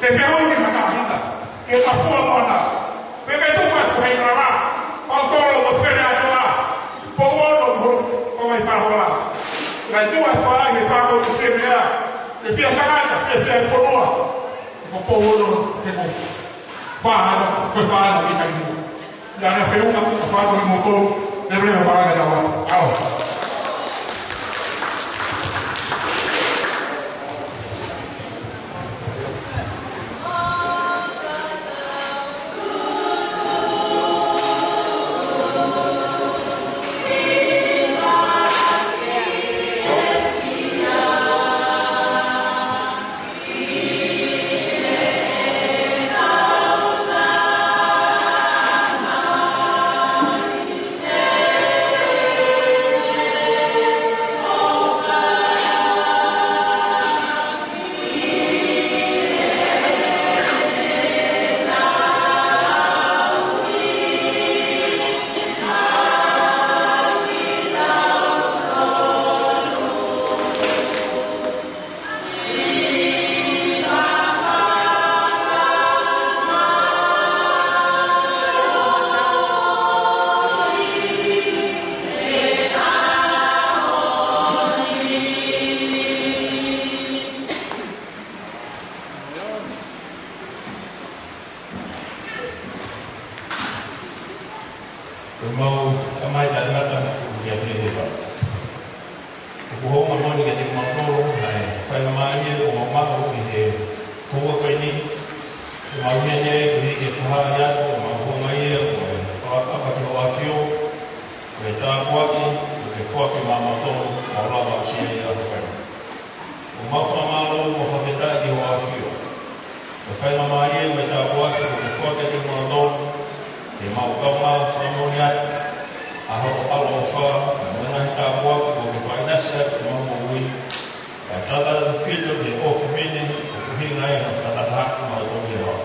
Ke ke ui ni mata hina, ke ka fua mona. Pe ke tuka tu hei rara, pau tolo ko fere atu a. Po uono ko, ko mai pahola. Ka tu a fara ke pako ko fere a. Ke fia kakata, ke fia konua. Ko po uono, ke ko. Fahana, ko fahana, ke kai mua. Ia, ʻa e feʻunga, ʻa e fānau mo tolu, ne mea para ka tawa. ʻAo. Mau tamai taʻengata, ʻoku ke pehē pē. ʻOku hounga moʻoni kiate kimautolu ʻa e faingamālie kuo mau maʻu ʻi he houa ko eni, ke mau ʻi heni ai koeʻuhi ke fakahā atu ʻemau houngaʻia mo e fakatapu ki hoʻo ʻAfio, mo e tāpuaki kuo ke foaki maʻamautolu, mau lava ʻo aʻusia ʻi he ʻaho ko eni. ʻOku mau fakamālō mo fakafetaʻi ki hoʻo ʻAfio. Ko e faingamālie mo e tāpuaki kuo ke foaki kiate kimautolu, ke mau kaungā fakamoʻoni atu ʻa hoʻo ʻaloʻofa, mo e ngaahi tāpuaki kuo ke fakaʻinasi atu ki heʻemau moʻui, kae tautautefito ki he ʻofefine ʻoku ʻuhinga ia ʻi hono fakataha kimautolu ʻi he ʻaho.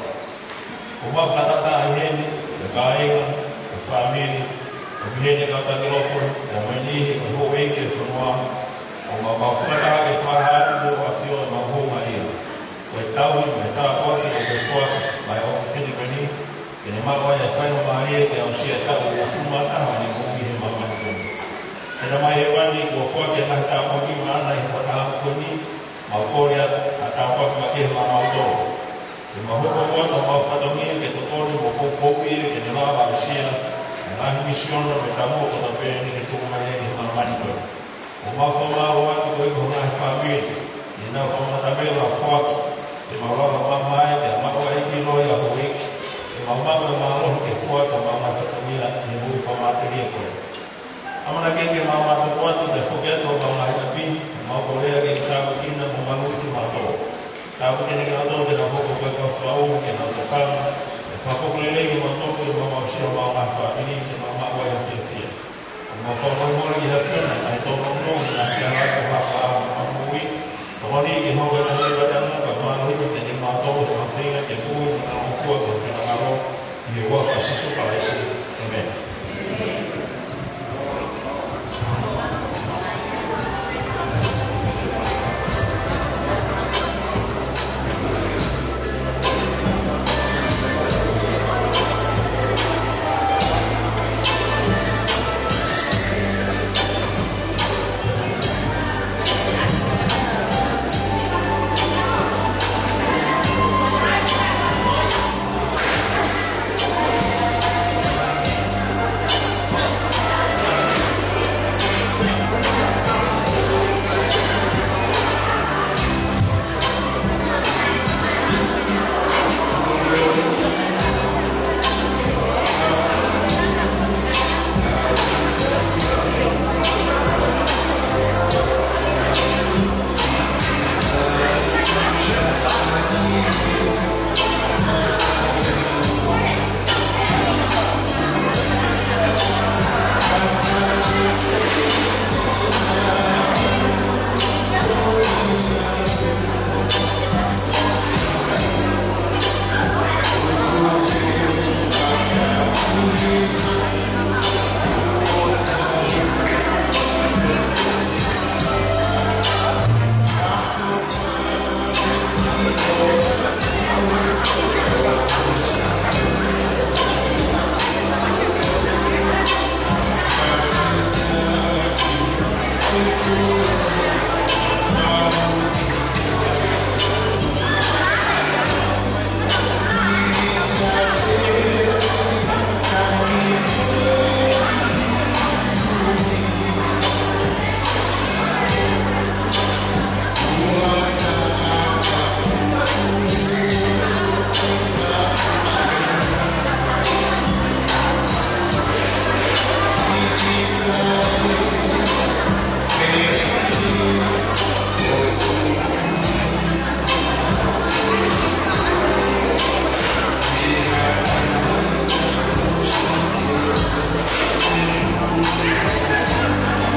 ʻOku mau fakataha ʻi heni, ko e kāinga, ko e fāmili, ʻoku ʻi heni e kau taki lotu, pea mo e niʻihi ko e houʻeiki ʻo e fonua, ʻoku mau, mau fakataha ke fakahā atu ki hoʻo ʻAfio ʻemau houngaʻia. Ko e tauhi mo e tāpuaki kuo ke foaki maʻa e ʻofefine ko eni, ke ne maʻu ai e faingamālie ke aʻusia e taʻu ʻe ua mā taha ʻo ʻene moʻui ʻi he māmani ko eni. ʻE Tamai Hēvani, kuo foaki e ngaahi tāpuaki maʻana ʻi he fakataha ko eni, mau kole atu ha tāpuaki makehe maʻamautolu. Ke mau hoko atu ʻemau fatongia ke tokoni mo poupouʻi ia ke ne lava ʻo aʻusia e ngaahi misiona mo e taumuʻa kotoa pē ʻene tuku mai ki he māmani ko eni. ʻOku mau fakamālō atu koeʻuhi ko e ngaahi fāmili ne nau fakamatala ʻa e foaki, ke mau lava ʻo maʻu ai, ke maʻu ai e ʻilo ʻa e houʻeiki, ke mau maʻu e mālohi ke foaki ʻemau ngaahi fatongia ʻi he moʻui fakamatelie ko eni. ʻAmanaki ke mau mātuku atu, ke foki atu ʻemau ngaahi ʻapi, mau kole ke ke tāpuekina mo maluʻi kimautolu. Tāpuekina kimautolu ke tau hoko ko e kau fāmili, ke mau tokanga, ke fakapōpula lelei kimautolu, ke mau aʻusia ʻemau ngaahi fāmili, ke mau maʻu ai ha fiefia. ʻOku mau fakamolemole ki he ʻAfio, ʻa e tōnounou, ʻa e fiefia, ʻa e hapa, ʻa e moʻui, tokoni ke mau